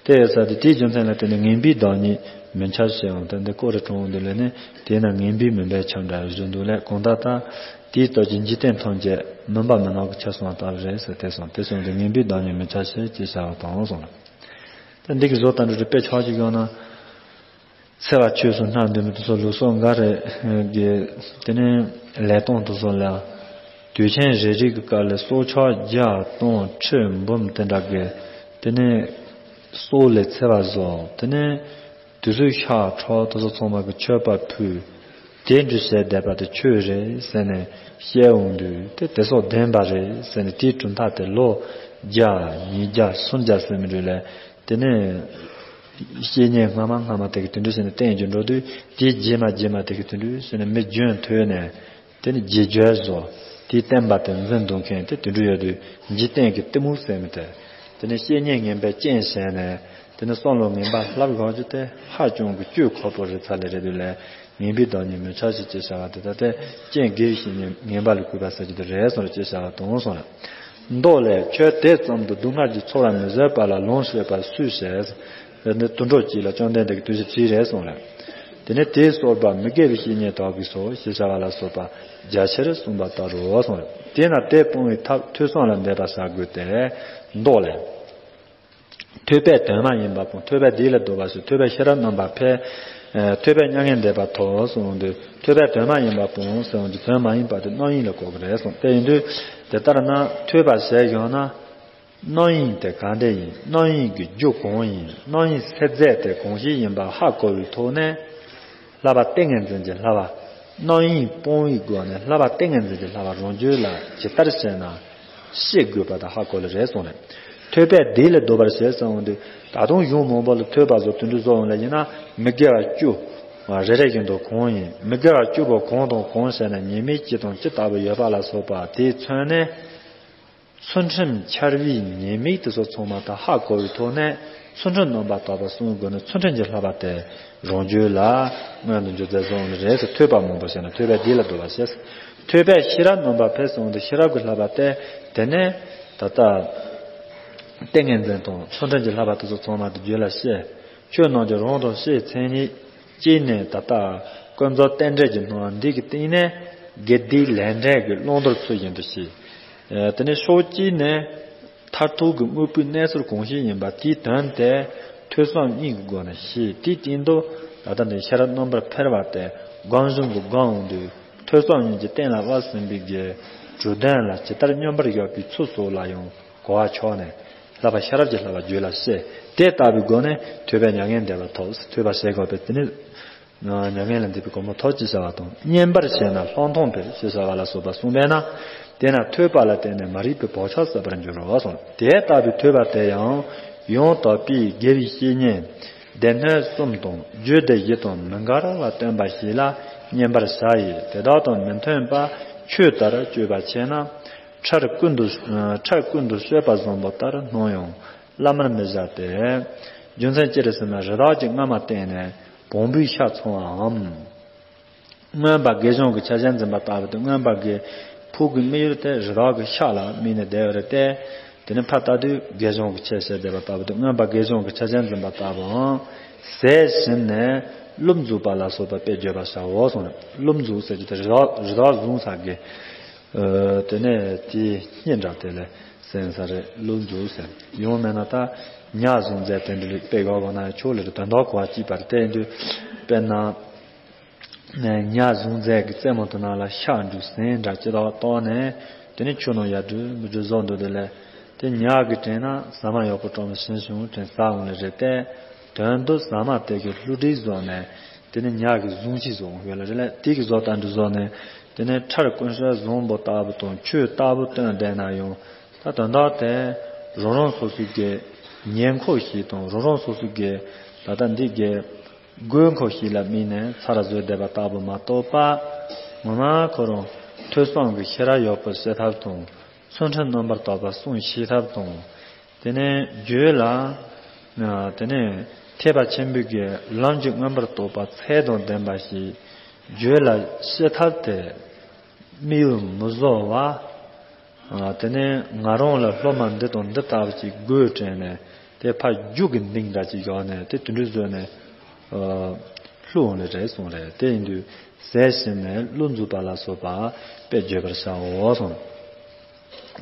དེ་ཡོད་ས་དེ། དེའི་རྒྱུ་མཚན་ལ་བརྟེན་ནས་ངན་པའི་བདག་ཉིད་མི་འཆབ་ཞེས་འོང་དུས། འདི་སྐོར་རེ་དྲངས་འོང་དུས་ལས་ནི། དེས་ན་ངན་པའི་མུན་པས་ཁྱབ་འདྲ་བཞིན་དུ་ལས། གང་ལྟར་ད་དེའི་སྟོབས་ཀྱིས་འཇིག་རྟེན་ཐམས་ཅད་མུན་པ་མུན་ནག་གིས་ཁྱབ་སོང་བ་ལྟ་བུ་རེད་ཟེར་དེ་གསུངས། དེ་གསུངས་ཏེ། ངན་པའི་བདག་ཉིད་མི་འཆབ་ཞེས་ཅེས་བྱ་བ་དང་གསུངས་ལ། ད་འདི་གི་བཟོ་ལྟ་འགྲོ་དེ་དཔེ་ཆ་གཅིག་ཡོང་ན། འཚེ་བ་ཆོས་སུ་སྣང་འདུག་མི་དེ་ཚོ་ལུགས་སྲོལ་འགའ་རེ་གི། དེ་ནས་ལས་སྟངས་དེ་ཚོ་ལ། དུས་ཆེན་རེ་རེ་གི་སྐབས་ལ་སྲོག་ཆགས་བརྒྱ་སྟོང་ཁྲི་འབུམ་དེ་འདྲ་གི། དེ་ནས་སྲོག་ལ་འཚེ་བ་བཟོ། དེ་ནས་དུས་ཚོད་ཤ་ཁྲག་དེ་ཚོ་ཚང་མ་གི་མཆོད་པ་ཕུལ། དེ་འདྲ་བྱས་བསྡད་པ་དེ་ཆོས་རེད་ཟེར་ནས་བཤད་འོང་དུས། དེ་དེ་སོགས་བདེན་པ་རེད་ཟེར་ནས། དེའི་གྲུབ་མཐའ་དེ་ལོ་བརྒྱ་ཉིས་བརྒྱ་སུམ་བརྒྱ་ཟེར་མི་འདྲ་ལས། དེ་ནས་བཤེས་གཉེན་སྔ་མ་སྔ་མ་དེ་གིས་དེ་འདྲ་བྱས་ནས་བསྟན་རྒྱུ་འགྲོ་དུས། དེའི་རྗེས་མ་རྗེས་མ་དེ་གིས་དེ་འདྲ་བྱས་ནས་མི་རྒྱུན་མཐུད་ནས། དེ་ནི་རྗེས་འཇུག་བཟོ། དེའི་བསྟན་པ་དེ་འཛིན་འདུག་མཁན་དེ་དེ་འདྲ་ཡོད་དུས། འཇིག་རྟེན་གྱི་གཏི་མུག་ཟེར་མི་དེ། དེ་ནི་བཤེས་གཉེན་ངན་པའི་རྐྱེན་བྱས་ནས། དེ་ནི་བསམ་བློ་ངན་པ་ལྷབ་བཞག་རྒྱུ་དེ་ཧ་ཅང་གི་གཅོད་ཁག་པོ་རེད། ཚ་ལེ་རེད་དུས་ལས། ངན་པའི་བདག་ཉིད་མི་འཆབ་ཞེས་ཅེས་བྱ་བ་དེ། ད་དེ་རྐྱེན་དགེ་བའི་བཤེས་གཉེན་ངན་པ་ལ་གུས་པ་ཟེར་རྒྱུ་དེ་རེད་གསུངས་ལ་ཅེས་བྱ་བ་དང་གསུངས་ལ། མདོ་ལས། ཁྱོད་དེ་ཙམ་དུ་སྡུག་བསྔལ་གྱི་ཚོར་བ་མི་བཟོད་པ་ལ་ལོངས་སྤྱོད་པ་སུས་བྱས། འདི་དུད་འགྲོ་གཅིག་ལ་བཅོམ་ལྡན་འདས་ཀྱིས་དུས་བཞི་བྲིས་རེད་གསུངས་ལ། དེ་ནས་དེའི་སོགས་པ་མི་དགེ་བའི་བཤེས་གཉེན་དག་གིས་སོ་ཞེས་བྱ་བ་ལ་སོགས་པ་རྒྱ་ཆེར་གསུངས་པ་ལྟར་རོ་གསུངས་ལ། དེས་ན་དེ་སྤོང་བའི་ཐབས་ཐོས་བསམ་ལ་འབད་པ་བྱ་དགོས་ཏེ། མདོ་ལས། ཐོས་པས་དོན་མ་ཡིན་པ་སྤོང་། ཐོས་པས་བདེ་ལ་སྡུད་པར་བྱེད། ཐོས་པས་ཤེས་རབ་རྣམ་པར་འཕེལ། ཨ། ཐོས་པས་མྱ་ངན་འདས་པ་ཐོབ་གསུངས་དུས། ཐོས་པས་དོན་མ་ཡིན་པ་སྤོང་གསུངས་དུས། དོན་མ་ཡིན་པ་དེ་རྣམ་གཡེང་ལ་གོ་གི་རེད་གསུངས། དེ་ཡིན་དུས་དེ་ལྟར་ན་ཐོས་པ་ཞེས་བྱ་ན། རྣམ་གཡེང་དེ་ག་འདྲ་ཡིན། རྣམ་གཡེང་གི་རྒྱུ་གང་ཡིན། རྣམ་གཡེང་སེལ་རྫས་དེ་གང་ཞིག་ཡིན་པ་ཧ་གོ་བའི་ཐོག་ནས། བསླབ་པ་ཏིང་ངེ་འཛིན་གྱི་བསླབ་པ། རྣམ་གཡེང་སྤོང་བའི་སྒོ་ནས་བསླབ་པ་ཏིང་ངེ་འཛིན་གྱི་བསླབ་པ་རང་རྒྱུད་ལ་ཇི་ལྟར་བྱས་ན་ཤེས་དགོས་པ་དང་ཧ་གོ་ལེ་རེད་གསུངས་ནས། ཐོས་པས་བདེ་ལ་སྡུད་པར་བྱེད་གསུངས་དུས། ད་དུང་གཞུང་མང་པོ་ལ་ཐོས་པ་སོགས་དེ་འདྲ་བཟོ་འོང་ལ་ཡིན་ན། མི་དགེ་བ་བཅུ་རེ་རེ་བཞིན་དུ་གང་ཡིན། མི་དགེ་བ་བཅུ་པོ་གང་དང་གང་བྱས་ན་ཉེས་དམིགས་ཅི་དང་ཅི་ལྟ་བུ་ཡོད་པ་ལ་སོགས་པ་དེས་མཚོན་ནས། ཚུལ་ཁྲིམས་འཆལ་བའི་ཉེས་དམིགས་དེ་ཚོ་ཚང་མ་ད་ཧ་གོ་བའི་ཐོག་ནས། ཚུལ་ཁྲིམས་རྣམ་པར་དག་པ་སྲུང་དགོས་ན། ཚུལ་ཁྲིམས་ཀྱི་བསླབ་པ་དེ་རང་རྒྱུད་ལ་མངོན་དུ་འགྱུར་མཛད་བཟོ་འོང་ནི་རེད་ཟེར། ཐོས་པ་མང་པོ་བྱས་ན་ཐོས་པས་བདེ་ལ་སྡུད་པར་བྱེད། ཐོས་པས་ཤེས་རབ་རྣམ་པར་འཕེལ་གསུངས་ཏེ། ཤེས་རབ་ཀྱི་བསླབ་པ་དེ། དེ་ནས་ད་ལྟ་ཏིང་ངེ་འཛིན་དང་ཚུལ་ཁྲིམས་ཀྱི་བསླབ་པ་དེ་ཚོ་ཚང་མ་དེ་རྒྱུད་ལ་སྐྱེ། ཆོས་རྣམས་ཀྱི་རང་དང་ཕྱིའི་མཚན་ཉིད། གཅིག་ནས་ད་ལྟ་ཀུན་རྫོབ་རྟེན་འབྲེལ་གྱི་སྣང་བ་འདི་གི་སྟེང་ནས་དགེ་སྡིག་ལས་འབྲས་ཀྱི་བླང་དོར་ཚུལ་བཞིན་དུ་ཤེས། ཨ། དེ་ནས་ཕྱོགས་གཅིག་ནས་མཐར་ཐུག་གི་དངོས་པོའི་གནས་ཚུལ་གང་ཞིག་ཡིན་པ་དེའི་དོན་དེ་ཐོས་བསམ་གཉིས་ཀྱི་སྒོ་ནས་ཤེས། དེའི་སྟེང་དུ་ད་ལྟ་འདི་ཤེས་རབ་རྣམ་པར་འཕེལ་བ་དེ་སྒོམ་གཞུང་གི་སྒོམ་འོང་དུས། ཐོས་བསམ་གཉིས་ཀྱི་སྟེང་ལ་དབབ་ཟིན་པའི་གི་དྲུག་དོན་ལ་ཇི་ལྟར་སྙོམས་པར་ཞོག་པའི་ཚུལ་སོགས་ལ་ཡང་གོ་བ་ཆོད་ནས། བསླབ་པ་ཤེས་རབ་ཀྱི་བསླབ་པ་རྒྱུད་ལ་སྐྱེ། དེ་ལྟ་བུའི་སྒོ་ནས་ཐོས་པས་མྱ་ངན་འདས་པ་ཐོབ། ཐོས་པ་ཞེས་བྱ་བ་དེ་ནི། མྱ་ངན་ལས་འདས་པའི་གོ་འཕང་ཐོབ་ཅེས་བྱ་བ་དང་། བསྙེན་པར་བྱས་ན་ལྷག་མཐོང་འཕེལ་ཞེས་བྱ་བ་ལ་སོགས་པ་གསུངས་པས་ན། དེས་ན་ཐོས་པ་ལ་བརྟེན་ནས་མ་རིག་པའི་བག་ཆགས་ཟད་པར་འགྱུར་རོ་གསུངས། དེ་ལྟ་བུའི་ཐོས་པ་དེ་ཡང་ཡང་དག་པའི་དགེ་བའི་བཤེས་གཉེན། སྡེ་སྣོད་གསུམ་དང་རྒྱུད་སྡེ་བཞི་དང་མི་འགལ་བར་སྟོན་པ་ཞིག་ལ་བསྙེན་པར་བྱ་ཡི། དེ་དག་དང་མི་མཐུན་པ་ཆོས་ལྟར་སྤྱོད་པ་བྱས་ན། འཕྲལ་ཀུན་ཏུ། འཕྲལ་ཀུན་ཏུ་སྤྱོད་པ་བཟང་པོ་ལྟར་སྣང་ཡང་བླ་མར་མི་བྱ་སྟེ། རྒྱུ་མཚན་ཅི་རེད་ཟེར་ན། རི་དྭགས་ཀྱིས་རྔ་མ་བསྟེན་ནས་བོང་བུའི་ཤ་འཚོང་བའམ། མངོན་པར་དགེ་སྦྱོང་གི་ཆ་ཤས་འཛིན་པ་ལྟ་བུ་དེ། མངོན་པར་དགེ་ཕུག་གི་དམིགས་ཡུལ་དེ་རི་དྭགས་ཀྱི་ཤ་ལ་དམིགས་ནས་བསྡད་ཡོད་རེད་དེ། དེ་ནི་ཕར་ལྟ་དུས་དགེ་སྦྱོང་གི་ཆ་ཤས་བསྡད་པ་ལྟ་བུ་དེ། མངོན་པར་དགེ་སྦྱོང་གི་ཆ་ཤས་འཛིན་པ་ལྟ་བུའམ། ཟས་ཟིན་ནས་བླུ་འཛུགས་པ་ལ་སོགས་པ་དཔེ་བརྗོད་པར་བྱའོ་གསུངས། བླུ་འཛུགས་ཟེར་རྒྱུ་དེ་རི་དྭགས་རི་དྭགས་བཟུང་ས་གི། ཨ་དེ་ནས་དེའི་སྙིང་འདྲ་དེ་ལས་ཟིན་ས་རེད། བླུ་འཛུགས་ཟེར། ཡང་མིན་ན་ད་ཉ་བཟུང་རྫས་དེ་འདྲ་ལ་དཔེ་དགོས་པ་ན་ཆོག་ལེ་རེད། དོན་དག་གོ་བ་གཅིག་པ་རེད། དེ་ཡིན་དུས་དཔེར་ན། ཉ་བཟུང་རྫས་ཀྱི་རྩེ་མོ་དེ་ནང་ལ་ཤ་འདྲུད་ཟིན་འདྲ་ཅི་ལྟར་གཏོར་ནས་དེ་ནས་ཆུ་ནང་ཡར་འདྲུད་མི་འདྲུད་བཟོ་འདུག་དེ་ལས་དེ་ཉ་གིས་དྲན་ན་ཟ་མ་ཡག་པོ་བཀྲོངས་ནས་ཟིན་བྱུང་དྲན་ཟ་འོང་ལེ་རེད་དེ། དོན་དུ་ཟ་མ་དེ་གི་བསླུ་བྲིད་བཟོ་ནས་དེ་ནས་ཉ་གི་བཟུང་བྱེད་བཟོ་འོང་ཡོད་ལེ་རེད་ལ། དེ་གི་བཟོ་ལྟ་འདྲུད་བཟོ་ནས་དེ་ནས་ཁྲར་ཀུན་ཧྲལ་བཟུང་པོ་ལྟ་བུ་དང་ཆོས་ལྟ་བུ་སྟོན་བསྡད་ན་ཡང་ད་དོན་དག་དེ་རང་རང་སོ་སོ་གི་ཉེན་ཁ་ཞིག་དང་རང་རང་སོ་སོ་གི་ད་ལྟ་འདི་གི་དགོས་མཁོ་ཞིག་ལ་དམིགས་ནས་ཚར་བཟོས་བསྡད་པ་ལྟ་བུ་མ་གཏོགས་པ། ངོ་མ་ཁོ་རང་ཐོས་བསམ་གྱི་ཤེས་རབ་ཡག་པོ་བྱེད་ཐབས་དང་། ཚུལ་ཁྲིམས་རྣམ་པར་དག་པ་སྲུང་ཤེས་ཐབས་དང་། དེ་ནས་རྒྱུད་ལ་དེ་ནས་ཐེག་པ་ཆེན་པོའི་གི་ལམ་གྱི་མངོན་པར་རྟོགས་པ་ཚད་དང་ལྡན་པ་ཞིག་རྒྱུད་ལ་ཤེས་ཐབས་དེ་དམིགས་ཡུལ་མི་བཟོ་བ། ཨ་དེ་ནས་ང་རང་ལ་སློབ་མ་འདི་དང་འདི་ལྟ་བུ་ཅིག་དགོས་དྲན་ནས་དེ་ཕར་རྒྱུག་གི་འདིང་འདྲ་ཅིག་བཞག་ནས་དེ་དུད་འགྲོའི་བཟོས་ནས་ཨ་བསླུ་འོང་ལེ་རེད་གསུངས་རེད། དེ་ཡིན་དུས་ཟས་ཟིན་ནས་བླུ་འཛུགས་པ་ལ་སོགས་པ་དཔེ་བརྗོད་པར་བྱའོ་གསུངས།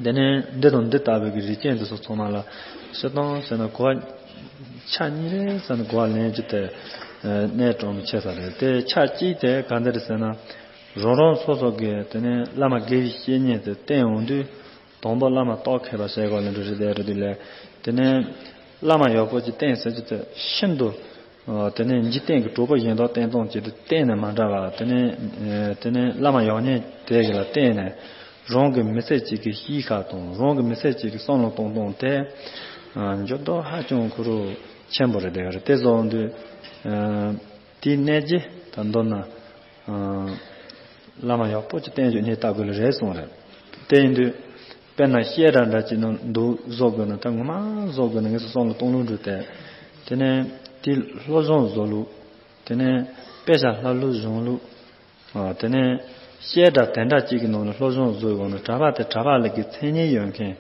དེ་ནས་འདི་དང་འདི་ལྟ་བུའི་གི་རིགས་ཅན་འདི་ཚོ་ཚང་མ་ལ་སྤྱིར་བཏང་ཟེར་ན་གོ་བ་ཆ་གཉིས་རེད་ཟེར་ན་གོ་བ་ལེན་རྒྱུ་དེ་གནད་གྲོང་ཆེ་ས་རེད། དེ་ཆ་གཅིག་དེ་ག་འདི་རེད་ཟེར་ན། རང་རང་སོ་སོ་གི་དེ་ནས་བླ་མ་དགེ་བའི་བཤེས་གཉེན་དེ་བསྟེན་འོང་དུས་དང་པོ་བླ་མ་རྟོགས་མཁས་པ་བྱེད་དགོས་ལ་འགྲོ་རེད། དེ་རེད་དེ་ལས་དེ་ནས་བླ་མ་ཡག་པོ་ཅིག་བསྟེན་ཟེར་རྒྱུ་དེ་ཤིན་ཏུ་དེ་ནས་འཇིག་རྟེན་གྱི་གྲོགས་པོ་གཞན་དག་བསྟེན་སྟངས་ཅིག་ཏུ་བསྟེན་ནས་མ་འདྲ་བ། དེ་ནས་དེ་ནས་བླ་མ་ཡག་ཉེས་དེ་གི་ལ་བསྟེན་ནས་རང་གི་མི་ཚེ་གཅིག་གི་གཤིས་ཀ་དང་རང་གི་མི་ཚེ་གཅིག་གི་བསམ་བློ་གཏོང་སྟངས་དེ་འགྱུར་ལྡོག་ཧ་ཅང་ཁོ་རང་ཆེན་པོ་རེད། དེ་རེད་དེ་བཟོ་འོང་དུས། དེའི་གནད་ཀྱིས་ད་མདོར་ན། བླ་མ་ཡག་པོ་ཅིག་བསྟེན་རྒྱུ་ནི་ལྟ་དགོས་ལ་རེད་གསུངས་རེད། དེ་ཡིན་དུས། དཔེར་ན་བཤད་གྲྭ་འདྲ་ཅིག་ནང་འདུག་བཟོ་དགོས་ན་ད་ངོ་མ་བཟོ་དགོས་ན་ངེས་སུ་བསམ་བློ་གཏོང་ལུགས་འགྲོ་དེ། དེ་ནས་དེ་སློབ་སྦྱོང་བཟོ་ལུགས། དེ་ནས་དཔེ་ཆ་ལྷབ་ལུགས་སྦྱོང་ལུགས། དེ་ནས་བཤད་གྲྭ་དེ་འདྲ་ཅིག་གི་ནང་ལ་སློབ་སྦྱོང་བཟོ་དགོས་ན་གྲྭ་པ་དེ་གྲྭ་པ་ལ་གི་མཚན་སྙན་ཡོད་མཁན།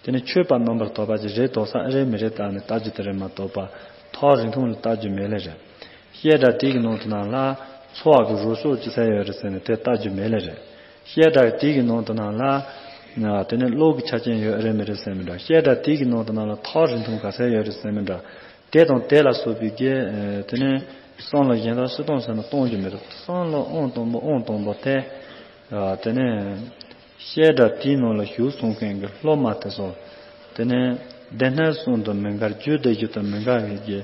དེ་ནི་ཆོས་པ་རྣམ་པར་དག་པ་ཅིག་རེད་དོགས་ས་ཨེ་རེད་མི་རེད་བལྟས་ནས་ལྟ་རྒྱུ་དེ་རེད་མ་གཏོགས་པ། ཐག་རིང་ཐུང་ལ་ལྟ་རྒྱུ་མེད་ལེ་རེད། བཤད་གྲྭ་དེ་གི་ནང་དུ་ནང་ལ་འཚོ་བ་གི་རོ་སོགས་ཅི་ཚད་ཡོད་རེད་ཟེར་ནས་དེ་ལྟ་རྒྱུ་མེད་ལེ་རེད། བཤད་གྲྭ་དེ་གི་ནང་དུ་ནང་ལ་དེ་ནི་བློ་གི་ཆ་རྐྱེན་ཡོད་ཨེ་རེད་མི་རེད་ཟེར་མི་འདྲ། བཤད་གྲྭ་དེ་གི་ནང་དུ་ནང་ལ་ཐག་རིང་ཐུང་ག་ཚད་ཡོད་རེད་ཟེར་མི་འདྲ། དེ་དང་དེ་ལ་སོགས་པའི་གི་དེ་ནི་བསམ་བློ་གཞན་དག་སུ་གཏོང་ཟེར་ན་གཏོང་རྒྱུ་མེད་རེད། བསམ་བློ་ཨང་དང་པོ་ཨང་དང་པོ་དེ་དེ་ནི། བཤད་གྲྭ་དེའི་ནང་ལ་ཞུགས་སོང་མཁན་གྱི་སློབ་མ་དེ་ཚོ། དེ་ནས་སྡེ་སྣོད་གསུམ་དང་མི་འགལ་རྒྱུད་སྡེ་བཞི་དང་མི་འགལ་བའི་གི་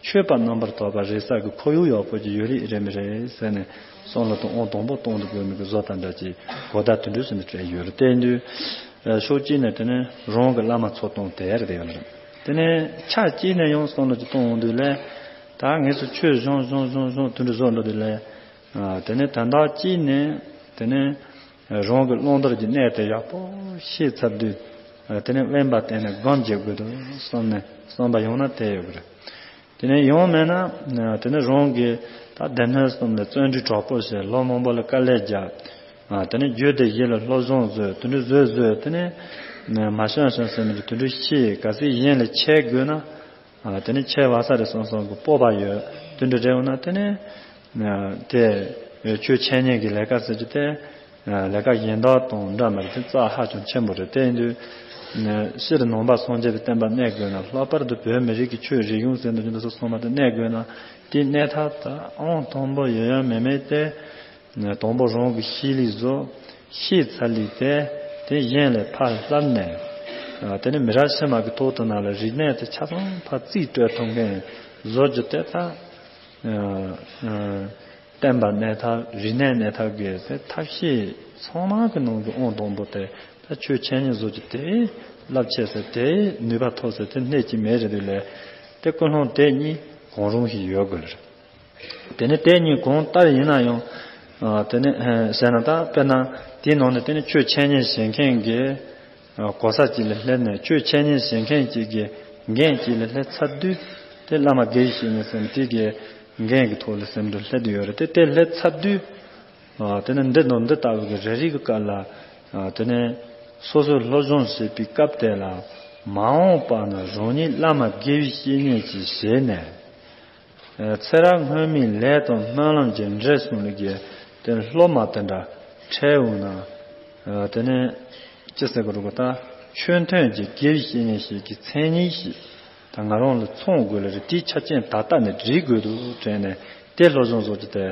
ཆོས་པ་རྣམ་པར་དག་པ་རེད་ས་གི་ཁོར་ཡུག་ཡག་པོ་ཅིག་ཡོད་རེད་རེད་མི་རེད་ཟེར་ནས་བསམ་བློ་དང་ཨང་དང་པོ་གཏོང་དུ་དགོས་མི་གི་བཟོ་ལྟ་འདྲ་ཅིག་གོ་བརྡ་དེ་འདྲ་ཟེར་ནས་སྤྲད་ཡོད་རེད། དེ་དུས་ཕྱོགས་གཅིག་ནས་དེ་ནས་རང་གི་བླ་མ་ཚོ་སྟོང་དེ་རེད་ཡོད་རེད། དེ་ནས་ཆ་གཅིག་ནས་ཡང་བསམ་བློ་ཅིག་གཏོང་འོང་དུས་ལས་ད་ངས་སུ་ཆོས་སྦྱོང་སྦྱོང་སྦྱོང་སྦྱོང་དེ་འདྲ་བཟོ་འགྲོ་དུས་ལས། དེ་ནས་དོན་དག་གཅིག་ནས་དེ་ནས་རང་གི་བླང་དོར་གྱི་གནས་དེ་ཡག་པོ་ཤེས་ཚར་དུས། དེ་ནས་དབེན་པ་བསྟེན་ནས་སྒོམ་བྱེད་དགོས་འདུག་བསམ་ནས་བསམ་པ་ཡོང་ན་དེ་ཡོད་གི་རེད། དེ་ནས་ཡང་མེད་ན་དེ་ནས་རང་གི་ད་སྡེ་སྣོད་གསུམ་ལ་བརྩོན་འགྲུས་དྲག་པོ་བྱས་ལོ་མང་པོ་ལ་དཀའ་ལས་རྒྱག་དེ་ནས་རྒྱུད་སྡེ་བཞི་ལ་སློབ་སྦྱོང་བཟོས་དེ་འདྲ་བཟོས་བཟོས་དེ་ནས་མ་བྱང་བྱང་ཟེར་མི་འདྲ་དེ་འདྲ་ཤེས་ག་ཚོད་གཞན་ལ་འཆད་དགོས་ན། དེ་ནས་འཆད་པ་ས་རེ་སོང་སོང་གི་སྤོབས་པ་ཡོད་དེ་འདྲ་རེད་འོ་ན་དེ་ནས། དེ་ཆོས་འཆད་ཉན་གྱི་ལས་ཀ་ཟེར་རྒྱུ་དེ། ལས་ཀ་གཞན་དག་དང་འདྲ་མ་རེད་དེ་རྩ་ཧ་ཅང་ཆེན་པོ་རེད། དེ་ཡིན་དུས། སྤྱིར་ནང་པ་སངས་རྒྱས་པའི་བསྟན་པ་གནས་དགོས་ན་ལྷག་པར་དུ་བོད་མི་རིགས་ཀྱི་ཆོས་རིག་གཞུང་ཟེར་འདུག་རྒྱུ་འདི་ཚོ་ཚང་མ་དེ་གནས་དགོས་ན་དེའི་གནས་ཐབས་དང་ཨང་དང་པོ་ཡོད་ཡོད་མེད་མེད་དེ། དང་པོ་རང་གི་ཤེས་ལུགས་བཟོ། ཤེས་ཚར་ལུགས་དེ་དེ་གཞན་ལ་ཕར་བསླབ་ནས། དེ་ནི་མི་རབས་ཕྱི་མ་གི་ཐོག་ཏུ་ན་ལ་རིག་གནས་དེ་ཆ་ཚང་ཕར་རྩིས་སྤྲོད་ཐུབ་མཁན་བཟོ་རྒྱུ་དེ་ད། བསྟན་པ་གནས་ཐབས་རིག་གནས་གནས་ཐབས་ཀྱི་དེ་ཐབས་ཤེས་ཚང་མ་གི་ནང་གི་ཨང་དང་པོ་དེ་ད་ཆོས་འཆད་ཉན་བཟོ་རྒྱུ་དེ་རླབས་ཆེ་ཟེར་དེ་ནུས་པ་ཐོབ་ཟེར་དེ་སྣེ་གཅིག་མེད་རེད་དེ་ལས་དེ་ཀུན་སློང་དེ་གཉིས་གང་རུང་ཞིག་ཡོད་དགོས་རེད། དེ་ནི་དེ་གཉིས་གང་ལྟར་ཡིན་ན་ཡང་། དེ་ནི་ཟེར་ན་ད་དཔེར་ན་དེའི་ནང་ནས་དེ་ནི་ཆོས་འཆད་ཉན་བྱེད་མཁན་གྱི་གོ་ས་གཅིག་ལ་སླེབས་ནས་ཆོས་འཆད་ཉན་བྱེད་མཁན་གཅིག་གི་འགན་གཅིག་ལ་སླེབས་ཚར་དུས་དེ་བླ་མ་དགེ་བའི་བཤེས་གཉེན་ཟེར་ནས་དེ་གི་འགན་གྱི་ཐོག་ལ་ཟེར་འདྲ་སླེབས་དུ་ཡོད་རེད། དེ་དེ་སླེབས་ཚར་དུས་དེ་ནི་འདི་དང་འདི་ལྟ་བུ་གི་རེ་རེ་གི་སྐབས་ལ་དེ་ནི་སོ་སོའི་སློབ་སྦྱོང་བྱེད་པའི་སྐབས་དེ་ལ་མ་འོངས་པ་ན་རང་ཉིད་བླ་མ་དགེ་བའི་བཤེས་གཉེན་གྱིས་བྱས་ནས། ཚེ་རབས་སྔོན་མའི་ལས་དང་སྨོན་ལམ་གྱི་འབྲས་གསུམ་ལས་ཀྱི་དེ་སློབ་མ་དེ་འདྲ་འཕྲད་འོང་ན། དེ་ནས་ཅི་ཟེར་དགོས་རེད་གོ། ད་ཆོས་ཐོན་གྱི་དགེ་བའི་བཤེས་གཉེན་ཞིག་གི་མཚན་ཉིད་ཞིག་ད་ང་རང་ལ་ཚང་དགོས་ལ་རེད། དེའི་ཆ་རྐྱེན་ད་ལྟ་ནས་སྒྲིག་དགོས་འདུག་དྲན་ནས་དེ་སློབ་སྦྱོང་བཟོ་རྒྱུ་དེ་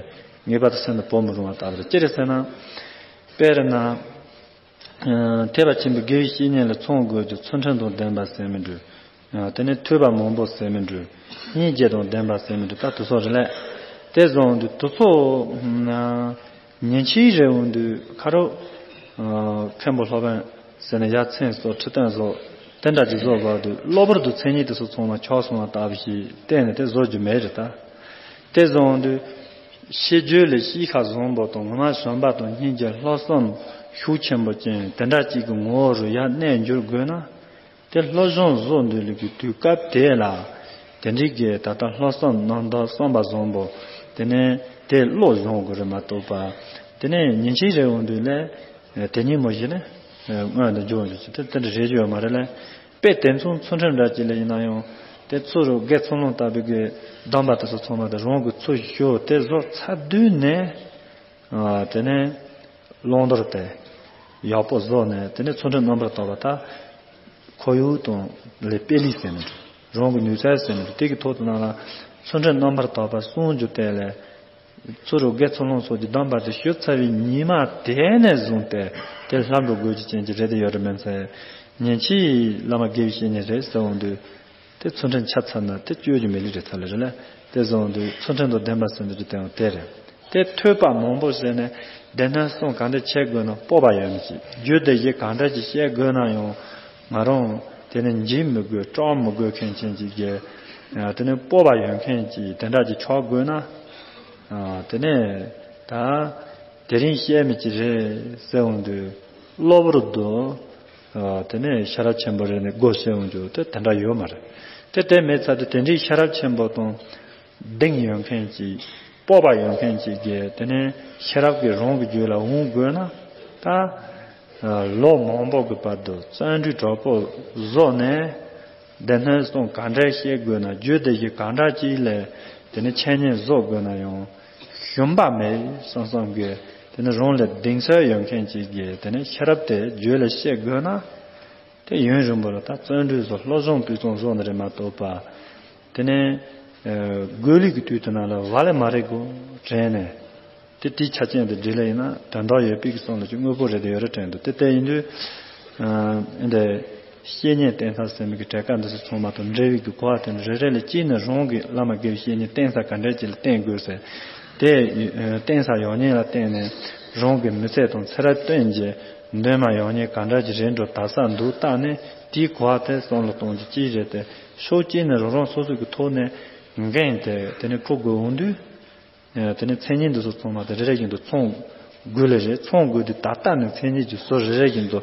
ངེས་པར་དུ་སེམས་ནས་བོར་མི་རུང་བ་ལྟ་བུ་རེད། ཅི་རེད་ཟེར་ན། དཔེར་ན། ཐེག་པ་ཆེན་པོའི་དགེ་བའི་བཤེས་གཉེན་ལ་ཚང་དགོས་རྒྱུ་ཚུལ་ཁྲིམས་དང་ལྡན་པ་ཟེར་མི་འདྲ། དེ་ནས་ཐོས་པ་མང་པོ་ཟེར་མི་འདྲ། སྙིང་རྗེ་དང་ལྡན་པ་ཟེར་མི་འདྲ། ད་དེ་ཚོ་རེད་ལས། དེ་བཟུང་དུས་དེ་ཚོ་ཉིན་གཅིག་རེ་འོང་དུས་ཁ་རོག་མཁན་པོ་སློབ་དཔོན་ཟེར་ནས་ཡ་མཚན་སོགས་ཁྲི་སྟོན་སོགས་དེ་འདྲ་ཅིག་བཟོ་དགོས་དུས་གློ་བུར་དུ་མཚན་ཉིད་དེ་ཚོ་ཚང་མ་ཆགས་སོང་བ་ལྟ་བུ་ཞིག་བལྟས་ནས་དེ་བཟོ་རྒྱུ་མེད་རེད་ད། དེ་བཟུང་དུས་ཤེས་རྒྱུད་ལ་ཤེས་ཁ་བཟང་པོ་དང་ངོ་མ་བྱམས་པ་དང་སྙིང་རྗེ་ལྷག་བསམ་ཤུགས་ཆེན་པོ་ཅན་དེ་འདྲ་ཅིག་གི་ངོ་བོ་རུ་ཡར་གནས་འགྱུར་དགོས་ན། དེ་སློབ་སྦྱོང་བཟོ་འདོད་ལུགས་ཀྱི་དུས་སྐབས་དེ་ལ། དེ་འདྲའི་གི་ད་ལྟ་ལྷག་བསམ་རྣམ་དག་བསམ་པ་བཟང་པོ། དེ་ནས་དེ་བློ་སྦྱོང་དགོས་རེད་མ་གཏོགས་པ། དེ་ནས་ཉིན་གཅིག་རེ་འོང་དུས་ལས། དེ་ཉིན་མོ་བཞི་ནས། སྔོན་དུ་འཇུག་འཇུག་ཅིག་དེ་དེ་འདྲ་རེད་ཀྱི་ཡོད་མ་རེད་ལས། དཔེ་དེ་མཚུངས་ཚུལ་ཁྲིམས་འདྲ་ཅིག་ལ་ཡིན་ན་ཡང་། དེ་ཚུ་རུ་དགེ་ཚུལ་སློང་ལྟ་བུའི་གི་སྡོམ་པ་དེ་ཚོ་ཚང་མ་དེ་རང་གི་ཚུལ་ཤོས་དེ་བཟོ་ཚར་དུས་ནས། དེ་ནས་བླང་དོར་དེ་ཡག་པོ་བཟོ་ནས་དེ་ནས་ཚུལ་ཁྲིམས་རྣམ་པར་དག་པ་དང་། ཁོར་ཡུག་དང་ལས་དཔེ་ལས་ཟེར་ནས་རང་གི་ནུས་རྩལ་ཟེར་ནས་དེ་གི་ཐོག་ཏུ་ནང་ལ་ཚུལ་ཁྲིམས་རྣམ་པར་དག་པ་སྲུང་རྒྱུ་དེ་ལས། ཚུ་རུ་དགེ་ཚུལ་སློང་སོགས་ཀྱི་སྡོམ་པ་དེ་ཞུ་ཚར་བའི་ཉི་མ་དེ་ནས་བཟུང་སྟེ་དེ་ལྷབ་འགྲོ་དགོས་ཀྱི་རྐྱེན་གྱིས་རེད་དེ་ཡོད་རེད་མིན་ཚེ། ཉིན་གཅིག་བླ་མ་དགེ་བའི་བཤེས་གཉེན་རེད་ཟེར་འོང་དུས། དེ་ཚུལ་ཁྲིམས་ཆད་ཚར་ན་དེ་བཅོས་རྒྱུ་མེད་ལེ་རེད་ཚར་ལེ་རེད་ལ། དེ་བཟུང་དུས་ཚུལ་ཁྲིམས་དང་ལྡན་པ་ཟེར་འདི་རྒྱུ་དེ་ཡང་དེ་རེད། དེ་ཐོས་པ་མང་པོ་བྱས་ནས་སྡེ་སྣོད་གསུམ་ག་འདྲ་བྱེད་དགོས་ན་སྤོབས་པ་ཡོད་མི་ཅིག་རྒྱུ་དེ་བཞི་ག་འདྲ་ཅིག་བཤད་དགོས་ན་ཡང་། ང་རང་དེ་ནི་འཇིགས་མི་དགོས་སྐྲག་མི་དགོས་མཁན་ཅན་ཅིག་གི། དེ་ནི་སྤོབས་པ་ཡོད་མཁན་ཅིག་དེ་འདྲ་ཅིག་ཆགས་དགོས་ན། དེ་ནི་ད་དེ་རིང་བཤད་མི་ཅིག་རེད་ཟེར་འོང་དུས་གློ་བུར་དུ། དེ་ནི་ཤེས་རབ་ཆེན་པོ་རེད་ནས་སྒོ་ཕྱེ་འོང་རྒྱུ་དེ་དེ་འདྲ་ཡོད་མ་རེད། དེ་དེ་མེད་ཚར་དུས་དེ་འདྲའི་ཤེས་རབ་ཆེན་པོ་དང་གདེང་ཡོད་མཁན་ཅིག་སྤོབས་པ་ཡོད་མཁན་ཅིག་གིས་དེ་ནས་ཤེས་རབ་ཀྱི་རང་གི་རྒྱུད་ལ་འོང་དགོས་ན་ད། ལོ་མང་པོ་གི་བར་དུ་བརྩོན་འགྲུས་དྲག་པོ་བཟོ་ནས། སྡེ་སྣོད་གསུམ་ག་འདྲ་བཤད་དགོས་ན་རྒྱུད་སྡེ་བཞི་ག་འདྲ་ཅིག་ལས་དེ་ནས་འཆད་ཉན་བཟོ་དགོས་ན་ཡང་ཞུམ་པ་མེད་བསམ་བསམ་གི་དེ་ནས་རང་ལ་གདེང་ཚོད་ཡོད་མཁན་ཅིག་གིས་དེ་ནས་ཤེས་རབ་དེ་རྒྱུད་ལ་བཤད་དགོས་ན། དེ་ཡུན་རིང་པོ་ལ་ད་བརྩོན་འགྲུས་བཟོ་སློབ་སྦྱོང་སྤུས་གཙང་བཟོ་ནི་རེད་མ་གཏོགས་པ། དེ་ནས་དགོས་ལུགས་ཀྱི་དུས་དེ་ནང་ལ་བ་ལས་མ་རེག་གོ་དྲན་ནས། དེ་དེའི་ཆ་རྐྱེན་དེ་འགྲིག་ལེ་ཡིན་ན་དོན་དག་ཡོད་པའི་གི་བསམ་བློ་ཅིག་དངོས་པོ་རེད་དེ་ཡོད་རེད་དྲན་འདུག་དེ་ལྟ་ཡིན་དུས། ཨ་འདི་བཤེས་གཉེན་བསྟེན་ཐབས་ཟེར་མི་གི་གྲལ་ཁ་འདི་ཚོ་ཚང་མ་དང་འབྲེལ་བའི་གི་གོ་བ་དེ་ནི་རེ་རེ་ལ་གཅིག་ནི་རང་གི་བླ་མ་དགེ་བའི་བཤེས་གཉེན་བསྟེན་ས་ག་འདྲས་ཅིག་ལ་བསྟེན་དགོས་ཟེར། དེ་བསྟེན་ས་ཡག་ཉེས་ལ་བརྟེན་ནས་རང་གི་མི་ཚེ་དང་ཚེ་རབས་སྟོན་རྒྱུ་འདོན་མ་ཡག་ཉེས་ག་འདྲ་ཅིག་རེད་འགྲོ་ད་ས་འདུག་བལྟས་ནས་དེའི་གོ་བ་དེ་བསམ་བློ་གཏོང་རྒྱུ་གཅིག་རེད་དེ་ཕྱོགས་གཅིག་ནི་རང་རང་སོ་སོ་གི་ཐོག་ནས་འགན་དེ་དེ་ནི་འཁུར་དགོས་འོང་དུས། དེ་ནས་མཚན་ཉིད་འདི་ཚོ་ཚང་མ་དེ་རེ་རེ་བཞིན་དུ་ཚང་དགོས་ལེ་རེད། ཚང་དགོས་དུས་ད་ལྟ་ནས་མཚན་ཉིད་ཀྱི་ཟུར་རེ་རེ་བཞིན་དུ་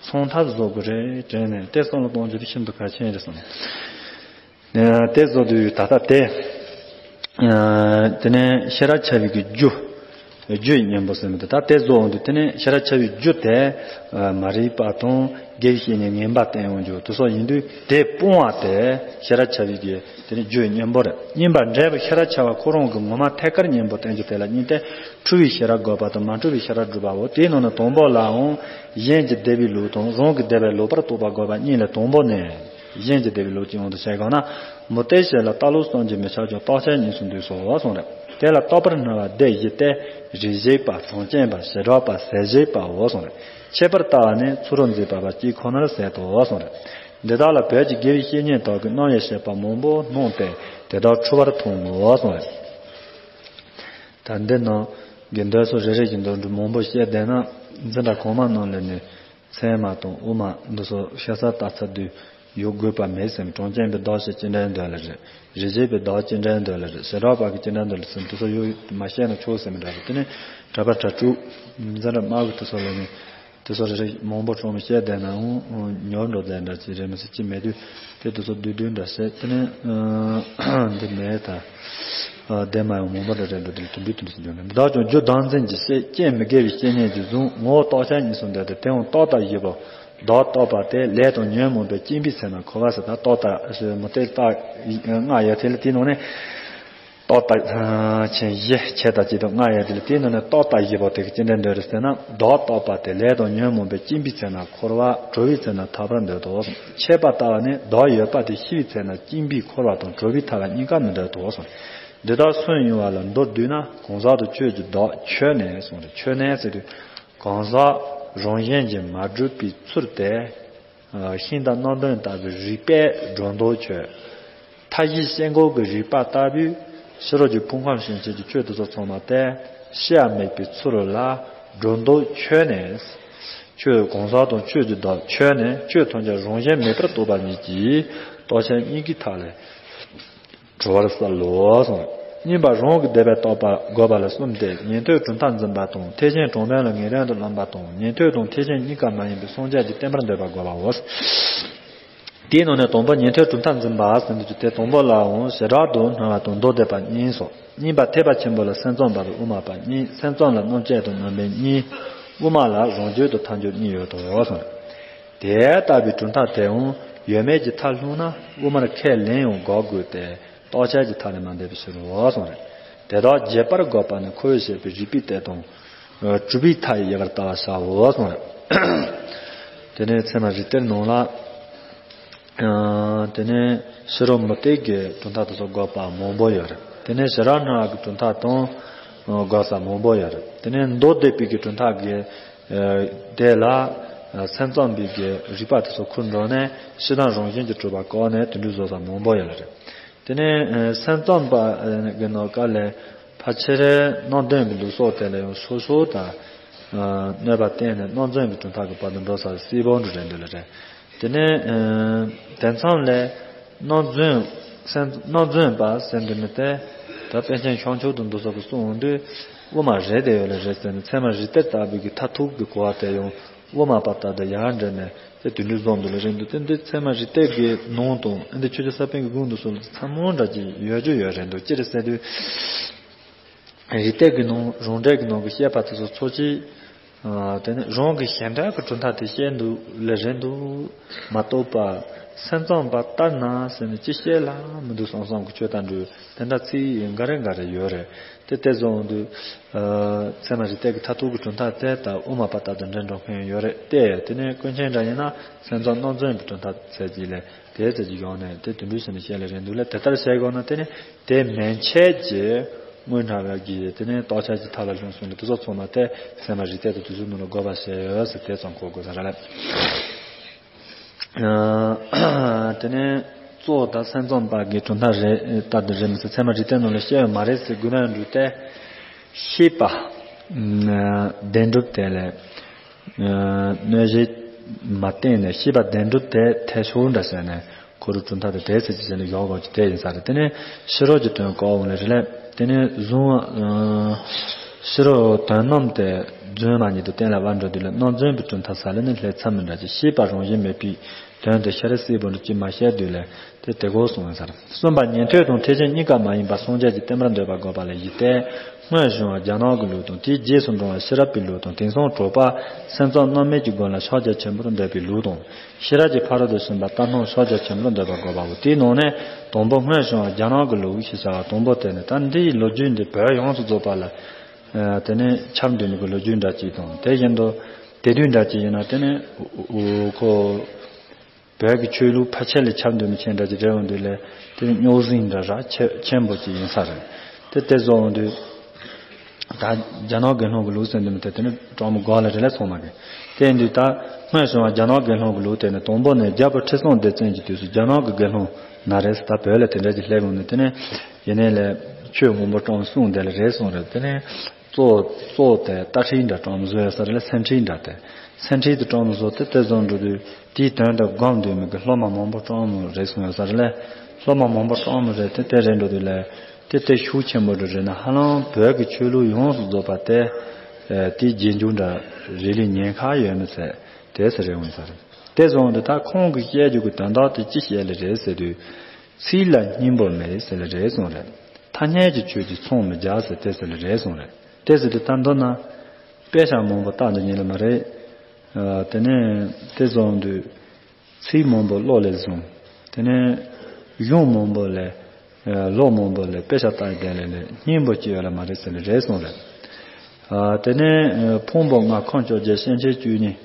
ཚང་ཐབས་བཟོ་དགོས་རེད་དྲན་ནས་དེ་བསམ་བློ་གཏོང་རྒྱུ་དེ་ཤིན་ཏུ་གལ་ཆེན་རེད་བསམ། དེ་བཟོ་དུས་ད་ལྟ་དེ། དེ་ནས་ཤེས་རབ་འཆལ་བའི་གི་རྒྱུ། རྒྱུའི་གཉེན་པོ་ཟེར་མི་དེ་ད་དེ་བཟོ་འོང་དུས་དེ་ནས་ཤེས་རབ་འཆལ་བའི་རྒྱུ་དེ། མ་རིག་པ་དང་དགེ་བའི་བཤེས་གཉེན་ངན་པ་བསྟེན་འོང་རྒྱུ་དེ་སོགས་ཡིན་དུས་དེ་སྤོང་བ་དེ་ཤེས་རབ་འཆལ་བའི་གི། དེ་ནི་རྒྱུའི་གཉེན་པོ་རེད། གཉིས་པ་འབྲས་བུ་ཤེས་རབ་འཆལ་བ་ཁོ་རང་གི་ངོ་མ་ཐད་ཀར་གཉེན་པོ་བསྟེན་རྒྱུ་དེ་ལ་གཉིས་ཏེ། འཁྲུལ་བའི་ཤེས་རབ་འགོག་པ་དང་མ་འཁྲུལ་བའི་ཤེས་རབ་སྒྲུབ་པའོ། དེའི་ནང་ནས་དང་པོ་ལའང་གཞན་གྱི་བདེ་བའི་ལུགས་དང་རང་གི་བདེ་བའི་ལོག་པར་རྟོག་པ་འགོག་པ་གཉིས་ལས་དང་པོ་ནི། གཞན་གྱི་བདེ་བའི་ལུགས་ཀྱི་དབང་དུ་བྱས་གང་ན། མུ་སྟེགས་ཞེས་ལ་རྟག་ལོག་གསུམ་གྱིས་མི་ཁྱབ་ཀྱང་རྟག་ཆད་གཉིས་སུ་འདུས་སོ་གསུངས་རེད། དེ་ལ་རྟག་པར་སྣང་བ་སྡེ་བཞི་སྟེ། རིགས་བཞི་པ་གྲངས་ཅན་པ་བྱེ་བྲག་པ་ཟད་བཞི་པའོ་གསུངས་རེད། ཁྱད་པར་ལྟ་བ་ནི་ཚུ་རོལ་མཛེས་པ་བ་གཅིག་ཁོ་ནར་ཟད་དོ་གསུངས་རེད། འདི་དག་ལ་བོད་ཀྱི་དགེ་བའི་བཤེས་གཉེན་དག་གིས་རྣམ་དབྱེ་བཤད་པ་མང་པོ་སྣང་སྟེ་དེ་དག་འཁྲུལ་བར་མཐོང་ངོ་གསུངས་རེད། ད་འདི་ནང་གི་འདོད་ཚུལ་རེ་རེ་བཞིན་དུ་མང་པོ་བཤད་བསྡད་ན་འཛིན་གྲྭ་གོང་མ་ནང་ལ་ནི་ཚད་མ་དང་དབུ་མ་འདི་ཚོ་ཤ་ཚ་ལྟ་ཚར་དུས་ཡོད་དགོས་པ་མེད་ཟེར། གྲངས་ཅན་པའི་བདག་ཞེས་ཅི་འདྲའི་འདོད་ལ་རེད། རིགས་བཞི་པའི་བདག་ཅི་འདྲའི་འདོད་ལ་རེད། བྱེ་བྲག་པ་གི་ཅི་འདྲའི་འདོད་ལ་ཟེར་འདི་ཚོ་ཡོད་མ་བཤད་ན་ཆོག་ཟེར་མི་འདྲ་རེད། དེ་ནི་གྲྭ་པ་གྲྭ་ཕྲུག་འཛིན་གྲྭ་དམའ་གི་དེ་ཚོ་ལ་ནི། དེ་ཚོ་རེ་རེ་མང་པོ་གྲངས་མི་བཤད་བསྡད་ནའང་ཉོབ་འགྲོ་བསྡད་འདྲ་ཅིག་རེད་མི་སྲིད་ཅིག་མེད་དུས་དེ་དེ་ཚོ་བསྡུས་བསྡུས་འདྲ་བཤད་དེ་ནས་འདི་མེད་ད། བསྡད་མ་ཡོང་མང་པོ་འདྲ་རེད་འགྲོ་དེ་དུམ་བུ་དུམ་བུ་ཞིག་འགྱུར་ནས་བདག་ཀྱང་རྒྱུ་བདག་འཛིན་གྱི་སེམས་རྐྱེན་མི་དགེ་བའི་བཤེས་གཉེན་གྱིས་བཟུང་ངོ་བོ་རྟག་ཆད་གཉིས་སུ་འདོད་དེ་དེའང་རྟག་ལྟ་བཞི་པོ་བདག་རྟག་པ་སྟེ་ལས་དང་ཉོན་མོངས་པའི་སྐྱེ་འཕེལ་ཚེ་ན་འཁོར་བ་ཟེར་ད་རྟག་ལྟ་མུ་སྟེགས་རྟག་ལྔ་ཡོད་དེ་ལ་དེའི་ནང་ནས། རྟོག་ལྟ་ཆེན་བཞི་ཁྱད་དང་བཅས་དང་ལྔ་ཡོད་དེ་ལ། དེའི་ནང་ནས་རྟོག་ལྟ་བཞི་པོ་དེ་གི་ཅི་འདྲ་འདོད་རེད་ཟེར་ན། བདག་རྟོག་པ་དེ་ལས་དང་ཉོན་མོངས་པས་སྐྱེ་བའི་ཚེ་ན་འཁོར་བ། གྲོལ་བའི་ཚེ་ན་ཐར་པར་འདོད་དོ། ཆད་པ་ལྟ་བ་ནི་བདག་ཡོད་པ་དེ་ཤི་བའི་ཚེ་ན་སྐྱེ་བའི་འཁོར་བ་དང་གྲོལ་བའི་ཐར་པ་གཉིས་ཀ་མི་འདོད་དོ་གསུངས། འདི་དག་གསུམ་ཡོང་བ་ལ་མདོར་བསྡུས་ན། གང་ཟག་དང་ཆོས་ཀྱི་བདག་ཆོས་ནས་གསུངས་ཏེ། ཆོས་ནས་ཟེར་དུས་གང་ཟག་རང་བཞིན་གྱིས་མ་གྲུབ་པའི་ཚུལ་ཏེ། ཤིང་དང་སྣ་བདུན་ལྟ་བུའི་རིགས་པས་སྒྲོ་འདོགས་ཆོད། མཐའ་བཞིའི་སྐྱེ་འགོག་གི་རིགས་པ་ལྟ་བུའི་ཕྱི་རོལ་གྱི་ཕུང་ཁམས་ཞེན་བྱེད་ཀྱི་ཆོས་དེ་ཚོ་ཚང་མ་སྟེ། ཤེས་པ་མེད་པའི་ཚུལ་ལ་སྒྲོ་འདོགས་ཆོད་ནས། ཆོས་གང་ཟག་དང་ཆོས་ཀྱི་བདག་ཆོས་ནས། ཆོས་ཐམས་ཅད་རང་བཞིན་མེད་པར་རྟོགས་པ་ཉིད་ཀྱིས་རྟོགས་ཆོས་གཉིས་ཀྱི་མཐའ་ལས་གྲོལ་བར་གསལ་ལོ་གསུངས། གཉིས་པ་རང་གི་སྡེ་པས་རྟོགས་པ་དགོས་པ་ལ་གསུམ་སྟེ། ཉན་ཐོས་གྲུབ་མཐའ་འཛིན་པ་དང་། ཐེག་ཆེན་དྲང་དོན་ལ་ངེས་དོན་དུ་རློམ་པ་དང་། ཉན་ཐོས་དང་ཐེག་ཆེན་གཉིས་ཀ་མ་ཡིན་པའི་སངས་རྒྱས་ཀྱི་བསྟན་པར་འདོད་པ་དགོས་པའོ། དེའི་ནང་ནས་དང་པོ་ཉན་ཐོས་གྲུབ་མཐའ་འཛིན་པ་ཟེར་འདུག་ཅིང་། དེ་དང་པོ་ལའང་བྱེ་བྲག་ཏུ་སྣང་བ་དང་མདོ་སྡེ་པ་གཉིས་སོ། གཉིས་པ་ཐེག་པ་ཆེན་པོ་ལ་སེམས་ཙམ་པ་དང་དབུ་མ་པ་གཉིས། སེམས་ཙམ་ལ་རྣམ་བཅད་དང་རྣམ་དབྱེ་གཉིས། དབུ་མ་ལ་རང་རྒྱུད་དང་མཐའ་འཇུག་གཉིས་ཡོད་དོ་གསུངས། དེ་ལྟ་བུའི་གྲུབ་མཐའ་དེའང་ཡོད་མེད་ཀྱི་མཐར་ལྷུང་ན་དབུ་མར་ཁས་ལེན་ཡང་འགོག་དགོས་ཏེ། རྟོགས་ཆོས་ཀྱི་མཐའ་ལས་མ་འདས་པའི་ཕྱིར་རོ་གསུངས་རེད། དེ་དག་རྒྱས་པར་དགོས་པ་ནི་ཁོ་བོས་བཤད་པའི་རིགས་པའི་གཏེར་དང་། གྲུབ་པའི་མཐའ་ཡི་ཡལ་གར་ལྟ་བར་བྱའོ་གསུངས་རེད། དེ་ནས་ཚད་མ་རིགས་གཏེར་ནང་ལ། དེ་ནས་ཕྱི་རོལ་མུ་སྟེགས་ཀྱི་གྲུབ་མཐའ་དེ་ཚོ་དགོས་པ་མང་པོ་ཡོད་རེད། དེ་ནས་བྱེ་བྲག་སྣང་བ་གི་གྲུབ་མཐའ་དང་དགོས་ས་མང་པོ་ཡོད་རེད། དེ་ནས་མདོ་སྡེ་པའི་གི་གྲུབ་མཐའ་གི་དེ་ལ་སེམས་ཙམ་པའི་གི་རིགས་པ་དེ་ཚོ་ཁུར་འགྲོ་ནས་སྤྱིར་བཏང་རང་བཞིན་གྱིས་གྲུབ་པ་བཀག་ནས་དེ་འདྲ་བཟོ་ས་མང་པོ་ཡོད་རེད། དེ་ནས་སེམས་ཙམ་པ་གི་ནང་ཀ་ལས་ཕལ་ཆེར་རྣམ་བདེན་གྱི་ལུགས་སྲོལ་དེ་ལ་ཡང་སོ་སོ་དང་གནོད་པ་བསྟན་ནས་རྣམ་རྫུན་གྱི་གྲུབ་མཐའ་གི་བར་དུ་འགྲོ་ས་སྲིད་པོ་འདྲ་རེད་འདུག་ལ་རེད། དེ་ནས་དེ་མཚམས་ལས་རྣམ་རྫུན་སེམས་རྣམ་རྫུན་པ་ཟེར་འདུག་མི་དེ་ད་པཎ་ཆེན་ཤངས་ཆོས་དང་འདུག་སོགས་ཀྱི་གསུང་འོང་དུས་དབུ་མ་རེད་དེ་ཡོད་ལ་རེད་ཟེར་ནས། ཚད་མ་རིགས་གཏེར་ལྟ་བུའི་གི་མཐར་ཐུག་གི་གོ་བ་དེ་ཡང་དབུ་མ་པ་ལྟར་དུ་ཡར་འདྲེན་ནས་དེ་དུས་འདྲི་བཟོ་འདུག་ལ་རེད་འདུག་དེ་འདི་ཚད་མ་རིགས་གཏེར་གྱི་ནང་དང་ཨ་འདི་ཆོས་རྗེ་ས་པཎ་གྱི་དགོངས་འདུག་སོགས་ལ་ཚ་མོ་འདྲ་ཅིག་ཡོད་རྒྱུ་ཡོད་རེད་འདུག་ཅི་རེད་ཟེར་དུས། རིགས་གཏེར་གྱི་ནང་རང་འགྲེལ་གྱི་ནང་གི་བཤད་པ་དེ་ཚོ་ཚོ་ཅིག་དེ་ནི་རང་གི་གཞན་དོན་གྱི་གྲུབ་མཐའ་དེ་བཤད་འདུག་ལེ་རེད་འདུག་མ་གཏོགས་པ་སེམས་ཙམ་པ་ལྟར་ན་ཟེར་ནས་ཅི་བཤད་ལ་མི་འདུག་བསམ་བསམ་གྱི་ཆོས་དང་འདྲ་དེ་འདྲ་ཚིག་འགའ་རེ་འགའ་རེ་ཡོད་རེད། དེ་དེ་བཟོ་འོང་དུས་ཚད་མ་རིགས་གཏེར་གྱི་མཐར་ཐུག་གི་གྲུབ་མཐའ་དེ་དང་དབུ་མ་པ་ལྟར་དུ་འདྲེན་འགྲོ་མཁན་ཡོད་རེད་དེ། དེ་ནས་ཀུན་མཁྱེན་འདྲ་ཡིན་ན་སེམས་ཙམ་རྣམ་རྫུན་གྱི་གྲུབ་མཐའ་ཟེར་གྱི་ལས། དེའི་ཚེ་གྱི་ཡོང་ནས་དེ་དུད་འགྲོའི་ཚེ་ནས་བཤད་ལེ་རེད་འདུག་ལ། དེ་ལྟར་བཤད་དགོས་ན་དེ་ནི་དེ་མན་ཆད་ཀྱི་དངོས་འདྲ་བའི་གི་དེ་ནི་རྟོགས་ཆོས་ཀྱི་མཐའ་ལ་ལྷུང་སོང་ནས་དེ་ཚོ་ཚང་མ་དེ་ཚད་མ་རིགས་གཏེར་དུ་དུས་གསུམ་ནང་ལ་དགོས་པ་བཤད་ཡོད་ཟེར་དེ་ཙམ་གོ་དགོས་ས་རེད་ལ། དེ་ནི་གཙོ་བོ་ད་སེམས་ཙམ་པ་གི་གྲུབ་མཐའ་རེད་ལྟར་དུ་རེད་མི་སྲིད། ཚད་མ་རིགས་གཏེར་ནང་ལ་བཤད་ཡོད་མ་རེད་ཟེར་དགོས་ན་འགྲུབ་སྟེ། ཤེས་པ་བདེན་གྲུབ་དེ་ལས། གནོད་བྱེད་མ་བསྟན་ནས་ཤེས་པ་བདེན་གྲུབ་དེ་འཐད་ཆོག་འདྲ་ཟེར་ནས་ཁོ་རུ་གྲུབ་མཐའ་དེ་དེ་ཚེ་ཅི་ཟེར་ནས་ཡོག་གོ་ཅི་དེ་ཡིན་ས་རེད། དེ་ནས་ཕྱི་རོལ་གྱི་དོན་བཀག་འོང་ལེ་རེད་ལས། དེ་ནས་གཟུང་ཕྱི་རོལ་དོན་རྣམས་དེ་རྫུན་མ་ཉིད་དུ་གཏན་ལ་དབབ་འགྲོ་དུས་ལས་རྣམ་རྫུན་པའི་གྲུབ་མཐའ་ས་ལ་ནི་ལྷད་མཚམས་མི་འདྲ་ཅིག་ཤེས་པ་རང་བཞིན་མེད་པའི་དོན་དེ་ཤ་རི་སྲིད་པོ་འདྲ་ཅིག་མ་བཤད་དུས་ལས། དེ་དེ་གོ་གསུངས་ཡོད་ས་རེད། གསུམ་པ་ཉན་ཐོས་དང་ཐེག་ཆེན་གཉིས་ཀ་མ་ཡིན་པ་སངས་རྒྱས་ཀྱི་བསྟན་པར་འདོད་པ་དགོས་པ་ལ་བཞི་སྟེ། སྔོན་བྱུང་བ་རྒྱ་ནག་གི་ལུགས་དང་། དེའི་རྗེས་སུ་འབྲང་བ་ཤེས་རབ་པའི་ལུགས་དང་། དེང་སང་གྲགས་པ་སེམས་ཙམ་རྣམ་སྨིན་གྱི་སྒོ་ལ་ཕྱག་རྒྱ་ཆེན་པོར་འདོད་པའི་ལུགས་དང་། ཤེས་རབ་ཀྱི་ཕ་རོལ་ཏུ་ཕྱིན་པ་ལྟར་སྣང་ཕྱག་རྒྱ་ཆེན་པོར་འདོད་པ་དགོས་པའོ། དེའི་ནང་ནས་དང་པོ་སྔོན་བྱུང་བ་རྒྱ་ནག་གི་ལུགས་ཞེས་བྱ་བ་དང་པོ་དེ་ནི། ད་འདིའི་ལོ་རྒྱུས་འདི་བོད་ཡོངས་སུ་རྫོགས་པ་ལ་དེ་ནི་ཁྱབ་འདུག་མི་གི་ལོ་རྒྱུས་འདྲ་གཅིག་དང་། དེ་བཞིན་དུ་དེ་དུས་འདྲ་གཅིག་ཡིན་ན་དེ་ནི་ཁོ། བོད་ཀྱི་ཆོས་ལུགས་ཕལ་ཆེར་ལ་ཁྱབ་འདུག་མི་ཆེན་འདྲ་ཅིག་རེད་འོང་དུས་ལས་དེ་རྙོག་ཟིང་འདྲ་རག་ཆེ་ཆེན་པོ་ཅིག་ཡིན་ས་རེད། དེ་དེ་བཟོ་འོང་དུས་ད་རྒྱ་ནག་དགེ་སློང་གི་ལུགས་ཟེར་འདུག་མི་དེ་དེ་ནི་གྲོགས་མོ་གོ་ལ་རེ་ལ་སོང་མ་གི། དེ་ཡིན་དུས་ད་སྔོན་བྱུང་བ་རྒྱ་ནག་དགེ་སློང་གི་ལུགས་དེ་ནི་དང་པོ་ནས་རྒྱལ་པོ་ཁྲི་སྲོང་ལྡེ་བཙན་གྱི་དུས་སུ་རྒྱ་ནག་གི་དགེ་སློང་ན་རེ་ད་བོད་ལ་དེ་འདྲ་ཅིག་སླེབས་འོང་ནས་དེ་ནི་ཡིན་ནའི་ལས་ཆོས་མང་པོ་གྲོགས་མོ་གསུངས་དེ་ལ་རེད་སོང་རེད། དེ་ནི། གཙོ་གཙོ་དེ་རྟ་ཁྲིད་འདྲ་གྲོགས་མོ་བཟོས་ཡོད་ས་རེད་ལ། སེང་ཁྲིད་འདྲ་དེ་སེང་ཁྲིད་དེ་གྲོགས་མོ་བཟོ་དེ་དེ་བཟོ་འགྲོ་དུས་དེའི་དོན་དེ་སྒོམ་འདོད་མི་གི་སློབ་མ་མང་པོ་གྲོགས་མོ་རེད་སོང་ཡོད་ས་རེད་ལ། སློབ་མ་མང་པོ་གྲོགས་མོ་རེད་དེ་དེ་རེད་འགྲོ་དུས་ལ་དེ་དེ་ཤུགས་ཆེན་པོ་འགྲོ་རེད་ན་ཧ་ལམ་བོད་ཀྱི་ཆོས་ལུགས་ཡོངས་སུ་རྫོགས་པ་དེ་དེའི་རྗེས་འཇུག་འདྲ་རེད་ལས་ཉེན་ཁ་ཡོད་མི་ཚད་དེ་ཟེར་རེད་འོང་ས་རེད། དེ་བཟོ་འདི་ད་ཁོང་གི་བཤད་རྒྱུ་གི་དོན་དག་དེ་ཅི་བཤད་ལེ་རེད་ཟེར་དུས། ཚིག་ལ་སྙིང་པོ་མེད་ཟེར་ལེ་རེད་སོང་རེད། ཐ་སྙད་ཀྱི་ཆོས་ཀྱི་མཚུངས་མི་རྒྱག་ཟེར་དེ་ཟེར་ལེ་རེད་སོང་རེད། དེ་ཟེར་དུས་ད་མདོར་ན། དཔེ་ཆ་མང་པོ་བཏགས་འདི་ཉིད་ལ་མ་རེད། དེ་ནས་དེ་བཟོ་འོང་དུས། ཚིག་མང་པོ་བློ་ལས་བཟུང་། དེ་ནས་གཞུང་མང་པོ་ལས་ ལོ་མང་པོ་ལས་དཔེ་ཆ་ལྟ་ཡི་དེ་ལས་ལས་སྙིང་པོ་ཅི་ཡོད་ལ་མ་རེད་ཟེར་ནས་རེད་གསུངས་རེད། དེ་ནས་ཕུང་པོ་ལྔ་ཁམས་བཅོ་བརྒྱད་སེམས་ཅན་བཅུ་གཉིས་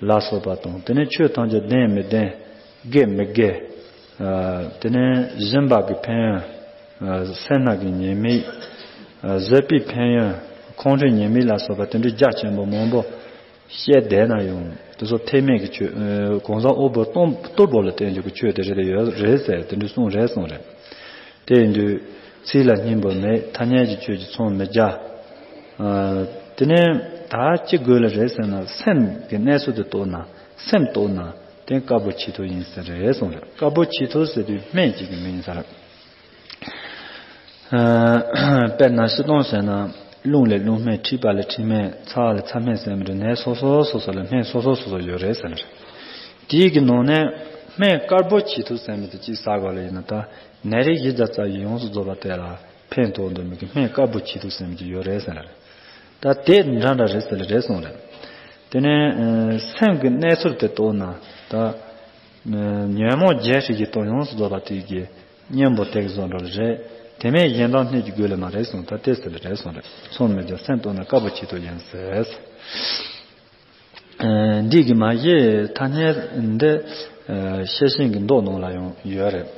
ལ་སོགས་པ་དང་དེ་ནས་ཆོས་ཐམས་ཅད་བདེན་མི་བདེན་དགེ་མི་དགེ། དེ་ནས་སྦྱིན་པ་གི་ཕན་ཡོན། སེར་སྣ་གི་ཉེས་དམིགས། བཟོད་པའི་ཕན་ཡོན། ཁོང་ཁྲོའི་ཉེས་དམིགས་ལ་སོགས་པ་དེ་འདྲའི་རྒྱ་ཆེན་པོ་མང་པོ་བཤད་བསྡད་ན་ཡང་དེ་ཚོ་ཐེག་དམན་གྱི་ཆོས། གང་ཟག་དབུལ་པོ་སྟོང་གཏོར་བོ་ལ་བརྟེན་རྒྱུ་གི་ཆོས་དེ་རེད་ཡོད་རེད་ཟེར་དེ་འདྲའི་གསུངས་རེད་གསུངས་རེད། དེ་ཡིན་དུས་ཚིག་ལ་སྙིང་པོ་མེད། ཐ་སྙད་ཀྱི་ཆོས་ཀྱི་མཚུངས་མི་རྒྱ། དེ་ནས་ད་ཅི་དགོས་ལ་རེད་ཟེར་ན་སེམས་ཀྱི་གནས་ཚུལ་དེ་རྟོགས་ན་སེམས་རྟོགས་ན་དེ་དཀར་པོ་ཆེ་མཐོ་ཡིན་ཟེར་རེད་གསུངས་རེད། དཀར་པོ་ཆེ་མཐོ་ཟེར་དུས་སྨན་གཅིག་གི་མིང་ཡིན་ས་རེད། དཔེར་ན་སྤྱིར་བཏང་བྱས་ན་རླུང་ལས་རླུང་སྨན། མཁྲིས་པ་ལས་མཁྲིས་སྨན། ཚ་བ་ལས་ཚ་སྨན་ཟེར་མི་འདྲ་ནད་སོ་སོ་སོ་སོ་ལ་སྨན་སོ་སོ་སོ་སོ་ཡོད་རེད་ཟེར་ནས། དེའི་གི་ནང་ནས་སྨན་དཀར་པོ་ཆེ་མཐོ་ཟེར་མི་དེ་གཅིག་ཟ་དགོས་ལ་ཡིན་ན་ད་ནད་རིགས་བཞི་བརྒྱ་རྩ་བཞི་ཡོངས་སུ་རྫོགས་པ་དེ་ལ་ཕན་ཐོགས་འདོད་མི་གི་སྨན་དཀར་པོ་ཆེ་མཐོ་ཟེར་མི་དེ་ཡོད་རེད་ཟེར་ནས། ད་དེ་འདྲ་འདྲ་རེད་ཟེར་ལ་རེད་གསུངས་རེད། དེ་ནས་སེམས་ཀྱི་གནས་ཚུལ་དེ་རྟོགས་ན་ད། ཉོན་མོངས་བརྒྱད་ཁྲི་བཞི་སྟོང་ཡོངས་སུ་རྫོགས་པ་དེ་གི་གཉེན་པོ་དེ་གི་བཟོ་འགྲོ་ལ་རེད། དེ་མིན་གཞན་དོན་སྣོད་ཀྱི་དགོས་ལ་མ་རེད་གསུངས། ད་དེ་ཟེར་ལ་རེད་གསུངས་རེད། མཚུངས་མི་རྒྱ་སེམས་རྟོགས་ན་དཀར་པོ་ཆེ་མཐོ་ཡིན་ཟེར། འདི་གི་མ་གཞི་ཐ་སྙད་འདི་ཤེར་ཕྱིན་གྱི་མདོ་ནང་ལ་ཡང་ཡོད་རེད།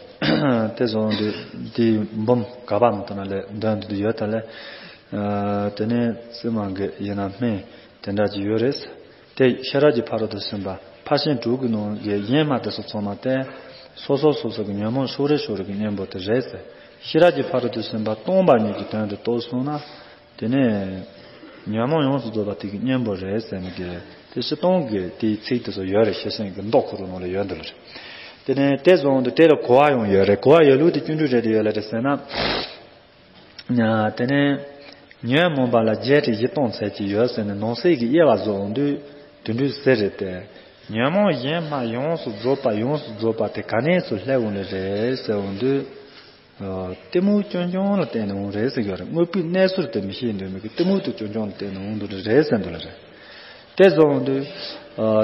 དེ་བཟུང་དུས་འདི་འབུམ་ག་པ་མ་ཐོན་ན་ལས་འདོན་དུ་ཡོད་ད་ལས། དེ་ནས་ཙི་མང་གི་ཡིན་ན་སྨན་དེ་འདྲ་ཅིག་ཡོད་རེད། དེ་ཤེས་རབ་ཀྱི་ཕ་རོལ་ཏུ་ཕྱིན་པ་ཕར་ཕྱིན་དྲུག་གི་ནང་གི་ཡན་མ་དེ་ཚོ་ཚང་མ་སྟེ། སོ་སོ་སོ་སོ་གི་ཉོན་མོངས་ཕྱོགས་རེ་ཕྱོགས་རེ་གི་གཉེན་པོ་དེ་རེད་ཟེར། ཤེས་རབ་ཀྱི་ཕ་རོལ་ཏུ་ཕྱིན་པ་སྟོང་པ་ཉིད་ཀྱི་དོན་དུ་རྟོགས་སོང་ན། དེ་ནས་ཉོན་མོངས་ཡོངས་སུ་རྫོགས་པ་དེ་གི་གཉེན་པོ་རེད་ཟེར་ནས་གི་དེ་སྤྱིར་བཏང་གི་དེའི་ཚིག་དེ་ཚོ་ཡོད་རེད། ཤེར་ཕྱིན་གྱི་མདོ་ཁོ་རང་ནང་ལ་ཡོད་འདུག་ལ་རེད། དེ་ནས་དེ་བཟུང་དུ་དེ་ལ་གོ་བ་ཡང་ཡོད་རེད། གོ་བ་ཡོད་ལུགས་དེ་སྐྱོན་བྲལ་རེད་དེ་ཡོད་ལ་རེད་ཟེར་ན། དེ་ནས་ཉོན་མོངས་པ་ལ་བརྒྱད་ཁྲི་བཞི་སྟོང་ཚད་ཀྱི་ཡོད་ཟེར་ནས་ནང་གསེས་ཀྱི་དབྱེ་བ་བཟོ་འོང་དུས་དེ་འདྲའི་ཟེར་རེད་དེ། ཉོན་མོངས་གཞན་མ་ཡོངས་སུ་རྫོགས་པ་ཡོངས་སུ་རྫོགས་པ་དེ་ག་ནས་སུ་སླེབས་འོང་ལེ་རེད་ཟེར་འོང་དུས། གཏི་མུག་རྐྱང་རྐྱང་ལ་བརྟེན་ནས་འོང་རེད་ཟེར་གྱི་ཡོད་རེད། དངོས་པོའི་གནས་ཚུལ་དེ་མི་ཤེས་འདོད་མི་གི་གཏི་མུག་དེ་རྐྱང་རྐྱང་ལ་བརྟེན་ནས་འོང་དུ་རེད་ཟེར་འདུག་ལེ་རེད། དེ་བཟུང་དུས།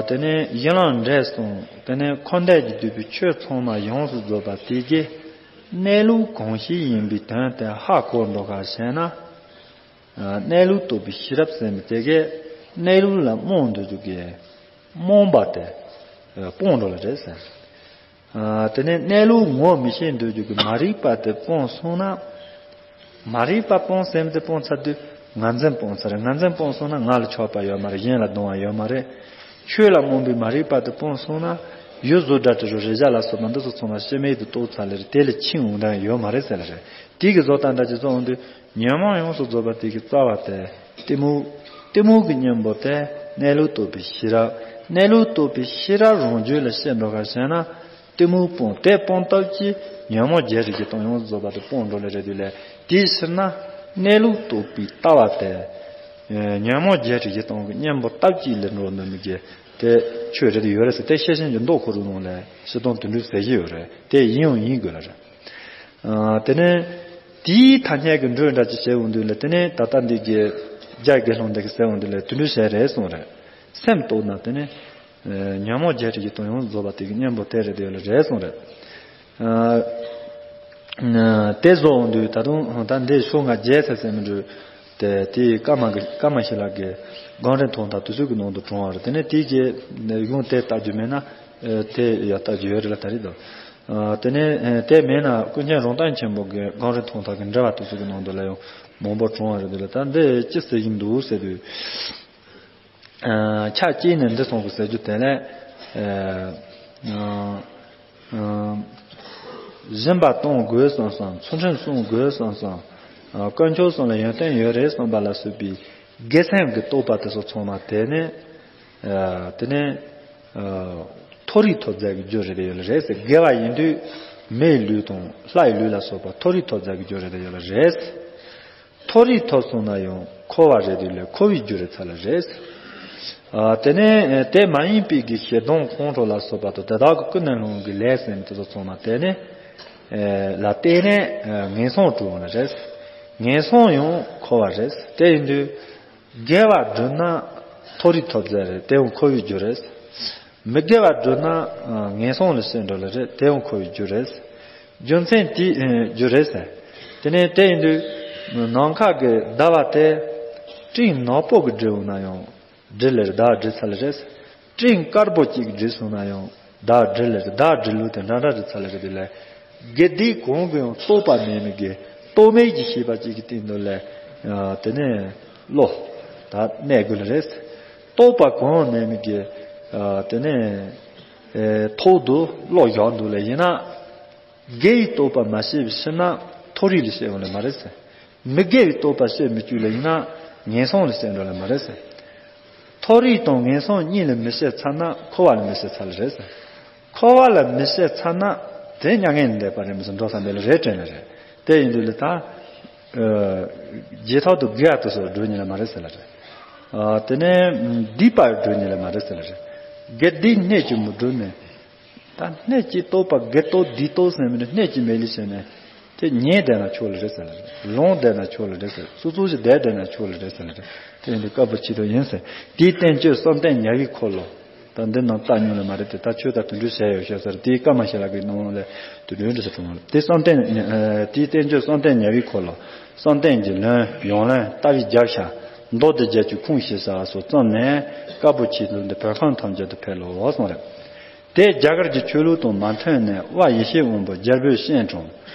དེ་ནས་ཡིན་ལ་འདྲེས་སོང་། དེ་ནས་འཁོར་འདས་ཀྱི་བསྡུས་པའི་ཆོས་ཚང་མ་ཡོངས་སུ་རྫོགས་པ་དེ་གའི་གནས་ལུགས་གང་ཞིག་ཡིན་པའི་དོན་དེ་ཧ་གོ་འགྲོ་ག་ཞེ་ན། གནས་ལུགས་རྟོགས་པའི་ཤེས་རབ་ཟེར་མི་དེ་གའི་གནས་ལུགས་ལ་རྨོངས་འདུག་རྒྱུ་གི་རྨོངས་པ་དེ་སྤོང་འགྲོ་ལ་རེད་ཟེར། དེ་ནས་གནས་ལུགས་ངོ་མི་ཤེས་འདོད་རྒྱུ་གི་མ་རིག་པ་དེ་སྤོང་སོང་ན། མ་རིག་པ་སྤོང་ཟེར་མི་དེ་སྤོང་ཚར་དུས་ངར་འཛིན་སྤོང་ཚར་རེད། ངར་འཛིན་སྤོང་སོང་ན་ང་ལ་ཆགས་པ་ཡོད་མ་རེད། གཞན་ལ་སྡང་བ་ཡོད་མ་རེད། ཆོས་ལ་རྨོངས་པའི་མ་རིག་པ་དེ་སྤོང་སོང་ན་ཡུལ་གཟུགས་སྒྲ་དྲི་རོ་རེག་བྱ་ལ་སོགས་པ་འདི་ཚོ་ཚང་མ་སྐྱེ་མེད་དུ་རྟོགས་ཚར་ལེ་རེད། དེ་ལས་ཕྱིན་འོང་དོན་ཡོད་མ་རེད་ཟེར་ལེ་རེད། དེ་གི་བཟོ་ལྟ་འདྲ་ཅིག་བཟོ་འོང་དུས། ཉོན་མོངས་ཡོངས་སུ་རྫོགས་པ་དེ་གི་རྩ་བ་དེ་གཏི་མུག་གཏི་མུག་གི་གཉེན་པོ་དེ་གནས་ལུགས་རྟོགས་པའི་ཤེས་རབ། གནས་ལུགས་རྟོགས་པའི་ཤེས་རབ་རང་རྒྱུད་ལ་སྐྱེ་འགྲོ་ག་ཞེ་ན། གཏི་མུག་སྤོང་། དེ་སྤོང་སྟབས་ཀྱིས་ཉོན་མོངས་བརྒྱད་ཁྲི་བཞི་སྟོང་ཡོངས་སུ་རྫོགས་པ་དེ་སྤོང་འགྲོ་ལེ་རེད་དུས་ལས། དེའི་ཕྱིར་ན་གནས་ལུགས་རྟོགས་པའི་ལྟ་བ་དེ། ཉོན་མོངས་བརྒྱད་ཁྲི་བཞི་སྟོང་གི་གཉེན་པོ་སྟབས་ཀྱིས་ལེན་འགྲོ་འདོད་མི་གི་དེ་ཆོས་རེད་དུ་ཡོད་རེད་ཟེར། དེ་ཤེར་ཕྱིན་གྱི་མདོ་ཁོ་རང་ནང་ལས་སྤྱིར་བཏང་དེ་འདྲ་ཟེར་གྱི་ཡོད་རེད། དེ་ཡིན་ཡང་ཡིན་དགོས་ལ་རེད། དེ་ནས་དེའི་ཐ་སྙད་ཀྱི་འགྲོས་འདྲ་ཅིག་བྱས་འོང་དུས་ལ། དེ་ནས་ད་ལྟ་འདི་གི་རྒྱ་དགེ་སློང་འདི་གི་ཟེར་འོང་དུས་ལ་དེ་འདྲ་བྱས་རེད་གསུངས་རེད། སེམས་རྟོགས་ན་དེ་ནས་ཉོན་མོངས་བརྒྱད་ཁྲི་བཞི་སྟོང་ཡོངས་སུ་རྫོགས་པ་དེ་གི་གཉེན་པོ་དེ་རེད་དེ་ལ་རེད་གསུངས་རེད། དེ་བཟོ་འོང་དུས་ད་དུང་ད་འདི་ཤོ་ལྔ་བརྒྱད་ཚེ་ཟེར་མི་འགྲོ། དེ་དེའི་ཀ་མ་གི་ཀ་མ་ཤི་ལ་གི་སྒང་རིང་ཐོག་མཐའ་དུས་ཚོད་ཀྱི་ནང་དུ་གྲོང་བ་རེད། དེ་ནས་དེའི་གི་གཞུང་དེ་ལྟ་རྒྱུ་མེད་ན། དེ་ཡ་ལྟ་རྒྱུ་ཡོད་རེད་ལ་ད་རེད་དོ། དེ་ནས་དེ་མེད་ན་ཀུན་མཁྱེན་རོང་སྟོན་ཆེན་པོ་གི་སྒང་རིང་ཐོག་མཐའ་གི་འགྲེལ་པ་དུས་ཚོད་ཀྱི་ནང་དུ་ལ་ཡང་མང་པོ་གྲོང་བ་རེད་དེ་ལ། ད་འདི་ཅི་ཟེར་གྱི་འདུག་ཟེར་དུས། ཆ་གཅིག་ནས་འདི་གསུང་གི་ཟེར་རྒྱུ་དེ་ལས། སྦྱིན་པ་གཏོང་དགོས་བསམ་བསམ། ཚུལ་ཁྲིམས་སྲུང་དགོས་བསམ་བསམ། དཀོན་མཆོག་གསུམ་ལ་ཡོན་ཏན་ཡོད་རེད་བསམ་པ་ལ་སོགས་པའི་དགེ་སེམས་ཀྱི་རྟོགས་པ་དེ་ཚོ་ཚང་མ་དེ་ནས། དེ་ནས་མཐོ་རིས་ཐོབ་རྫས་ཀྱི་རྒྱུ་རེད་ཡོད་ལ་རེད་ཟེར། དགེ་བ་ཡིན་དུས་མིའི་ལུས་དང་ལྷའི་ལུས་ལ་སོགས་པ་མཐོ་རིས་ཐོབ་རྫས་ཀྱི་རྒྱུ་རེད་ཡོད་ལ་རེད། མཐོ་རིས་ཐོབ་སོང་ན་ཡང་འཁོར་བ་རེད་དུས་ལས་འཁོར་བའི་རྒྱུ་རེད་ཚ་ལ་རེད། དེ་ནས་དེ་མ་ཡིན་པའི་གི་ཞེ་སྡང་ཁོང་ཁྲོ་ལ་སོགས་པ་དང་དེ་དག་གི་ཀུན་ནས་སློང་གི་ལས་ཟེར་མི་དེ་ཚོ་ཚང་མ་དེ་ནས་ལ་བརྟེན་ནས་ངན་སོང་འགྲོ་འོང་ལ་རེད། ངན་སོང་ཡང་འཁོར་བ་རེད། དེ་ཡིན་དུས་དགེ་བ་བསྒྲུབས་ན་མཐོ་རིས་ཐོབ་རྫས་རེད། དེ་ཡང་འཁོར་བའི་རྒྱུ་རེད། མི་དགེ་བ་བསྒྲུབས་ན་ངན་སོང་ལ་སྐྱེ་འགྲོ་ལ་རེད། དེ་ཡང་འཁོར་བའི་རྒྱུ་རེད། རྒྱུ་མཚན་དེའི་རྒྱུ་རེད་ཟེར། དེ་ནས་དེ་ཡིན་དུས་ནམ་མཁའ་གི་ཟླ་བ་དེ་སྤྲིན་ནག་པོ་གི་སྦྲུལ་འོང་ན་ཡང་སྦྲུལ་ལེར་ཟླ་བ་སྦྲུལ་ཚ་ལེ་རེད་ཟེར། སྤྲིན་དཀར་པོ་གཅིག་སྦྲུལ་སོང་ན་ཡང་ཟླ་བ་སྦྲུལ་ལེར་ཟླ་བ་སྦྲུལ་ལུག་དེ་འདྲ་འདྲ་རེད་ཚ་ལེ་རེད། དེ་ལས་དགེ་སྡིག་གང་གི་ཡང་རྟོག་པ་མེད་མི་དགེ་རྟོག་མེད་ཀྱི་ཤེས་པ་གཅིག་གི་སྟེང་དུ་ལས་དེ་ནས་བློ་ད་གནས་དགོས་ལེ་རེད་ཟེར། རྟོག་པ་གང་མེད་མི་དགེ་དེ་ནས་ཐོག་ཏུ་བློ་བཞག་འདུག་ལེ་ཡིན་ན། དགེ་བའི་རྟོག་པ་མ་སྐྱེས་པའི་ཕྱིར་ན་མཐོ་རིས་ལ་སྐྱེ་འོང་ལེ་མ་རེད་ཟེར། མི་དགེ་བའི་རྟོག་པ་སྐྱེ་མི་བཅུག་ལེ་ཡིན་ན་ངན་སོང་ལ་སྐྱེ་འགྲོ་ལེ་མ་རེད་ཟེར། མཐོ་རིས་དང་ངན་སོང་གཉིས་ལ་མི་སྐྱེ་ཚར་ན་འཁོར་བ་ལ་མི་སྐྱེ་ཚར་ལེ་རེད་ཟེར། འཁོར་བ་ལ་མི་སྐྱེ་ཚར་ན་དེ་མྱ་ངན་ལས་འདས་པ་རེད་མི་ཚེ་འགྲོ་ས་མེད་ལེ་རེད་དྲན་ལེ་རེད། དེ་ཡིན་དུས་ལེ་ད། རྗེས་ཐོག་ཏུ་དགེ་བ་དེ་ཚོ་སྒྲུབ་ཉེ་ལེ་མ་རེད་ཟེར་ལེ་རེད། དེ་ནས་སྡིག་པ་སྒྲུབ་ཉེ་ལེ་མ་རེད་ཟེར་ལེ་རེད། དགེ་སྡིག་སྣོད་ཀྱིས་མི་སྒྲུབ་ནས། ད་སྣོད་ཀྱིས་རྟོགས་པ་དགེ་རྟོགས་སྡིག་རྟོགས་ཟེར་མི་འདི་སྣོད་ཀྱིས་མེད་ལེ་བྱས་ནས་དེ་ཉལ་བསྡད་ན་ཆོག་ལེ་རེད་ཟེར་ལེ་རེད། ལོང་བསྡད་ན་ཆོག་ལེ་རེད་ཟེར། སུ་ཚོགས་ཀྱི་བསྡད་བསྡད་ན་ཆོག་ལེ་རེད་ཟེར་ལེ་རེད། དེ་ཡིན་དུས་དཀའ་པོ་ཆེ་དོ་ཡིན་ཟེར། དེའི་བསྟན་བཅོས་བསམ་གཏན་ཉ་རིའི་འཁོར་ལོ། ད་འདི་ནང་ལྟ་མྱོང་ལེ་མ་རེད་དེ་ད་ཆོས་ད་དུད་འགྲོའི་ཞལ་ཡོད་ཤོད་ཟེར། དེའི་བཀའ་མ་ཞལ་ལག་གི་ནང་ལས་དུད་འགྲོའི་འདྲི་ས་དྲུང་ལ་དེ་བསམ་གཏན་དེའི་བསྟན་བཅོས་བསམ་གཏན་ཉ་རིའི་འཁོར་ལོ། བསམ་གཏན་གྱི་ལན་ཡང་ལན་ལྟ་བའི་རྒྱབ་ཤ་མདོ་སྡེ་རྒྱ་ཆོས་ཁུངས་ཞེས་བྱ་བ་སོགས་བརྩམས་ནས་བཀའ་པོད་ཆེ་དུ་འདི་བོད་ཁམས་ཐམས་ཅད་དུ་ཕེབས་ལོ་གསུངས་རེད། དེ་རྒྱ་གར་གྱི་ཆོས་ལུགས་དང་མ་མཐུན་ནས་དབའ་ཡེ་ཤེས་དབང་པོ་རྒྱལ་པོས་བཤད་དྲུང་།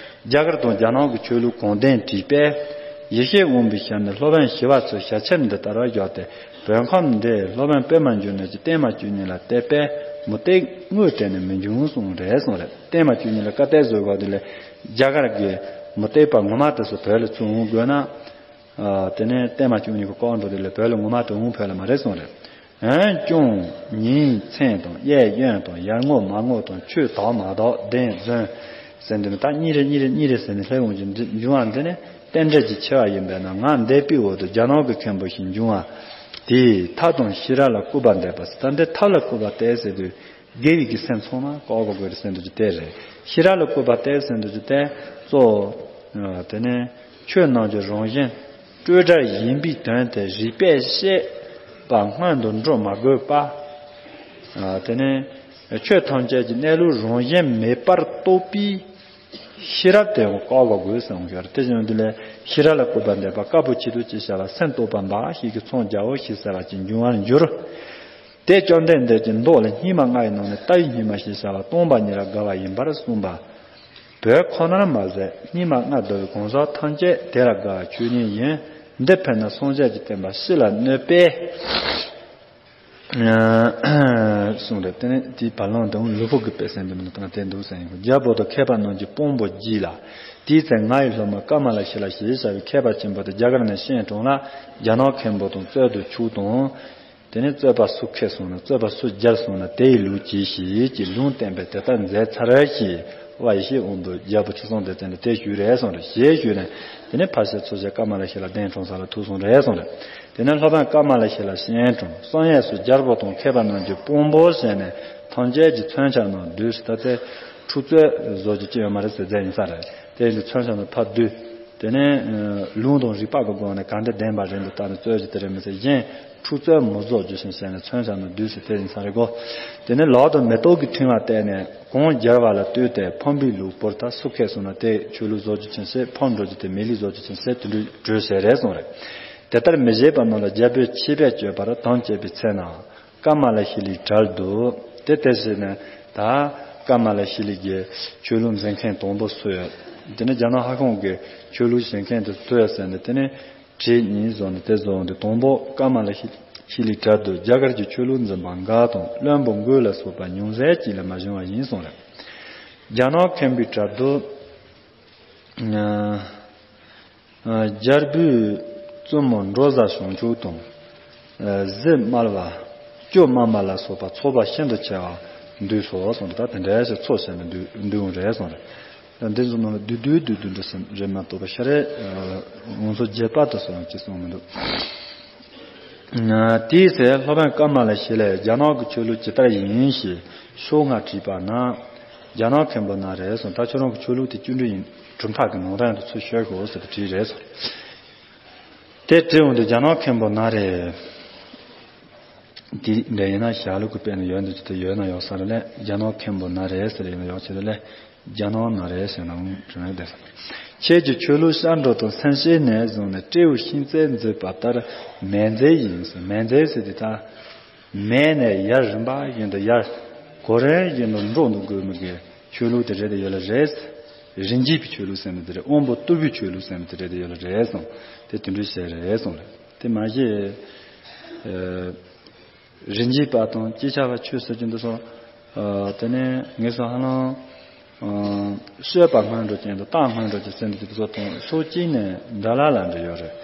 རྒྱ་གར་དང་རྒྱ་ནག་གི་ཆོས་ལུགས་གོང་ལྡན་བྲིས་པས་ཡེ་ཤེས་དབང་པོའི་ཞལ་ནས་སློབ་དཔོན་ཞི་བ་འཚོའི་ཞལ་ཆེམས་འདི་ལྟར་བཞག་སྟེ་བོད་ཁམས་འདི་སློབ་དཔོན་པདྨ་འབྱུང་གནས་ཀྱིས་བསྟན་མ་བཅུ་གཉིས་ལ་གཏད་པས་མུ་སྟེགས་དངོས་གྲས་ནས་མི་འབྱུང་གསུངས་རེད་གསུངས་རེད། བསྟན་མ་བཅུ་གཉིས་ལ་བཀའ་གཏད་བཟོ་དགོས་དེ་ལས་རྒྱ་གར་གྱི་མུ་སྟེགས་པ་ངོ་མ་དེ་ཚོ་བོད་ལ་ཚུར་འོང་དགོས་ན། དེ་ནས་བསྟན་མ་བཅུ་གཉིས་ཀྱི་ལྐོག་འགྲོ་དེ་ལས་བོད་ལ་ངོ་མ་དེ་འོང་ཕོད་ལེ་མ་རེད་གསུངས་རེད། འོན་ཀྱང་ཉིན་མཚན་དང་གཡས་གཡོན་དང་ཡར་ངོ་མར་ངོ་དང་ཆོས་དག་མ་དག་བདེན་རྫུན་ཟེར་འདི་ནི་ད་གཉིས་རེ་གཉིས་རེ་གཉིས་རེ་ཟེར་ནས་སླེབས་འོང་གི་འབྱུང་བ་འདི་ནི་རྟེན་འབྲེལ་གྱི་ཆེ་བ་ཡིན་པས་ན་ང་འདས་པའི་འོག་ཏུ་རྒྱ་ནག་གི་མཁན་པོ་ཞིག་འབྱུང་བ་དེས་ཐབས་དང་ཤེས་རབ་ལ་སྐུར་པ་འདེབས་པ་ཟེར། ད་འདི་ཐབས་ལ་སྐུར་པ་འདེབས་ཟེར་དུས། དགེ་བའི་གི་སེམས་ཚང་མ་བཀག་དགོས་རེད་ཟེར་འདུག་ཅི་དེ་རེད། ཤེས་རབ་ལ་སྐུར་པ་གཏད་ཟེར་འདུག་ཅི་དེ་གཙོ། དེ་ནས་ཆོས་རྣམས་ཀྱི་རང་བཞིན་སྤྲོས་བྲལ་ཡིན་པའི་དོན་དེ་རིགས་པས་དཔྱད་པ་སྔོན་དུ་འགྲོ་མ་དགོས་པ། དེ་ནས་ཆོས་ཐམས་ཅད་ཀྱི་གནས་ལུགས་རང་བཞིན་མེད་པར་རྟོགས་པའི་ཤེས་རབ་དེ་ཡང་བཀག་དགོས་ཟེར་འོང་ཞོར་དེ་བཞིན་དུ་ལས་ཤེས་རབ་ལ་སྐུར་པ་འདེབས་པ་དཀའ་པོ་ཆེ་དུ་ཅི་བྱ་བ་སེམས་རྟོག་པ་འབའ་ཞིག་གི་ཚོང་རྒྱ་བོ་ཞིག་ཟེར་བ་ཅིག་འབྱུང་བར་འགྱུར། དེ་བཅོམ་ལྡན་འདས་ཀྱིས་མདོ་ལ་སྙིགས་མ་ལྔ་ཡི་ནང་ནས་ལྟ་བའི་སྙིགས་མ་ཞེས་བྱ་བ་སྟོང་པ་ཉིད་ལ་དགའ་བ་ཡིན་པར་གསུངས་པ། བོད་ཁོ་ནར་མ་ཟད་སྙིགས་མ་ལྔ་བསྡུ་བའི་གང་ཟག་ཐམས་ཅད་དེ་ལ་དགའ་བ་ཆོས་ཉིད་ཡིན། འདི་ཕན་ན་སངས་རྒྱས་ཀྱི་བསྟན་པ་སྤྱི་ལ་གནོད་པས། གསུངས་རེད། དེ་ནས་དེའི་བར་ལམ་དུ་ལུས་པོ་གི་དཔེ་གསལ་འདུག་མི་འདུག་དང་དེ་འདུག་ཟེར་ཡིན། རྒྱལ་པོ་དང་མཁས་པ་རྣམས་ཀྱི་དཔང་པོ་བགྱིས་ལ། དེའི་ཚེ་ང་ཡི་སློབ་མ་ཀ་མ་ལ་ཤཱི་ལ་ཞེས་བྱ་བའི་མཁས་པ་ཆེན་པོ་དེ་རྒྱ་གར་ནས་བཤད་དྲུང་ལ་རྒྱ་ནག་མཁན་པོ་དང་རྩོད་དུ་ཆུག་དང་། དེ་ནས་རྩོད་པ་སུ་ཁེལ་སོང་ན་རྩོད་པ་སུ་རྒྱལ་སོང་ན་དེ་ཡི་ལུགས་གྱིས་ཤིག་ཅེས་ལུང་བསྟན་པས་དེ་ལྟར་མཛད་ཚར་ཞེས་དབའ་ཡེ་ཤེས་དབང་པོས་རྒྱལ་པོ་ཁྲི་སྲོང་ལྡེ་བཙན་ལ་དེ་ཞུས་རེད་གསུངས་རེད། ཞེས་ཞུས་ནས་དེ་ནས་ཕར་ཕྱིར་ཚུར་ཕྱིར་ཀ་མ་ལ་ཤཱི་ལ་གདན་དྲངས་ས་ལ་ཐུག་སོང་རེད་གསུངས་རེད། དེ་ནས་སློབ་དཔོན་ཀ་མ་ལ་ཤཱི་ལ་ཞལ་དྲངས་བསམ་ཡས་སུ་རྒྱལ་པོ་དང་མཁས་པ་རྣམས་ཀྱི་དཔང་པོ་བྱས་ནས་ཐམས་ཅད་ཀྱི་མཚོན་ཆ་རྣམས་བསྡུས་ཤིང་ད་ལྟའི་འཁྲུག་རྩོད་བཟོ་རྒྱུ་ཅི་ཡོད་མ་རེད་ཟེར་མཛད་ཡིན་ས་རེད། དེ་ཡིན་དུས་མཚོན་ཆ་རྣམས་ཕར་བསྡུས། དེ་ནས་ལུང་དང་རིགས་པ་གི་སྒོ་ནས་ག་འདྲ་བདེན་པ་རེད་འདུག་བལྟས་ནས་རྩོད་རྒྱུ་དེ་རེད་མི་ཚེ་གཞན་འཁྲུག་རྩོད་མི་བཟོ་རྒྱུ་ཞིང་བྱས་ནས་མཚོན་ཆ་རྣམས་བསྡུས་ཟེར་དེ་ཡིན་ས་རེད་གོ། དེ་ནས་ལག་ཏུ་མེ་ཏོག་གི་ཕྲེང་བ་གཏད་ནས་གང་རྒྱལ་བ་ལ་བསྟོད་དེ་ཕམ་པའི་ལུགས་པོར་ད་སུ་ཁེལ་སོང་ན་དེ་ཆོས་ལུགས་བཟོ་རྒྱུ་ཅན་ཟེར་ཕམ་འགྲོ་རྒྱུ་དེ་མི་ལུས་བཟོ་རྒྱུ་ཅན་ཟེར་དེ་འདྲའི་གྲོས་བྱས་རེད་གསུངས་རེད། དེ་ལྟར་མི་བཞེད་པ་རྣམས་ལ་རྒྱལ་པོས་ཆད་པས་གཅོད་པར་དམ་བཅས་པའི་ཚེ་ན། ཀ་མ་ལ་ཤཱི་ལའི་གྲལ་དུ། དེ་ལྟར་བྱས་ནས་ད་ཀ་མ་ལ་ཤཱི་ལའི་གི་ཆོས་ལུགས་འཛིན་མཁན་དང་པོ་སུ་ཡོད། དེ་ནས་རྒྱ་ནག་ཧ་ཁོང་གི་ཆོས་ལུགས་འཛིན་མཁན་དེ་སུ་ཡོད་ཟེར་ནས་དེ་ནས་གྲས་གཉིས་བཟོ་ནས་དེ་བཟོ་འོང་དུས་དང་པོ་ཀ་མ་ལ་ཤཱི་ལའི་གྲལ་དུ་རྒྱ་གར་གྱི་ཆོས་ལུགས་འཛིན་པ་འགའ་དང་བློན་པོ་འགོས་ལ་སོགས་པ་ཉུང་ཟད་ཅིག་ལས་མ་བྱུང་བ་ཡིན་གསུངས་རེད། རྒྱ་ནག་མཁན་པོའི་གྲལ་དུ། རྒྱལ་པོའི་བཙུན་མོ་འབྲོ་བཟའ་བྱང་ཆུབ་དང་། གཟི་དམར་བ། སྐྱོ་དམར་མ་ལ་སོགས་པ་ཚོགས་པ་ཤིན་ཏུ་ཆེ་བ་འདུས་སོ་གསུངས་ཏེ་ད་དེ་འདྲའི་ཞིག་ཚོགས་བྱས་ནས་འདུས་འདུས་འོང་རེད་གསུངས་རེད། འདི་ཚོ་ནང་ལ་བསྡུས་བསྡུས་བསྡུས་བསྡུས་འདྲ་ཞིག་རེད་མ་གཏོགས་པ་ཤ་རེ་ངོ་སོ་བརྗེད་པ་དུ་སོང་ཅི་གསུངས་མི་འདུག་དེའི་ཚེ་སློབ་དཔོན་ཀ་མ་ལ་ཤཱི་ལས་རྒྱ་ནག་གི་ཆོས་ལུགས་ཇི་ལྟར་ཡིན་ཞེས་ཤོག་ལྔ་དྲིས་པ་ན། རྒྱ་ནག་མཁན་པོ་ན་རེ་གསུངས། ད་ཁྱོད་རང་གི་ཆོས་ལུགས་དེ་བཅུ་འདྲ་ཡིན། གྲུབ་མཐའ་གི་ནང་དོན་དུ་ཚུར་ཤོད་ཤོག་ཟེར་ཏེ་དྲིས་རེད་གསུངས། དེ་དྲིས་འོང་དུས་རྒྱ་ནག་མཁན་པོ་ན་རེ། དེ་འདྲ་ཡིན་ན་ཞྭ་ལུ་གི་དཔེ་ནི་ཡོད་འདུག་ཅི་ཐུབ་ཡོད་ན་ཡོད་ས་རེད་ལས་རྒྱ་ནག་མཁན་པོ་ན་རེ་ཟེར་ཡིན་ན་ཡོད་ཆེད་དུ་ལས། རྒྱ་ནག་ན་རེ་ཟེར་ན་འོང་དྲན་དེ། ཁྱེད་ཀྱི་ཆོས་ལུགས་ཤར་འགྲོ་དང་སེམས་ཤེས་ནས་བཟུང་ནས་སྤྲེའུ་ཤིང་རྩེ་མཛེས་པ་ལྟར་མེ་མཛེས་ཡིན་ཟེར། མེ་མཛེས་ཟེར་དེ་ད་མེ་ནས་ཡར་རིམ་པ་བཞིན་དུ་ཡར་གོ་རིམ་བཞིན་དུ་འགྲོ་འདུག་དགོས་མི་དགོས། ཆོས་ལུགས་དེ་རེད་དེ་ཡོད་ལ་རེད། རིན་བརྗིད་པའི་ཆོས་ལུགས་ཟེར་ནི་དེ་རེད། དབང་པོ་རྟུལ་པོའི་ཆོས་ལུགས་ཟེར་ནི་དེ་རེད་དེ་ཡོད་ལ་རེད་སོང་། དེ་དེ་འདྲ་བྱས་རེད་སོང་རེད། དེ་མ་གཞི་རིན་བརྗིད་པ་དང་ཅི་བྱ་བ་ཆོས་ཟེར་གྱི་འདུག་སོང་། དེ་ནས་ངེས་སོ་ཧ་ལམ་ཤོད་པ་སྔོན་འགྲོ་ཅན་དང་རྟགས་སྔོན་འགྲོ་ཅན་ཟེར་འདུག་ཅིག་སོགས་དང་སོ་གཅིག་ནས་འདྲ་ལ་ལ་འདྲ་ཡོད་རེད།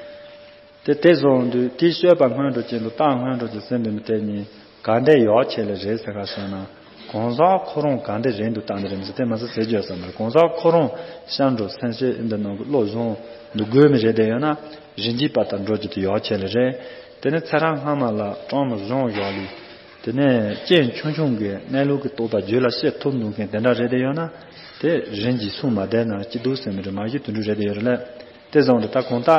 དེ་དེ་བཟུང་དུས་དེའི་ཤོད་པ་སྔོན་འགྲོ་ཅན་དང་རྟགས་སྔོན་འགྲོ་ཅན་ཟེར་འདུག་མི་དེ་གཉིས་ག་འདྲ་ཡོག་ཆེ་ལེ་རེད་ཟེར་ག་ཟེར་ན། གང་ཟག་ཁོ་རང་ག་འདྲ་རེད་འདུག་སྟངས་འདི་རེད་མི་ཟེར་དེ་མ་ཟེར་ཟེར་རྒྱུ་ཡོད་ས་མ་རེད། གང་ཟག་ཁོ་རང་ཤར་འགྲོ་སེམས་ཤེས་འདི་ནང་གི་བློ་བཟུང་འདུག་དགོས་མི་རེད་དེ་ཡོད་ན་རིན་བརྗིད་པ་དང་འགྲོ་རྒྱུ་དེ་ཡོག་ཆེ་ལེ་རེད། དེ་ནས་ཚེ་རབས་སྔ་མ་ལ་གྲངས་མི་བཟང་ཡོག་ལི། དེ་ནས་རྐྱེན་ཆུང་ཆུང་གི་གནས་ལུགས་ཀྱི་རྟོགས་པ་རྒྱུད་ལ་སྐྱེ་ཐུབ་འདུག་མཁན་དེ་འདྲ་རེད་དེ་ཡོད་ན་དེ་རིན་གྱིས་སུ་མ་བསྡད་ན་སྐྱིད་སྡུག་ཟེར་མི་རེད། མ་གཞི་དུད་འགྲོ་རེད་དེ་ཡོད་རེད་ལ། དེ་བཟུང་རེ་ད་གོང་ལྟ།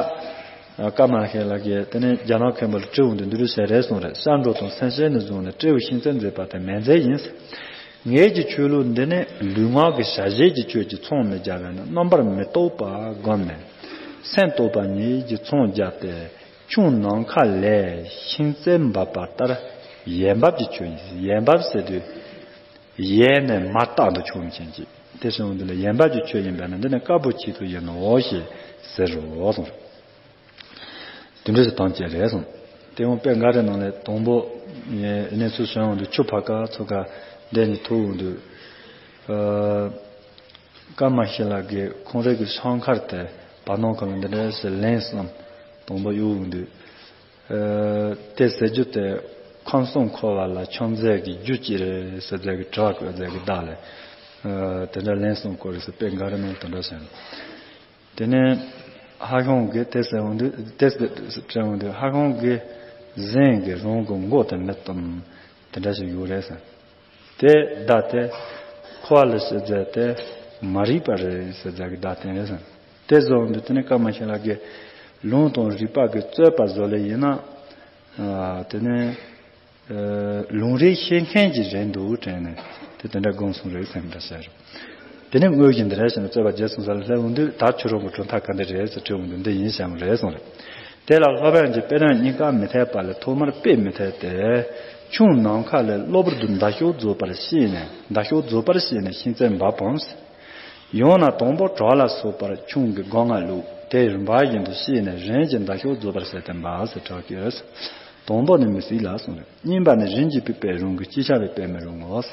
ཀརྨ་ཤཱི་ལ་གིས་དེ་ནས་རྒྱ་ནག་མཁན་པོ་ལ་སྤྲེའུ་འདི་འདི་འདྲ་བྱས་རེད་གསུངས་རེད། ཤར་འགྲོ་དང་སེམས་ཤེས་ནས་བཟུང་ནས་སྤྲེའུ་ཤིང་རྩེ་མཛེས་པ་དེ་མེ་མཛེས་ཡིན། ངེད་ཀྱི་ཆོས་ལུགས་འདི་ནི་ལུས་ངག་གི་བྱ་བྱེད་ཀྱི་ཆོས་ཀྱི་མཚོན་མི་རྒྱག་པས་ན་རྣམ་པར་མི་རྟོག་པ་བསྒོམས་ནས་སེམས་རྟོག་པ་ཉིད་ཀྱི་མཚོན་རྒྱག་སྟེ་ཁྱུང་ནམ་མཁའ་ལས་ཤིང་རྩེ་འབབ་པ་ལྟར་ཡལ་འབབ་ཀྱི་ཆོས་ཡིན། ཡལ་འབབ་ཟེར་དུས། ཡལ་ནས་མར་རྟག་ཏུ་ཆོམ་ཆེན་གྱི་དེ་སོང་འདི་ལ་ཡལ་འབབ་ཀྱི་ཆོས་ཡིན་པས་ན་འདི་ནི་དཀར་པོ་ཆེ་ཐུབ་ཡིན་ནོ་ཞེས་ཟེར་རོ་གསུངས། དེ་འདྲ་ཞིག་དམ་བཅས་རེད་གསུངས། དེ་འོང་དཔེ་འགའ་རེ་ནང་ལས་དང་པོ་གནས་ཚུལ་བྱུང་འོང་དུས་ཆུ་ཕ་ཀ་ཚོ་ཀ་འདས་ནས་ཐུག་འོང་དུས། ཀརྨ་ཤཱི་ལ་གིས་ཁོང་རང་གི་ཤང་ཁར་དེ་བར་སྣང་ཁ་ལ་འདི་འདྲ་ཞིག་ལན་གསུམ་དང་པོ་གཡུག་འོང་དུས། དེ་ཟེར་རྒྱུ་དེ་ཁམས་གསུམ་འཁོར་བ་ལ་འཁྱམས་མཛད་ཀྱི་རྒྱུ་ཅི་རེད་ཟེར་མཛད་ཀྱི་དྲི་བ་བཀོད་མཛད་ཀྱི་བདག་ལས། དེ་འདྲ་ལན་གསུམ་བསྐོར་རེད་ཟེར་དཔེ་འགའ་རེ་ནང་དེ་འདྲ་ཟེར། དེ་ནས་ཧ་ཤང་གིས་དེ་ཟེར་འོང་དུས་དེ་ཟེར་དྲན་འོང་དུས་ཧ་ཤང་གིས་གཟན་གྱིས་རང་གི་མགོ་དེ་མི་བཏུམ། དེ་འདྲ་ཞིག་ཡོད་རེད་ཟེར། དེ་བརྡ་དེ་འཁོར་བ་ལ་ཞེས་མཛད་དེ་མ་རིག་པ་རེད་ཟེར་མཛད་ཀྱི་བརྡ་དེ་རེད་ཟེར། དེ་བཟུང་དུས་དེ་ནས་ཀརྨ་ཤཱི་ལ་གིས་ལུང་དང་རིགས་པ་གི་རྩོད་པ་བཟོ་ལེ་ཡིན་ན། དེ་ནས་ལུང་རིགས་ཤེས་མཁན་གྱི་རེད་འདུག་དྲན་ནས་དེ་དེ་འདྲ་དགོངས་སོང་རེད་ཟེར་འདྲ་བཤད་རོགས། དེ་ནས་དངོས་གཞི་འདི་རེད་ཟེར་ནས་རྩོད་པ་རྒྱལ་སོང་ས་ལ་སླེབས་འོང་དུས་ད་ཁྱོད་རང་གི་གྲུབ་མཐའ་ག་འདྲ་རེད་ཟེར་དྲིས་འོང་དུས་འདི་ཡིན་བཤད་མ་རེད་གསུངས་རེད། དེ་ལ་སློབ་དཔོན་གྱིས་དཔེ་དོན་གཉིས་ཀ་མི་འཐད་པ་ལས་ཐོག་མར་དཔེ་མི་འཐད་དེ། ཁྱུང་ནམ་མཁའ་ལས་གློ་བུར་དུ་མདའ་ཤོག་རྫོགས་པར་ཤེས་ནས་མདའ་ཤོག་རྫོགས་པར་ཤེས་ནས་ཤིང་རྩེ་འབབ་བམ། ཡང་ན་དང་པོ་བྲག་ལ་སོགས་པར་ཁྱུང་གི་སྒོ་ང་བླུགས་དེ་རིམ་པ་བཞིན་དུ་ཤེས་ནས་རིམ་གྱིས་མདའ་ཤོག་རྫོགས་པར་ཟད་དེ་འབབ་ཟེར་གྲགས་ཀྱི་ཡོད། དང་པོ་ནི་མི་སྲིད་ལ་གསུངས་རེད། གཉིས་པ་ནི་རིམ་གྱིས་པའི་དཔེ་རུང་གི་ཅི་བྱ་བའི་དཔེ་མི་རུང་ངོ་།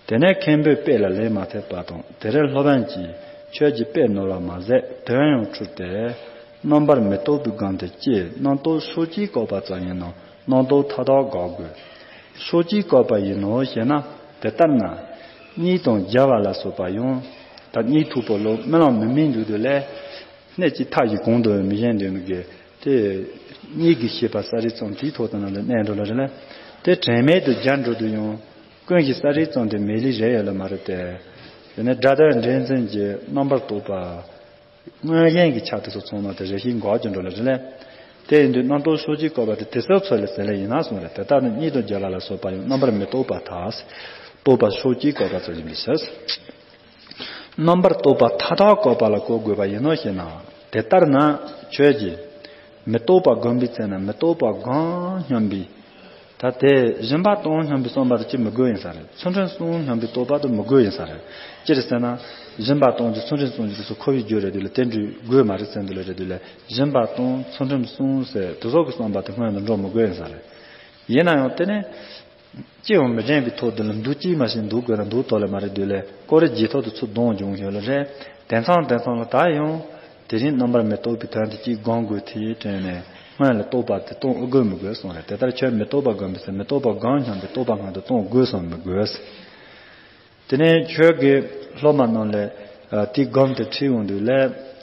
དེ་ནས་མཁན་པོའི་དཔེ་ལ་ལན་མ་ཐེབས་པ་དང་དེར་སློབ་དཔོན་གྱིས་ཁྱོད་ཀྱི་དཔེ་ནོར་བ་མ་ཟད་དོན་ཡང་འཁྲུལ་ཏེ། རྣམ་པར་མི་རྟོག་པའི་སྒོམ་དེ་ཅི་རྣམ་རྟོག་སོ་སྐྱེའི་བཀོད་པ་ཙམ་ཡིན་ནོ། རྣམ་རྟོག་མཐའ་དག་འགོག་དགོས། སོ་སྐྱེའི་བཀོད་པ་ཡིན་ནོ་ཞེ་ན། དེ་ལྟར་ན། གཉིད་དང་བརྒྱལ་བ་ལ་སོགས་པ་ཡང་། ད་གཉིད་འཐུག་པོ་ལོ་རྨི་ལམ་མི་རྨི་འདུག་དུས་ལས། གནས་ཀྱི་མཐའ་ཞིག་གང་དུ་མི་ཞེན་འདོད་མི་དགོས། དེ་གཉིད་ཀྱི་ཤེས་པ་ས་རིག་ཙམ་དེའི་ཐོག་ཏུ་ན་ལ་གནས་འགྲོ་ལ་རེ་ལ། དེ་དྲན་མེད་དུ་བརྒྱལ་འགྲོ་དུས་ཡང་ཀུན་གཞི་ས་རིག་ཙམ་དེ་མེད་ལི་རེ་ཡོད་ལ་མ་རེད་དེ། དེ་ནས་སྒྲ་དོན་འདྲེས་འཛིན་གྱི་རྣམ་པར་རྟོག་པ། མངོན་ཞེན་གྱི་ཆ་དེ་ཚོ་ཚང་མ་དེ་རེ་ཞིག་འགོག་ཀྱང་འགྲོ་ལ་རེ་ལས། དེ་ཡིན་དུས་རྣམ་རྟོག་སོ་སྐྱེའི་བཀོད་པ་དེ་དེ་ཚོ་ཚོ་ལས་ཟེར་ལེ་ཡིན་ན་གསུངས་རེད། དེ་ལྟར་ན་གཉིད་དང་བརྒྱལ་བ་ལ་སོགས་པ་ཡང་རྣམ་པར་མི་རྟོག་པ་དག་རྟོག་པ་སོ་སྐྱེའི་བཀོད་པ་ཚོ་ཡིན་པའི་ཕྱིར། རྣམ་པར་རྟོག་པ་མཐའ་དག་བཀོད་པ་ལ་གོ་དགོས་པ་ཡིན་ནོ་ཞེ་ན། དེ་ལྟར་ན་ཁྱོད་ཀྱིས་མི་རྟོག་པ་བསྒོམ་པའི་ཚེ་ན་མི་རྟོག་པ་གང་སྙམ་པའི། ད་དེ་སྦྱིན་པ་གཏོང་སྙམ་པའི་བསམ་པ་དེ་ཅི་མི་དགོས་ཡིན་ས་རེད། ཚུལ་ཁྲིམས་སྲུང་སྙམ་པའི་རྟོག་པ་དེ་མི་དགོས་ཡིན་ས་རེད། ཅི་རེད་ཟེར་ན། སྦྱིན་པ་གཏོང་རྒྱུ་ཚུལ་ཁྲིམས་སྲུང་རྒྱུ་དེ་ཚོ་ཁོ་བོའི་རྒྱུ་རེད་དུས་ལ་དེ་འདྲའི་དགོས་མ་རེད་ཟེར་འདུག་ལ་རེད་དུས་ལ་སྦྱིན་པ་གཏོང་ཚུལ་ཁྲིམས་སྲུང་ཟེར་དེ་ཚོ་གི་བསམ་པ་དེ་སྔོན་དུ་འགྲོ་མི་དགོས་ཡིན་ས་རེད། ཡིན་ན་ཡང་དེ་ནི། ཅི་ཡང་མི་དྲན་པའི་ཐོག་དེ་ལ་འདུག་ཅི་མ་ཤེས་འདུག་དགོས་ན་འདུག་ཐོག་ལ་མ་རེད་དུས་ལ་ཀོ་རེ་རྗེས་ཐོག་ཏུ་ཚུར་གདོང་འཇོག་ཡོད་ལ་རེད། དེང་སང་དེང་སང་ལ་ད་ཡང་དེ་རིང་རྣམ་པར་མི་རྟོག་པའི་དོན་དེ་གཅིག་སྒོམ་དགོས་དེའི་དྲན་ནས་སྔོན་ལ་རྟོག་པ་དེ་གཏོང་དགོས་མི་དགོས་གསུངས་རེད། དེ་ལྟར་ཁྱོད་མི་རྟོག་པ་སྒོམ་པའི་ཚེ་མི་རྟོག་པ་གང་སྙམ་པའི་རྟོག་པ་སྔོན་དུ་གཏོང་དགོས་སམ་མི་དགོས། དེ་ནས་ཁྱོད་ཀྱིས་སློབ་མ་རྣམས་ལ་དེའི་སྒོམ་དེ་ཁྲིད་འོང་དུས་ལ།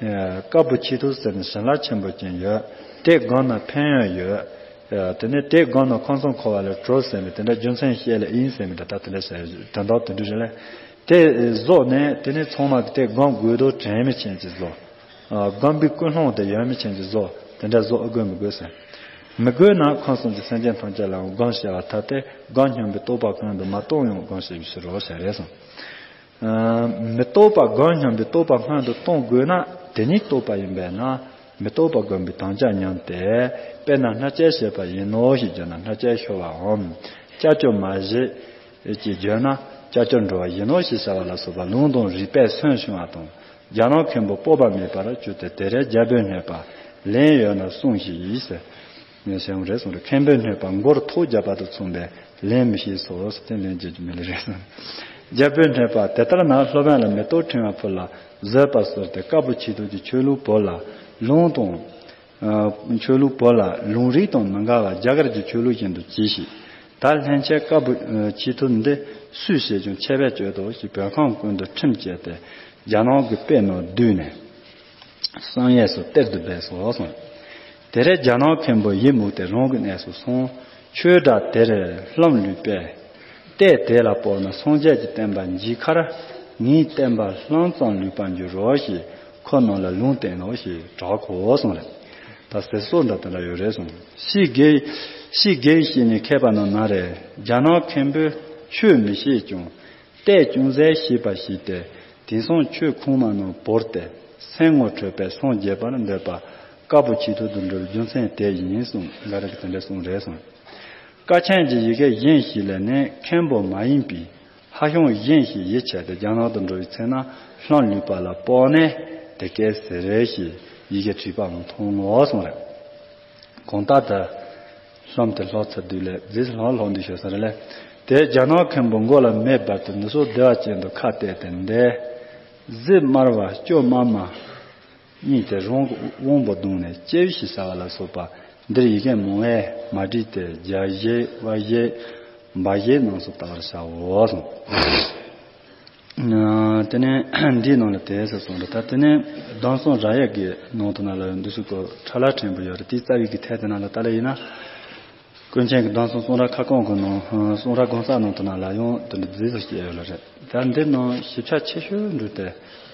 དཀར་པོ་ཆེ་ཐུབ་ཟེར་ནས་བྱིན་རླབས་ཆེན་པོ་ཅན་ཡོད། དེ་སྒོམ་ན་ཕན་ཡོན་ཡོད། དེ་ནས་དེ་སྒོམ་ན་ཁམས་གསུམ་འཁོར་བ་ལས་གྲོལ་ཟེར་ནས་དེ་འདྲ་རྒྱུ་མཚན་བཤད་ལ་ཡིན་ཟེར་ནས་ད་ལྟ་དེ་འདྲ་ཟེར་དོན་དག་དེ་འདྲ་རེད་ལ། དེ་བཟོ་ནས་དེ་ནས་ཚང་མ་གི་དེ་སྒོམ་དགོས་དོ་དྲན་མི་ཆེན་གྱི་བཟོ། སྒོམ་པའི་ཀུན་སློང་དེ་ཡོད་མི་ཆེན་གྱི་བཟོ། དེ་འདྲ་བཟོ་ཨ་དགོས་མི་དགོས་ཟེར། མི་དགོས་ན་ཁམས་གསུམ་གྱི་སེམས་ཅན་ཐམས་ཅད་ལའང་སྒོམ་བྱ་བ་ཐ་དད་སྒོམ་སྙམ་པའི་རྟོག་པ་གང་དུ་མ་གཏོང་ཡང་སྒོམ་བྱ་བའི་ཕྱིར་རོ་ཞེས་རེད་གསུངས། མི་རྟག་པ་སྒོམ་སྙམ་པའི་རྟོགས་པ་སྔོན་དུ་གཏོང་དགོས་ན། དེ་ནི་རྟོགས་པ་ཡིན་པས་ན། མི་རྟག་པ་སྒོམ་པའི་དམ་བཅའ་ཉམས་ཏེ། དཔེར་ན་སྣ་བཅད་བྱས་པ་ཡིན་ནོ་ཞེས་བརྗོད་ན། སྣ་བཅད་ཤོར་བའམ། ཅ་ཅོ་མ་བཞེས་ཅེས་བརྗོད་ན། ཅ་ཅོ་འགྲོ་བ་ཡིན་ནོ་ཞེས་བྱ་བ་ལ་སོགས་པ་ལུང་དང་རིགས་པས་མཚོན་བྱུང་བ་དང་། རྒྱ་ནག་མཁན་པོ་སྤོབས་པ་མེད་པར་གྱུར་ཏེ། དེར་རྒྱལ་པོས་སྨྲས་པ། ལན་ཡོད་ན་གསུངས་ཤིག་ཟེར། ངས་བཤད་རེད་གསུངས་རེད། མཁན་པོས་སྨྲས་པ། མགོར་ཐོག་བརྒྱབ་པ་དང་མཚུངས་པས་ལན་མི་ཤེས་སོ་ཟེར། དེ་ལན་བརྒྱབ་རྒྱུ་མེད་ལེ་རེད་གསུངས། རྒྱལ་པོས་སྨྲས་པ། དེ་ལྟར་ན་སློབ་དཔོན་ལ་མེ་ཏོག་ཕྲེང་བ་ཕུལ་ལ་བཟོད་པར་གསོལ་ཏེ། དཀར་པོ་ཆིག་ཐུབ་ཀྱི་ཆོས་ལུགས་བོད་ལ་ལུང་དང་། ཆོས་ལུགས་བོད་ལ་ལུང་རིགས་དང་མི་འགལ་བ་རྒྱ་གར་གྱི་ཆོས་ལུགས་བཞིན་དུ་གྱིས་ཤིག། ད་སླན་ཆད་དཀར་པོ་ཆིག་ཐུབ་འདི་སུས་བྱས་ཀྱང་ཆད་པས་གཅོད་དོ་ཞེས་བོད་ཁམས་ཀུན་ཏུ་ཁྲིམས་བཅས་ཏེ། རྒྱ་ནག་གི་དཔོན་རྣམས་བསྡུས་ནས། བསམ་ཡས་སུ་གཏེར་དུ་སྦས་སོ་གསུངས། དེར་རྒྱ་ནག་མཁན་པོ་ཡིད་མུག་སྟེ་རང་གི་གནས་སུ་སོང་། ཆོས་སྒྲ་དེར་ལྷམ་ལུས་པས། ལྟས་དེ་ལ་དཔག་ན་སངས་རྒྱས་ཀྱི་བསྟན་པ་འཇིག་ཁར། ངའི་བསྟན་པ་ལྷམ་ཙམ་ལུས་པར་འགྱུར་རོ་ཞེས་ཁོ་རྣམས་ལ་ལུང་བསྟན་ནོ་ཞེས་གྲག་གོ་གསུངས་རེད། ད་ཟེར་སྲོལ་འདྲ་དེ་འདྲ་ཡོད་རེད་གསུངས། ཤི་དགེ་ཤི་དགེ་ཞེས་ནི་མཁས་པ་རྣམས་ན་རེ། རྒྱ་ནག་མཁན་པོས་ཆོས་མི་ཤེས་ཀྱང་། ལྟས་ཅུང་ཟད་ཤེས་པ་ཞིག་སྟེ། དེང་སང་ཆོས་ཁུངས་མ་ནོར་བོར་ཏེ། སེམས་ངོ་འཕྲོད་པས་སངས་རྒྱས་པར་འདོད་པ་དཀར་པོ་ཆིག་ཐུབ་ཏུ་འགྲོ་བའི་རྒྱུ་མཚན་དེ་ཡིན་གསུངས། འགའ་རེ་གིས་དེ་འདྲ་གསུངས་རེད་གསུངས། དཀའ་ཆེན་གྱི་ཡི་གེ་གཞན་ཞིག་ལས་ནི་མཁན་པོ་མ་ཡིན་པའི་ཧ་ཤང་གཞན་ཞིག་ཡིད་ཆེས་ཏེ་རྒྱ་ནག་ཏུ་འགྲོ་བའི་ཚེ་ན་ལྷམ་ལུས་པ་ལ་དཔག་ནས་དེ་སྐད་ཟེར་རེ་ཞེས་ཡི་གེ་བྲིས་པའང་མཐོང་ངོ་གསུངས་རེད། གང་ལྟར་ད་ལྷམ་དེ་ལྷག་ཚར་དུས་ལས་རྫས་ལྷག་ལྷག་འདུག་ཤོད་ས་རེད་ལས། དེ་རྒྱ་ནག་མཁན་པོ་མགོ་ལ་མེ་འབར་ཏེ་འདི་ཚོ་བདེ་བ་ཅན་དུ་ཁ་གཏད་དེ་འདས། གཟི་དམར་བ་སྐྱོ་དམར་མ་གཉིས་དེ་རང་གི་དབང་པོ་བརྡུངས་ནས་ཅེའུ་ཞེས་བྱ་བ་ལ་སོགས་པ་འདིར་ཡི་གེ་མང་བས་མ་བྲིས་ཏེ་རྒྱ་བཞེས་དབའ་བཞེས་འབའ་བཞེས་རྣམས་སུ་བལྟ་བར་བྱའོ་གསུངས། དེ་ནས་འདིའི་ནང་ལ་དེ་ཟེར་གསུངས་རེད། ད་དེ་ནས་གདམས་སྲོལ་ར་ཡག་གི་ནང་དུ་ན་ལ་འདི་ཚོ་གོ་ཁྲ་ལ་ཕྲན་བུ་ཡོད་རེད། དེའི་རྩ་བའི་གི་ཐད་དེ་ན་ལ་ལྟ་ལ་ཡིན་ན། ཀུན་མཁྱེན་གྱི་གདམས་སྲོལ་གསུང་རབ་ཁ་སྐོང་གི་ནང་གསུང་རབ་གོང་ས་ནང་དུ་ན་ལ་ཡང་དེ་འདྲ་རྫིས་སུ་སྐྱེས་ཡོད་ལ་རེད། ད་འདིར་ནང་ཞིབ་ཆ་ཆེ་ཤོས་འདྲུད་དེ་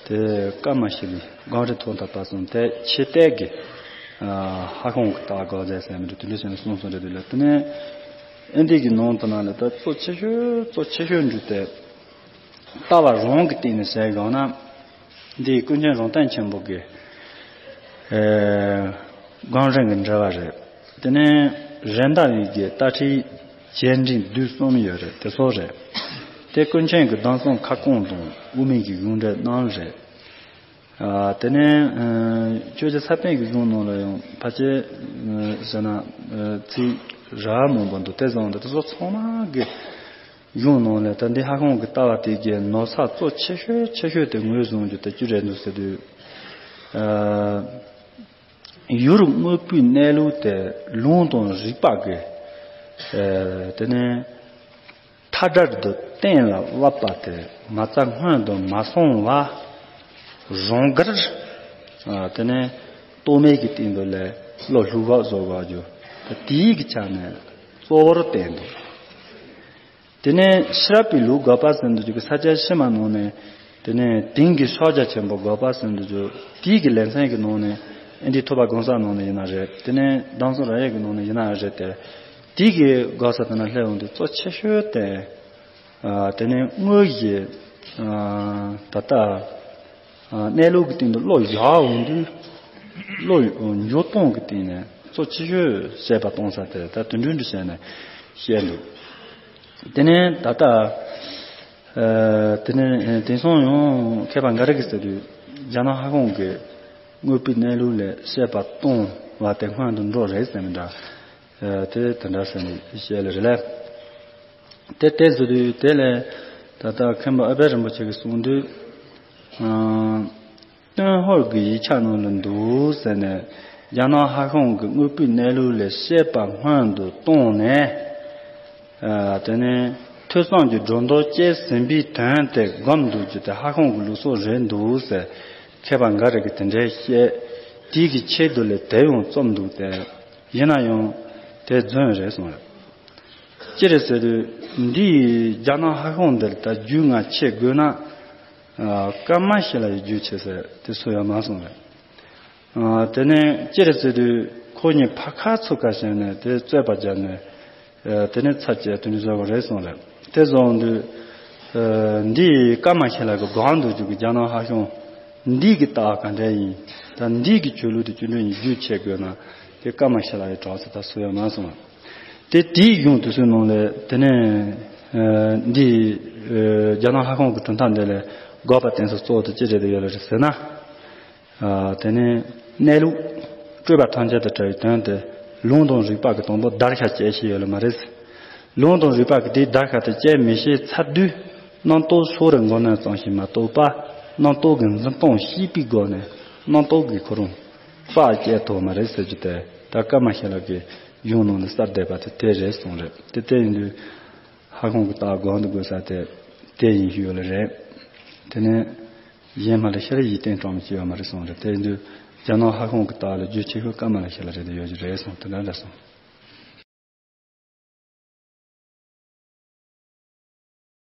དེ་བཀའ་མ་ཤི་ལི་སྒང་རི་ཐོག་མཐའ་བར་གསུམ་དེ་ཆེ་གཏད་ཀྱི་ཧ་ཤང་གི་ལྟ་བ་དགག་རྫས་ཟེར་མི་འདྲ་དེ་འདྲ་བྱས་ནས་གསུངས་སོང་རེད། དེ་ལ་དེ་ནས་ཨེ་འདི་གི་ནང་དུ་ན་ལ་ད་གཙོ་ཆེ་ཤོས་གཙོ་ཆེ་ཤོས་འདྲུད་དེ། ལྟ་བ་རང་གི་སྟེང་ནས་ཟེར་དགོས་ན། འདི་ཀུན་མཁྱེན་རོང་སྟོན་ཆེན་པོ་གི་ཨེ་སྒང་རིང་གི་འགྲེལ་བ་རེད། དེ་ནས་རེད་མདའ་བའི་གི་ལྟ་ཁྲིད་རྒྱས་འབྲིང་བསྡུས་གསུམ་ཡོད་རེད། དེ་ཚོ་རེད། དེ་ཀུན་མཁྱེན་གྱི་གདམས་སྲོལ་ཁ་སྐོང་དང་དབུ་མའི་གི་གཞུང་འགྲེལ་རྣམས་རེད། ཨ་དེ་ནས་ཨ་ཆོས་རྗེ་ས་པཎ་གྱི་གཞུང་ནང་ལ་ཡང་ཕལ་ཆེར་ཨ་ཟེར་ན་ཨ་ཚིག་ར་མང་པོ་འདུག་དེ་བཟང་འདུག་དེ་ཚོ་ཚང་མ་གི་གཞུང་ནང་ལས་ད་འདི་ཧ་ཤང་གི་ལྟ་བ་དེ་གའི་ནོར་ས་གཙོ་ཆེ་ཤོས་ཆེ་ཤོས་དེ་ངོས་བཟུང་རྒྱུ་དེ་ཅི་རེད་འདུག་ཟེར་དུས། ཨ་ཡུལ་དངོས་པོའི་གནས་ལུགས་དེ་ལུང་དང་རིགས་པ་གི་ཨ་དེ་ནས་མཐའ་སྦྲར་དུ་གཏན་ལ་དབབ་པ་དེ་མ་རྩ་སྔོན་དུ་མ་སོང་བ་རང་དགར་ཨ་དེ་ནས་རྟོག་མེད་ཀྱི་སྟེང་དུ་ལས་བློ་ལྷུག་ག་བཟོ་དགོས་རྒྱུ་དེ་དེའི་གི་ཆ་ནས་གཙོ་བོར་བསྟན་འདུག་དེ་ནས་ཤེས་རབ་པའི་ལུགས་དགོས་པ་ཟེར་འདུག་རྒྱུ་གི་ས་སྐྱ་ཕྱི་མ་ནང་ནས་དེ་ནས་དེང་གི་ཕྱག་རྒྱ་ཆེན་པོ་དགོས་པ་ཟེར་འདུག་རྒྱུ་དེའི་གི་ལེ་ཚན་གི་ནང་ནས་ཨེ་འདི་ཐུབ་པ་གོང་ས་ནང་ནས་ཡིན་ན་རེད། དེ་ནས་གདམས་སྲོལ་ར་ཡག་གི་ནང་ནས་ཡིན་ན་རེད། དེ་དེའི་གི་དགོས་ས་དེ་ན་སླེབས་འོང་དུས་གཙོ་ཆེ་ཤོས་དེ་ཨ་དེ་ནས་དངོས་གཞི་ཨ་ད་ལྟ། གནས་ལུགས་ཀྱི་སྟེང་དུ་བློ་བཞག་འོང་དུས་བློ་འཇུག་སྟངས་ཀྱི་སྟེང་ནས་གཙོ་ཆེ་ཤོས་བཤད་པ་གཏོང་ས་དེ་ད་དུད་འགྲོའི་འདྲ་བྱས་ནས་བཤད་འདུག་དེ་ནས་ད་ལྟ་དེ་ནས་དེང་སང་ཡང་མཁས་པ་འགའ་རེ་གིས་ཟེར་དུས་རྒྱ་ནག་ཧ་ཤང་གི་དངོས་པོའི་གནས་ལུགས་ལས་བཤད་པ་གཏོང་བ་དེ་སྔོན་དུ་འགྲོ་རེད་ཟེར་མི་འདྲ་དེ་དེ་འདྲ་ཟེར་ནས་བཤད་ལེ་རེད་ལ། དེ་དེ་ཟེར་དུས་དེ་ལས་ད་ལྟ་མཁན་པོ་ཨ་པད་རིན་པོ་ཆེ་གིས་གསུངས་དུས། ཨ་ཏུན་ཧོར་གྱི་ཡིག་ཆ་ནང་ལ་འདུག་ཟེར་ནས་རྒྱ་ནག་ཧ་ཤང་གི་དངོས་པོའི་གནས་ལུགས་ལས་བཤད་པ་སྔོན་དུ་བཏང་ནས། ཨ་དེ་ནས་ཐོས་བསམ་གྱི་སྒྲོ་འདོགས་བཅད་ཟིན་པའི་དོན་དེ་སྒོམ་འདུག་རྒྱུ་དེ་ཧ་ཤང་གི་ལུགས་སྲོལ་རེད་འདུག་ཟེར་མཁས་པ་འགའ་རེ་གིས་དེ་འདྲའི་བཤད། དེའི་གི་ཆེད་དུ་ལས་དེབ་ཡང་རྩོམ་འདུག་སྟེ། ཡིན་ན་ཡང་དེ་རྫུན་རེད་གསུངས་རེད། ཅི་རེད་ཟེར་དུས་འདིའི་རྒྱ་ནག་ཧ་ཤང་འདིར་ད་རྒྱུས་ང་ཆེ་དགོས་ན། ཨ་སྐར་མ་ཞིག་ལ་ཡི་རྒྱུས་ཆེ་ཟེར་དེ་སུ་ཡང་མ་གསུངས་རེད། ཨ་དེ་ནས་ཅི་རེད་ཟེར་དུས་ཁོ་གཉིས་ཕར་ཁ་ཚུར་ཁ་བྱས་ནས་དེ་རྩོད་པ་བརྒྱབ་ནས་ཨ་དེ་ནས་ཚར་བཅད་དོན་བཟོ་བ་རེད་གསུངས་རེད། དེ་བཟོ་འོང་དུས་ འདི་ཀརྨ་ཤཱི་ལ་གི་སྒང་དུ་བརྒྱུད་ཀྱི་རྒྱ་ནག་ཧ་ཤང་འདི་གི་རྟགས་ག་འདྲ་ཡིན། ད་འདི་གི་ཆོས་ལུགས་དེ་བཅུ་འདྲ་ཡིན་རྒྱུ་ཆད་དགོས་ན་དེ་ཀརྨ་ཤཱི་ལ་ཡི་གྲགས་སུ་ད་སུ་ཡང་མ་སོང་། དེ་དེའི་གཞུང་དུ་སུའི་ནང་ལས་དེ་ནས་འདི་རྒྱ་ནག་ཧ་ཤང་གི་གྲུབ་མཐའ་འདི་ལས་དགག་པ་བསྟན་ས་གཙོ་བོ་དེ་ཅི་རེད་ཡོད་ལ་རེད་ཟེར་ན། དེ་ནས་གནས་ལུགས་སྤྲོས་པ་ཐམས་ཅད་དང་བྲལ་བའི་དོན་དེ་ལུང་དང་རིགས་པ་གི་དང་པོ་བརྡར་ཤ་བཅད་ཤེས་ཡོད་ལ་མ་རེད། ལུང་དང་རིགས་པ་གི་དེའི་བརྡར་ཤ་དེ་བཅད་མི་ཤེས་ཚར་དུས་རྣམ་རྟོག་སོ་རུ་འགོ་ནས་ཙམ་ཞིག་མ་གཏོགས་པ། རྣམ་རྟོག་གི་འཛིན་སྟངས་ཤེས་པའི་སྒོ་ནས་རྣམ་རྟོག་གི་ཁོ་རང་ཕར་བཅད་ཐུབ་མ་རེད་ཟེར་རྒྱུ་དེ་ད་ཀརྨ་ཤཱི་ལ་གི་གཞུང་ནང་ནས་གསལ་བསྡད་པ་དེ་དེ་རེད་གསུངས་རེད། དེ་དེ་ཡིན་དུས་ཧ་ཤང་གི་རྟགས་སྒང་དུ་དགོས་ས་དེ་དེ་ཡིན་ཞུས་ཡོད་ལ་རེད། དེ་ནས་གཞན་མ་ལ་ཤར་ཡིག་བསྟན་གྲངས་མི་སྐྱེ་བ་མ་རེད་གསུངས་རེད། དེ་ཡིན་དུས་རྒྱ་ནག་ཧ་ཤང་གི་རྟགས་ལ་རྒྱུ་ཆེ་ཤོས་ཀརྨ་ལ་ཤཱི་ལ་རེད་དེ་ཡོད་རྒྱུ་རེད་གསུངས། དེ་འདྲ་འདྲ་གསུངས།